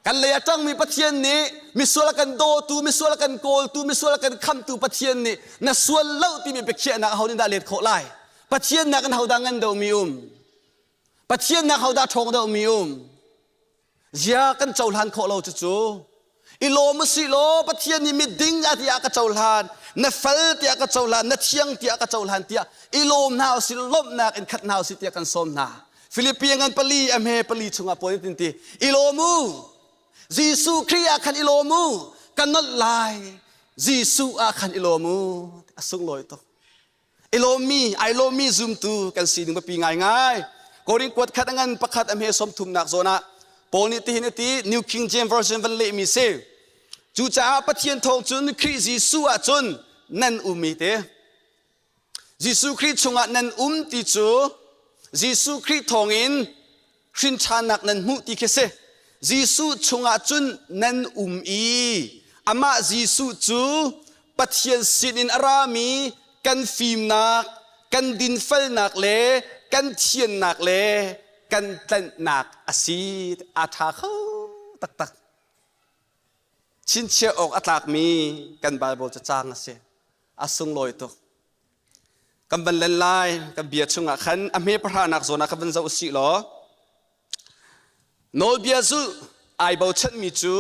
Kan lei a ṭangmi Pathian nih misual a kan dawtu, misual a kan kawltu, misual a kan khamtu Pathian nih na sual lo timi biakhiahnak aho nih dah let khawh lai? Pathian nak in hodah ngan deuhmi um? Pathian nak hodah ṭhawng deuhmi um? Zia kan cohlan khawh lo cucu. I lawm usih law Pathian nih miding a tiah ka cohlan, na fel tiah ka cohlan, na thiang tiah ka cohlan tiah i lawm hna usih lawmhnak in khat hna usih tiah kan sawm hna. Filipi ngan pali a hme pali chungah Paul nih ti i lawm u. Jesuh Khrih ah khan i lawm u. Ka nolh lai. Jesuh ah khan i lawm u. A sunglawi tuk. I lawmmi ai lawmmi zumtu kan sining biapi ngaingai. Korin kuat khat a ngan pakhat a hme sawmthumnak zawn ah Paul nih tihin a ti New King James Version van lehmi si. Cucaah Pathian thawng cun Khrih Jesuh ah cun nan um i te. Jesuh Khrih chungah nan um ti cu Jesuh Khrih thawngin hrinṭhannak nan hmuh ti khi si. Jesuh chungah cun nan um i amah Jesuh cu Pathian sinin a rami kan fimnak, kan dinfelnak le kan thiannak le kan tlanhnak a si. A ṭha kho taktak. Chinchiah awk a tlakmi kan Baibal cacang a si. A sunglawi tuk. Kan van len lai kan bia chungah khan a hme pahranak zawn ah khan van zoh usih law nawlbia zulh ai bochanmi cu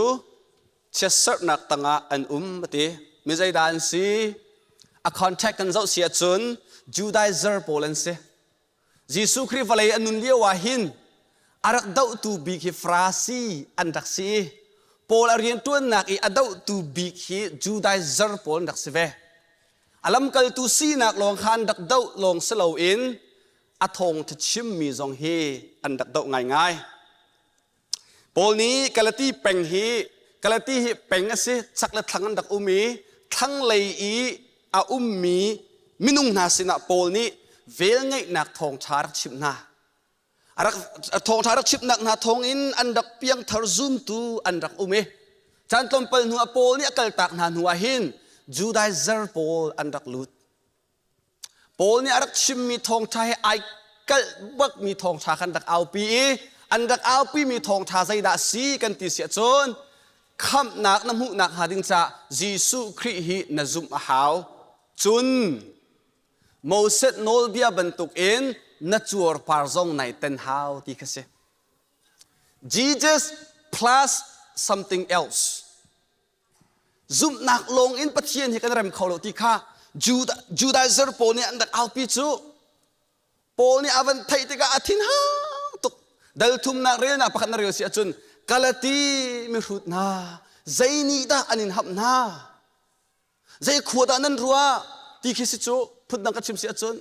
chiatserhnak tangah an um a ti. Mi zeidah an si? A contact kan zoh si ahcun Judaizer pawl an si. Jesuh Khrih vawlei a nun lio ah hin a rak dohtu bik hi Farasi an rak si i Paul a rianṭuannak i a dohtu bik hi Judaizer pawl an rak si ve. A lamkaltu sinak lawng kha an rak doh lawng si loin a thawngṭha chimmi zong hi an rak doh ngaingai. Paul nih Galati peng hi Galati hi peng a si chak le thlang an rak um i thlanglei i a ummi minung hna sinah Paul nih velngeihnak thawngṭha rak chimh hna. Arak thawngṭha rak chimnak hna thawngin an rak piangthar zumtu an rak um i caan tlawmpal hnu ah Paul nih a kaltak hna hnu ah hin Judaizer pawl an rak lut. Paul nih a rak chimmi thawngṭha he ai kalh bakmi thawngṭha khan rak aupi i an rak aupimi thawngṭha zeidah si kan ti si ahcun khamhnak na hmuhnak hnga ding caah Jesuh Khrih hi na zumh a hau. Cun Moses nawlbia bantukin na cuarpar zong nai ten hau ti kha si. Jesus plus something else. Zumhnak lawng in Pathian hi kan rem kho lo ti kha Judaizer pawl nih an rak aupi cu Paul nih a van theih tikah a thin hang tuk. Dal thumnak relnak pakhat na rel si ahcun Galati mihrut hna zei nih dah an in hamh hna? Zei khua dah nan ruah ti khi si cu phundang ka chim si ahcun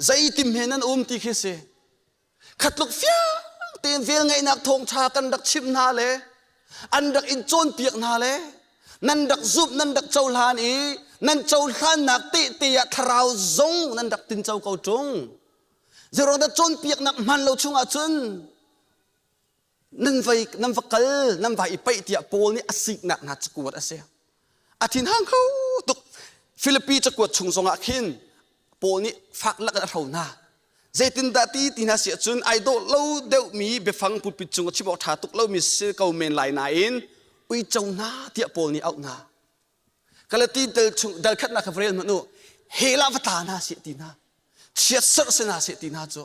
zeitim he nan um ti khi si khatluk fiang tein velngeihnak thawngṭha kan rak chimh hna le an rak in cawnpiak hna le nan rak zumh nan rak cohlan i nan cohlannak tehte ah thlarau zong nan rak tinco ko ṭung zeruang dah cawnpiaknak hman lo chungah cun nan vai nan va kal nan vai i paih tiah Paul nih a siknak hna cakuat a si a thinhang kho tuk Filipi cakuat chung zongah khin Paul nih fak lak in a hro hna zeitindah ti ti hna si ahcun ai dawh lo deuhmi biafang pulpit cung a chim awk ṭha tuk lomi si ko men lai nain uico hna tiah Paul nih auh hna Galati dal chung dal khatnak kha va rel hmanh u hell ah va tla hna seh ti hna chiatserh si hna seh ti hna cu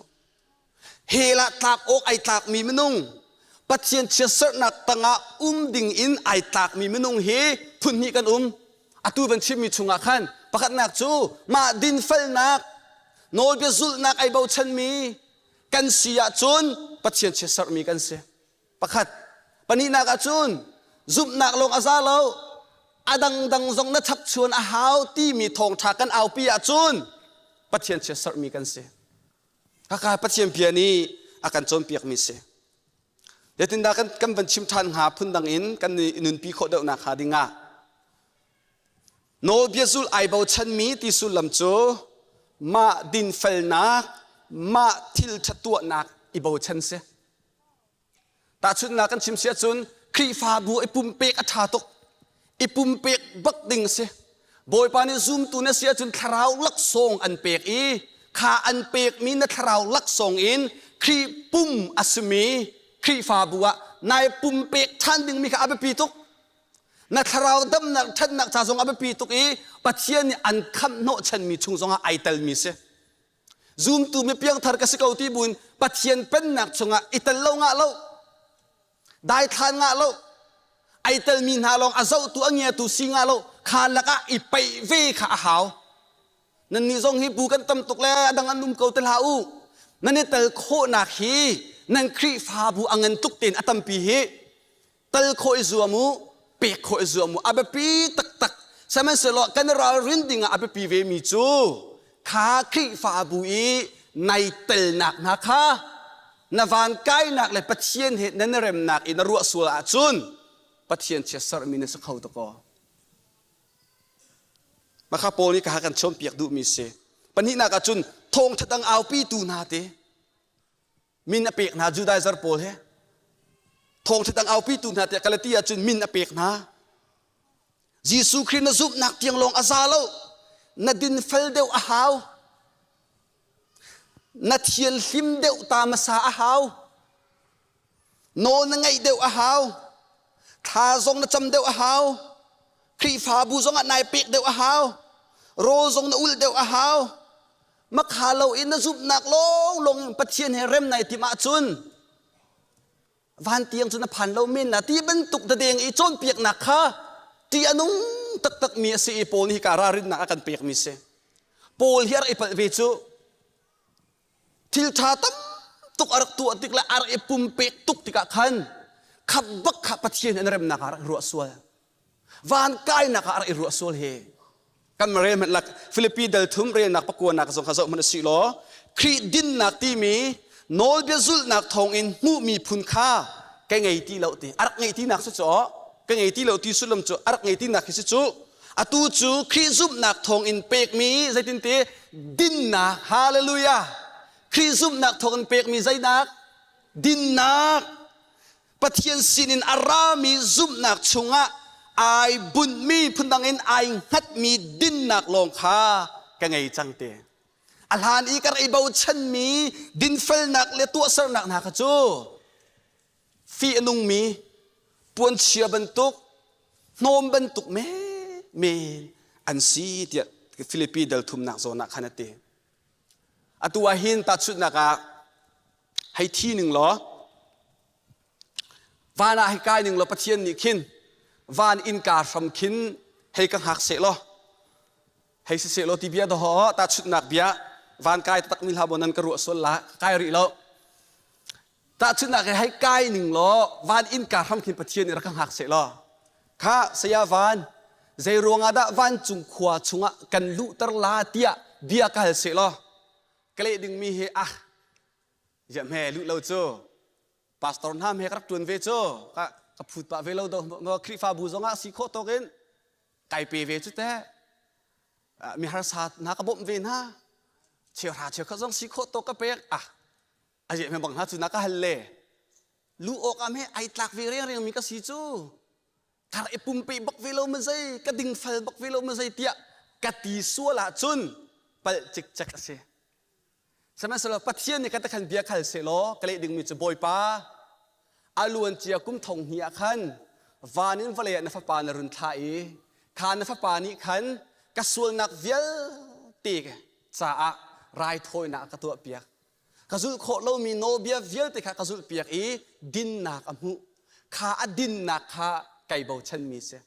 hell ah tlak awk ai tlakmi minung Pathian chiatserhnak tangah um ding in ai tlakmi minung hi phun hnih kan um atu van chimmi chungah khan pakhatnak cu mah dinfelnak nawlbia zulhnak ai bochanmi kan si ahcun Pathian chiatserhmi kan si Pakhat. Pahnihnak ahcun zumhnak lawng a za lo. A dangdang zong na chapchuan a hau timi thawngṭha kan aupi ahcun Pathian chiatserhmi kan si. Kaka Pathian bia nih a kan cawnpiakmi si. Zeitindah kan, kan van chim ṭhan hnga phundang in kan i nunpi khawh deuhnak hnga dingah Nawlbia zulh ai bochanmi ti sullam cu mah dinfelnak, mah thil ṭha tuahnak i bochan si. Tahchunhnak kan chim si ahcun Khrihfabu i pumpek a ṭha tuk. I pumpek bak ding a si. Bawipa nih zumtu na si ahcun thlarau laksawng an pek i kha an pekmi na thlarau laksawng in Khrih pum a simi Khrihfabu ah nai pumpek ṭhan dingmi kha a biapi tuk. Na thlarau damnak ṭhatnak ca zong a biapi tuk i Pathian nih an khamh hnawhchanmi chung zongah ai telmi si. Zumtu mi piangthar ka si ko ti buin Pathian pennak chungah i tel lo ngah lo, daithlan ngah lo, ai telmi hna lawng a zohtu a ngiatu si ngah lo, kha lakah i paih ve kha a hau. Nannih zong hi bu kan tam tuk le a dang an um ko ti hlah u. Nan i tel khawhnak hi nan Khrihfabu a ngan tuk tein a tampi hi tal khawh i zuam u pek khawh i zuam u a biapi taktak sihmanhsehlaw kan ralrin ding ah a biapi ve mi cu kha Khrihfabu i nai telnak hna kha na van kainak le Pathian he nan remnak i na ruah sual ahcun Pathian chiatserhmi na si kho tuk aw Maka Paul nih ka kan cawnpiak duhmi si pahnihnak ahcun thawngṭha dang aupitu hna te min a pek hna Judaizer pawl he thawngṭha dang aupitu hna tiah Galati ahcun min a pek hna Jesuh Khrih na zumhnak tiang lawng a za lo na dinfel deuh a hau na thianhlim deuh ta hmasa a hau nawl na ngaih deuh a hau thla zong na cam deuh a hau Khrihfabu zong ah nai pek deuh a hau rawl zong na ulh deuh a hau makha lo in na zumhnak lawnglawng in Pathian he rem nai timh ahcun van tiang cu na phan lo men na ti bantuk dadeng i cawnpiaknak kha ṭih a nung taktak mi a si i Paul nih hika ralrinnak a kan pekmi si. Paul hi a rak i palh ve cu thil ṭha tam tuk a rak tuah tik le a rak i pumpek tuk tikah khan khap bak kha Pathian an remnak ah a rak ruah sual. Van kainak ah a rak i ruah sual hi kan rel hmanh lak Filipi dal thum relnak pakuanak zong kha zoh hmanh si law Khrih dinnak timi nawlbia zulhnak thawngin hmuhmi phun kha ka ngei ti lo ti a rak ngei tinak si cu ka ngei ti lo ti sullam cu a rak ngei tinak khi si cu atu cu Khrih zumhnak thawngin pekmi zeitin ti dinnak hallelujah. Khrih zumhnak thawngin pekmi zeinak? Dinnak. Pathian sinin a rami zumhnak chungah ai bunhmi phundang in ai hngatmi dinnak lawng kha ka ngei cang te. A hlan i ka rak i bochanmi dinfelnak le tuahsernak hna kha cu fih a nungmi puanchia bantuk hnawm bantuk men an si tiah Filipi dal thumnak zawn ah khan a ti. Atu ah hin tahchunhnak ah hei thi ning law van ah hei kai ning law Pathian nih khin van innka hram khin hei ka hngak seh law hei si seh law ti bia dawh tahchunhnak bia van kai taktak mi hlah maw nan ka ruah sual la kai rih lo Tahchunhnak he hei kai ning law van innka hram khin Pathian nih rak ka hngak seh law kha saya van zei ruangah dah vancung khua chungah kan luhter la tiah bia ka hal seh law ka leh dingmi hi ah ziah hme luh lo cu pastor hna he ka rak tuan ve cu ka ka phut pah ve lo do Khrihfabu zongah si khawh tawk in kai pe ve cu teh mi harsa hna ka bawmh ve hna cheuhra cheukhat zong si khawh tawk ka pek ah a je bang hna cu na ka hal le lu awk am he ai tlak ve reng reng mi ka si cu kar i pumpe bak ve lo ma zei ka ding fal bak ve lo ma zei tiah ka ti sual ahcun palh cikcek a si sihmanhsehlaw Pathian nih ka takhan bia khal seh law ka leh dingmi cu Bawipa a luan cia kum thong hnih ah khan van in vawlei ah na fapa na run thlah i kha na fapa nih khan ka sualnak vialte caah raithawinak a ka tuahpiak Ka zulh khawh lomi nawlbia vialte kha ka zulhpiak i dinnak a hmuh. Kha a dinnak kha kai bochanmi si.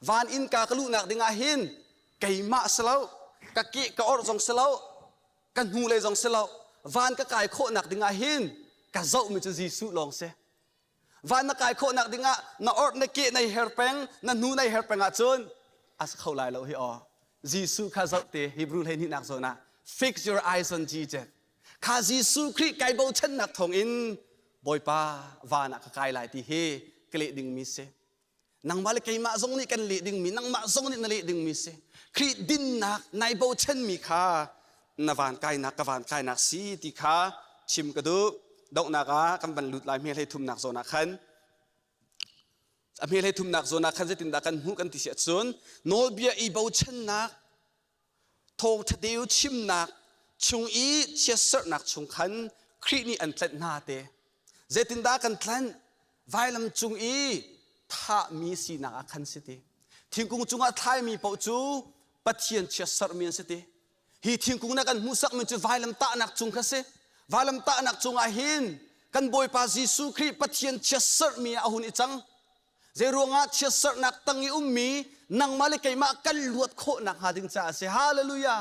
Van innka ka luhnak dingah hin keimah si lo, ka ke ka orh zong si lo, ka hnulei zong si lo, van ka kai khawhnak dingah hin ka zohmi cu Jesuh lawng si. Van na kai khawhnak dingah na orh na ke nai her peng, na hnu nai her peng ahcun a si kho lai lo hi aw. Jesuh kha zoh te Hebrew 12nak zawn ah fix your eyes on Jesus. Kha Jesuh Khrih kai bochannak thawngin Bawipa van ah ka kai lai ti hi ka leh dingmi si. Nangmah le keimah zong nih kan leh dingmi, nangmah zong nih na leh dingmi si. Khrih dinnak nai bochanmi kha na van kainak ka van kainak si ti kha chim ka duh. Donghnak ah kan van lut lai hme hlei thumnak zawn ah khan a hme hlei thumnak zawn ah khan zeitindah kan hmuh kan ti si ahcun nawlbia i bochannak thawngṭha deu chimnak chung i chiatserhnak chung khan Khrih nih an tlanh hna te. Zeitindah kan tlanh? Vailam cung i thahmi sinak ah khan si ti. Thingkung cungah thlaimi paoh cu Pathian chiatserhmi an si ti. Hi thingkung na kan hmuhsakmi cu vailam tahnak cung kha si. Vailam tahnak cungah hin kan Bawipa Jesuh Khrih Pathian chiatserhmi ah a hun i cang. Zeiruangah chiatserhnak tang i ummi nangmah le keimah kan luat khawh nakhnga ding caah a si. Hallelujah!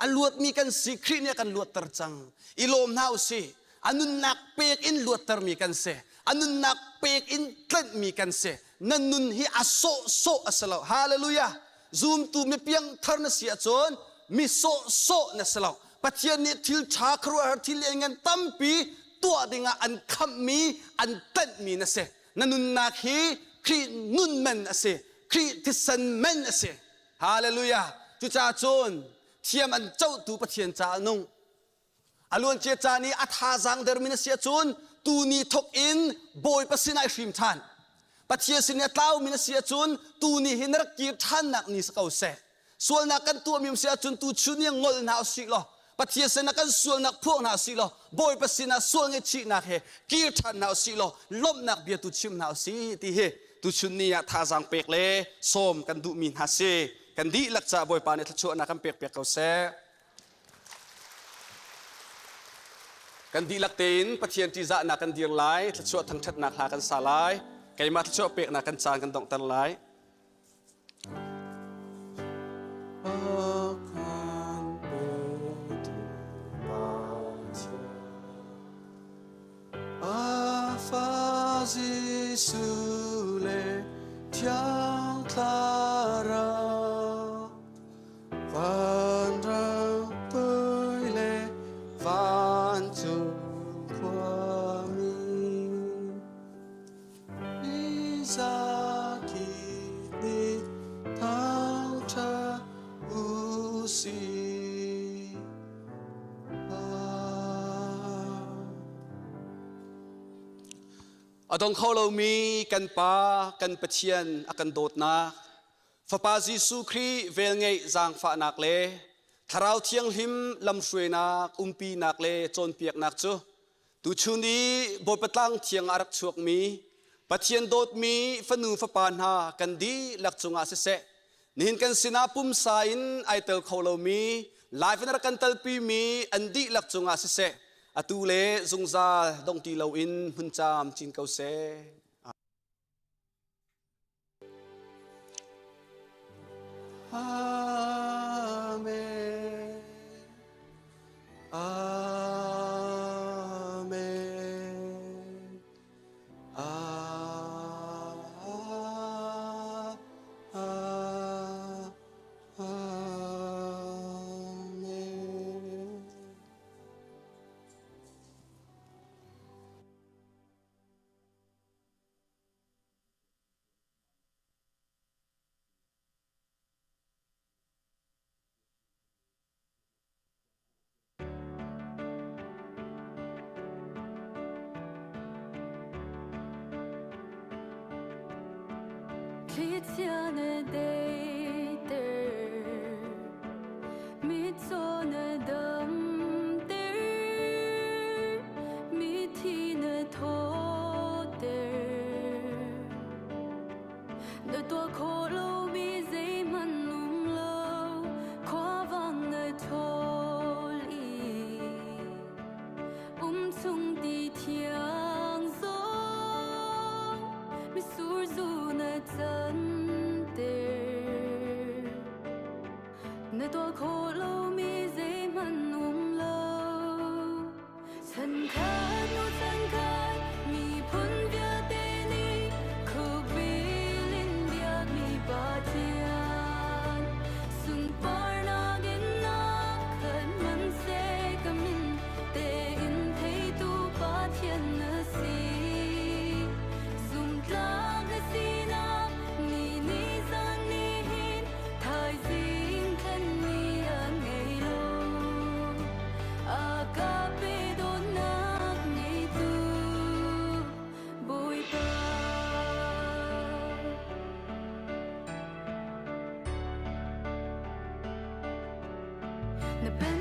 A luatmi kan si, Khrih nih a kan luatter cang. I lawm hna u sih. A nunnak pek in luattermi kan si. A nunnak pek in tlanhmi kan si. Na nun hi a sawhsawh a si lo. Hallelujah! Zumtu mi piangthar na si ahcun mi sawhsawh na si lo. Pathian nih thil ṭha khuaruahhar thil lianngan tampi tuah dingah an khamhmi, an tlanhmi na si. Na nunnak hi Khrih nun man a si. Khrih thisen man a si. Hallelujah. Cucaah cun thiam an cohtu Pathian caah nung. A luancia caan i a thazaang dermi na si ahcun tuni thawk in Bawipa sinah i hrim ṭhan. Pathian sin i a tlaumi na si ahcun tuni hi na rak kir ṭhannak ni si ko seh. Sualnak kan tuahmi um si ahcun tuchun hi ngol hna usih law Pathian sinah kan sualnak phuang hna usih law Bawipa sinah sual ngaihchihnak he kir ṭhan hna usih law lawmhnak bia tu chim hna usih ti hi tuchun ni ah thazaang pek le sawm kan duhmi hna si. Kan dihlak caah Bawipa nih thluachuahnak kan pek piak ko seh. Kan dihlak tein Pathian ṭihzahnak kan dir lai, thluachuah thangṭhatnak hla kan sa lai, keimah thluachuah peknak kan caan kan donghter lai. A fa Jesuh le Thiang Thlarau vanram toi le vancung khuami Izaki nih thangṭhat u sih. Amen. A dong kho lomi kan Pa, kan Pathian a kan dawtnak, Fapa Jesuh Khrih velngeih zaangfahnak le Thlarau Thianghlim lamhruainak, umpinak le cawnpiaknak cu tuchun i Bawipa tlang thiang ah rak chuakmi Pathian dawtmi fanu fapa hna kan dihlak cungah siseh, nihin kan sinah pumsa in ai tel kho lomi live in a rak kan telpimi an dihlak cungah siseh, atu le zungzal dong ti loin hmun caam cin ko seh. Amen. Amen. Ah, ah, ah, Amen. Thlichia na deiter, mitcaw na damter, mithi na thawter. Na tuah khawh lomi zeihmanh um lo, khuavang na ṭhawl i umchung ti thiang zong mitsur zu na canter. Na tuah khawh lomi zeihmanh um lo. Chankhat hnu chankhat miphun vialte nih khuabil in biakmi Pathian sunparnak in na khat hmanhseh ka min tein theitu Pathian na si. Zumtlak na sinak ni ni zan ni hin thaizing thlen ni a ngei lo. A ka pe dawtnak ngeitu Bawipa. Na pen.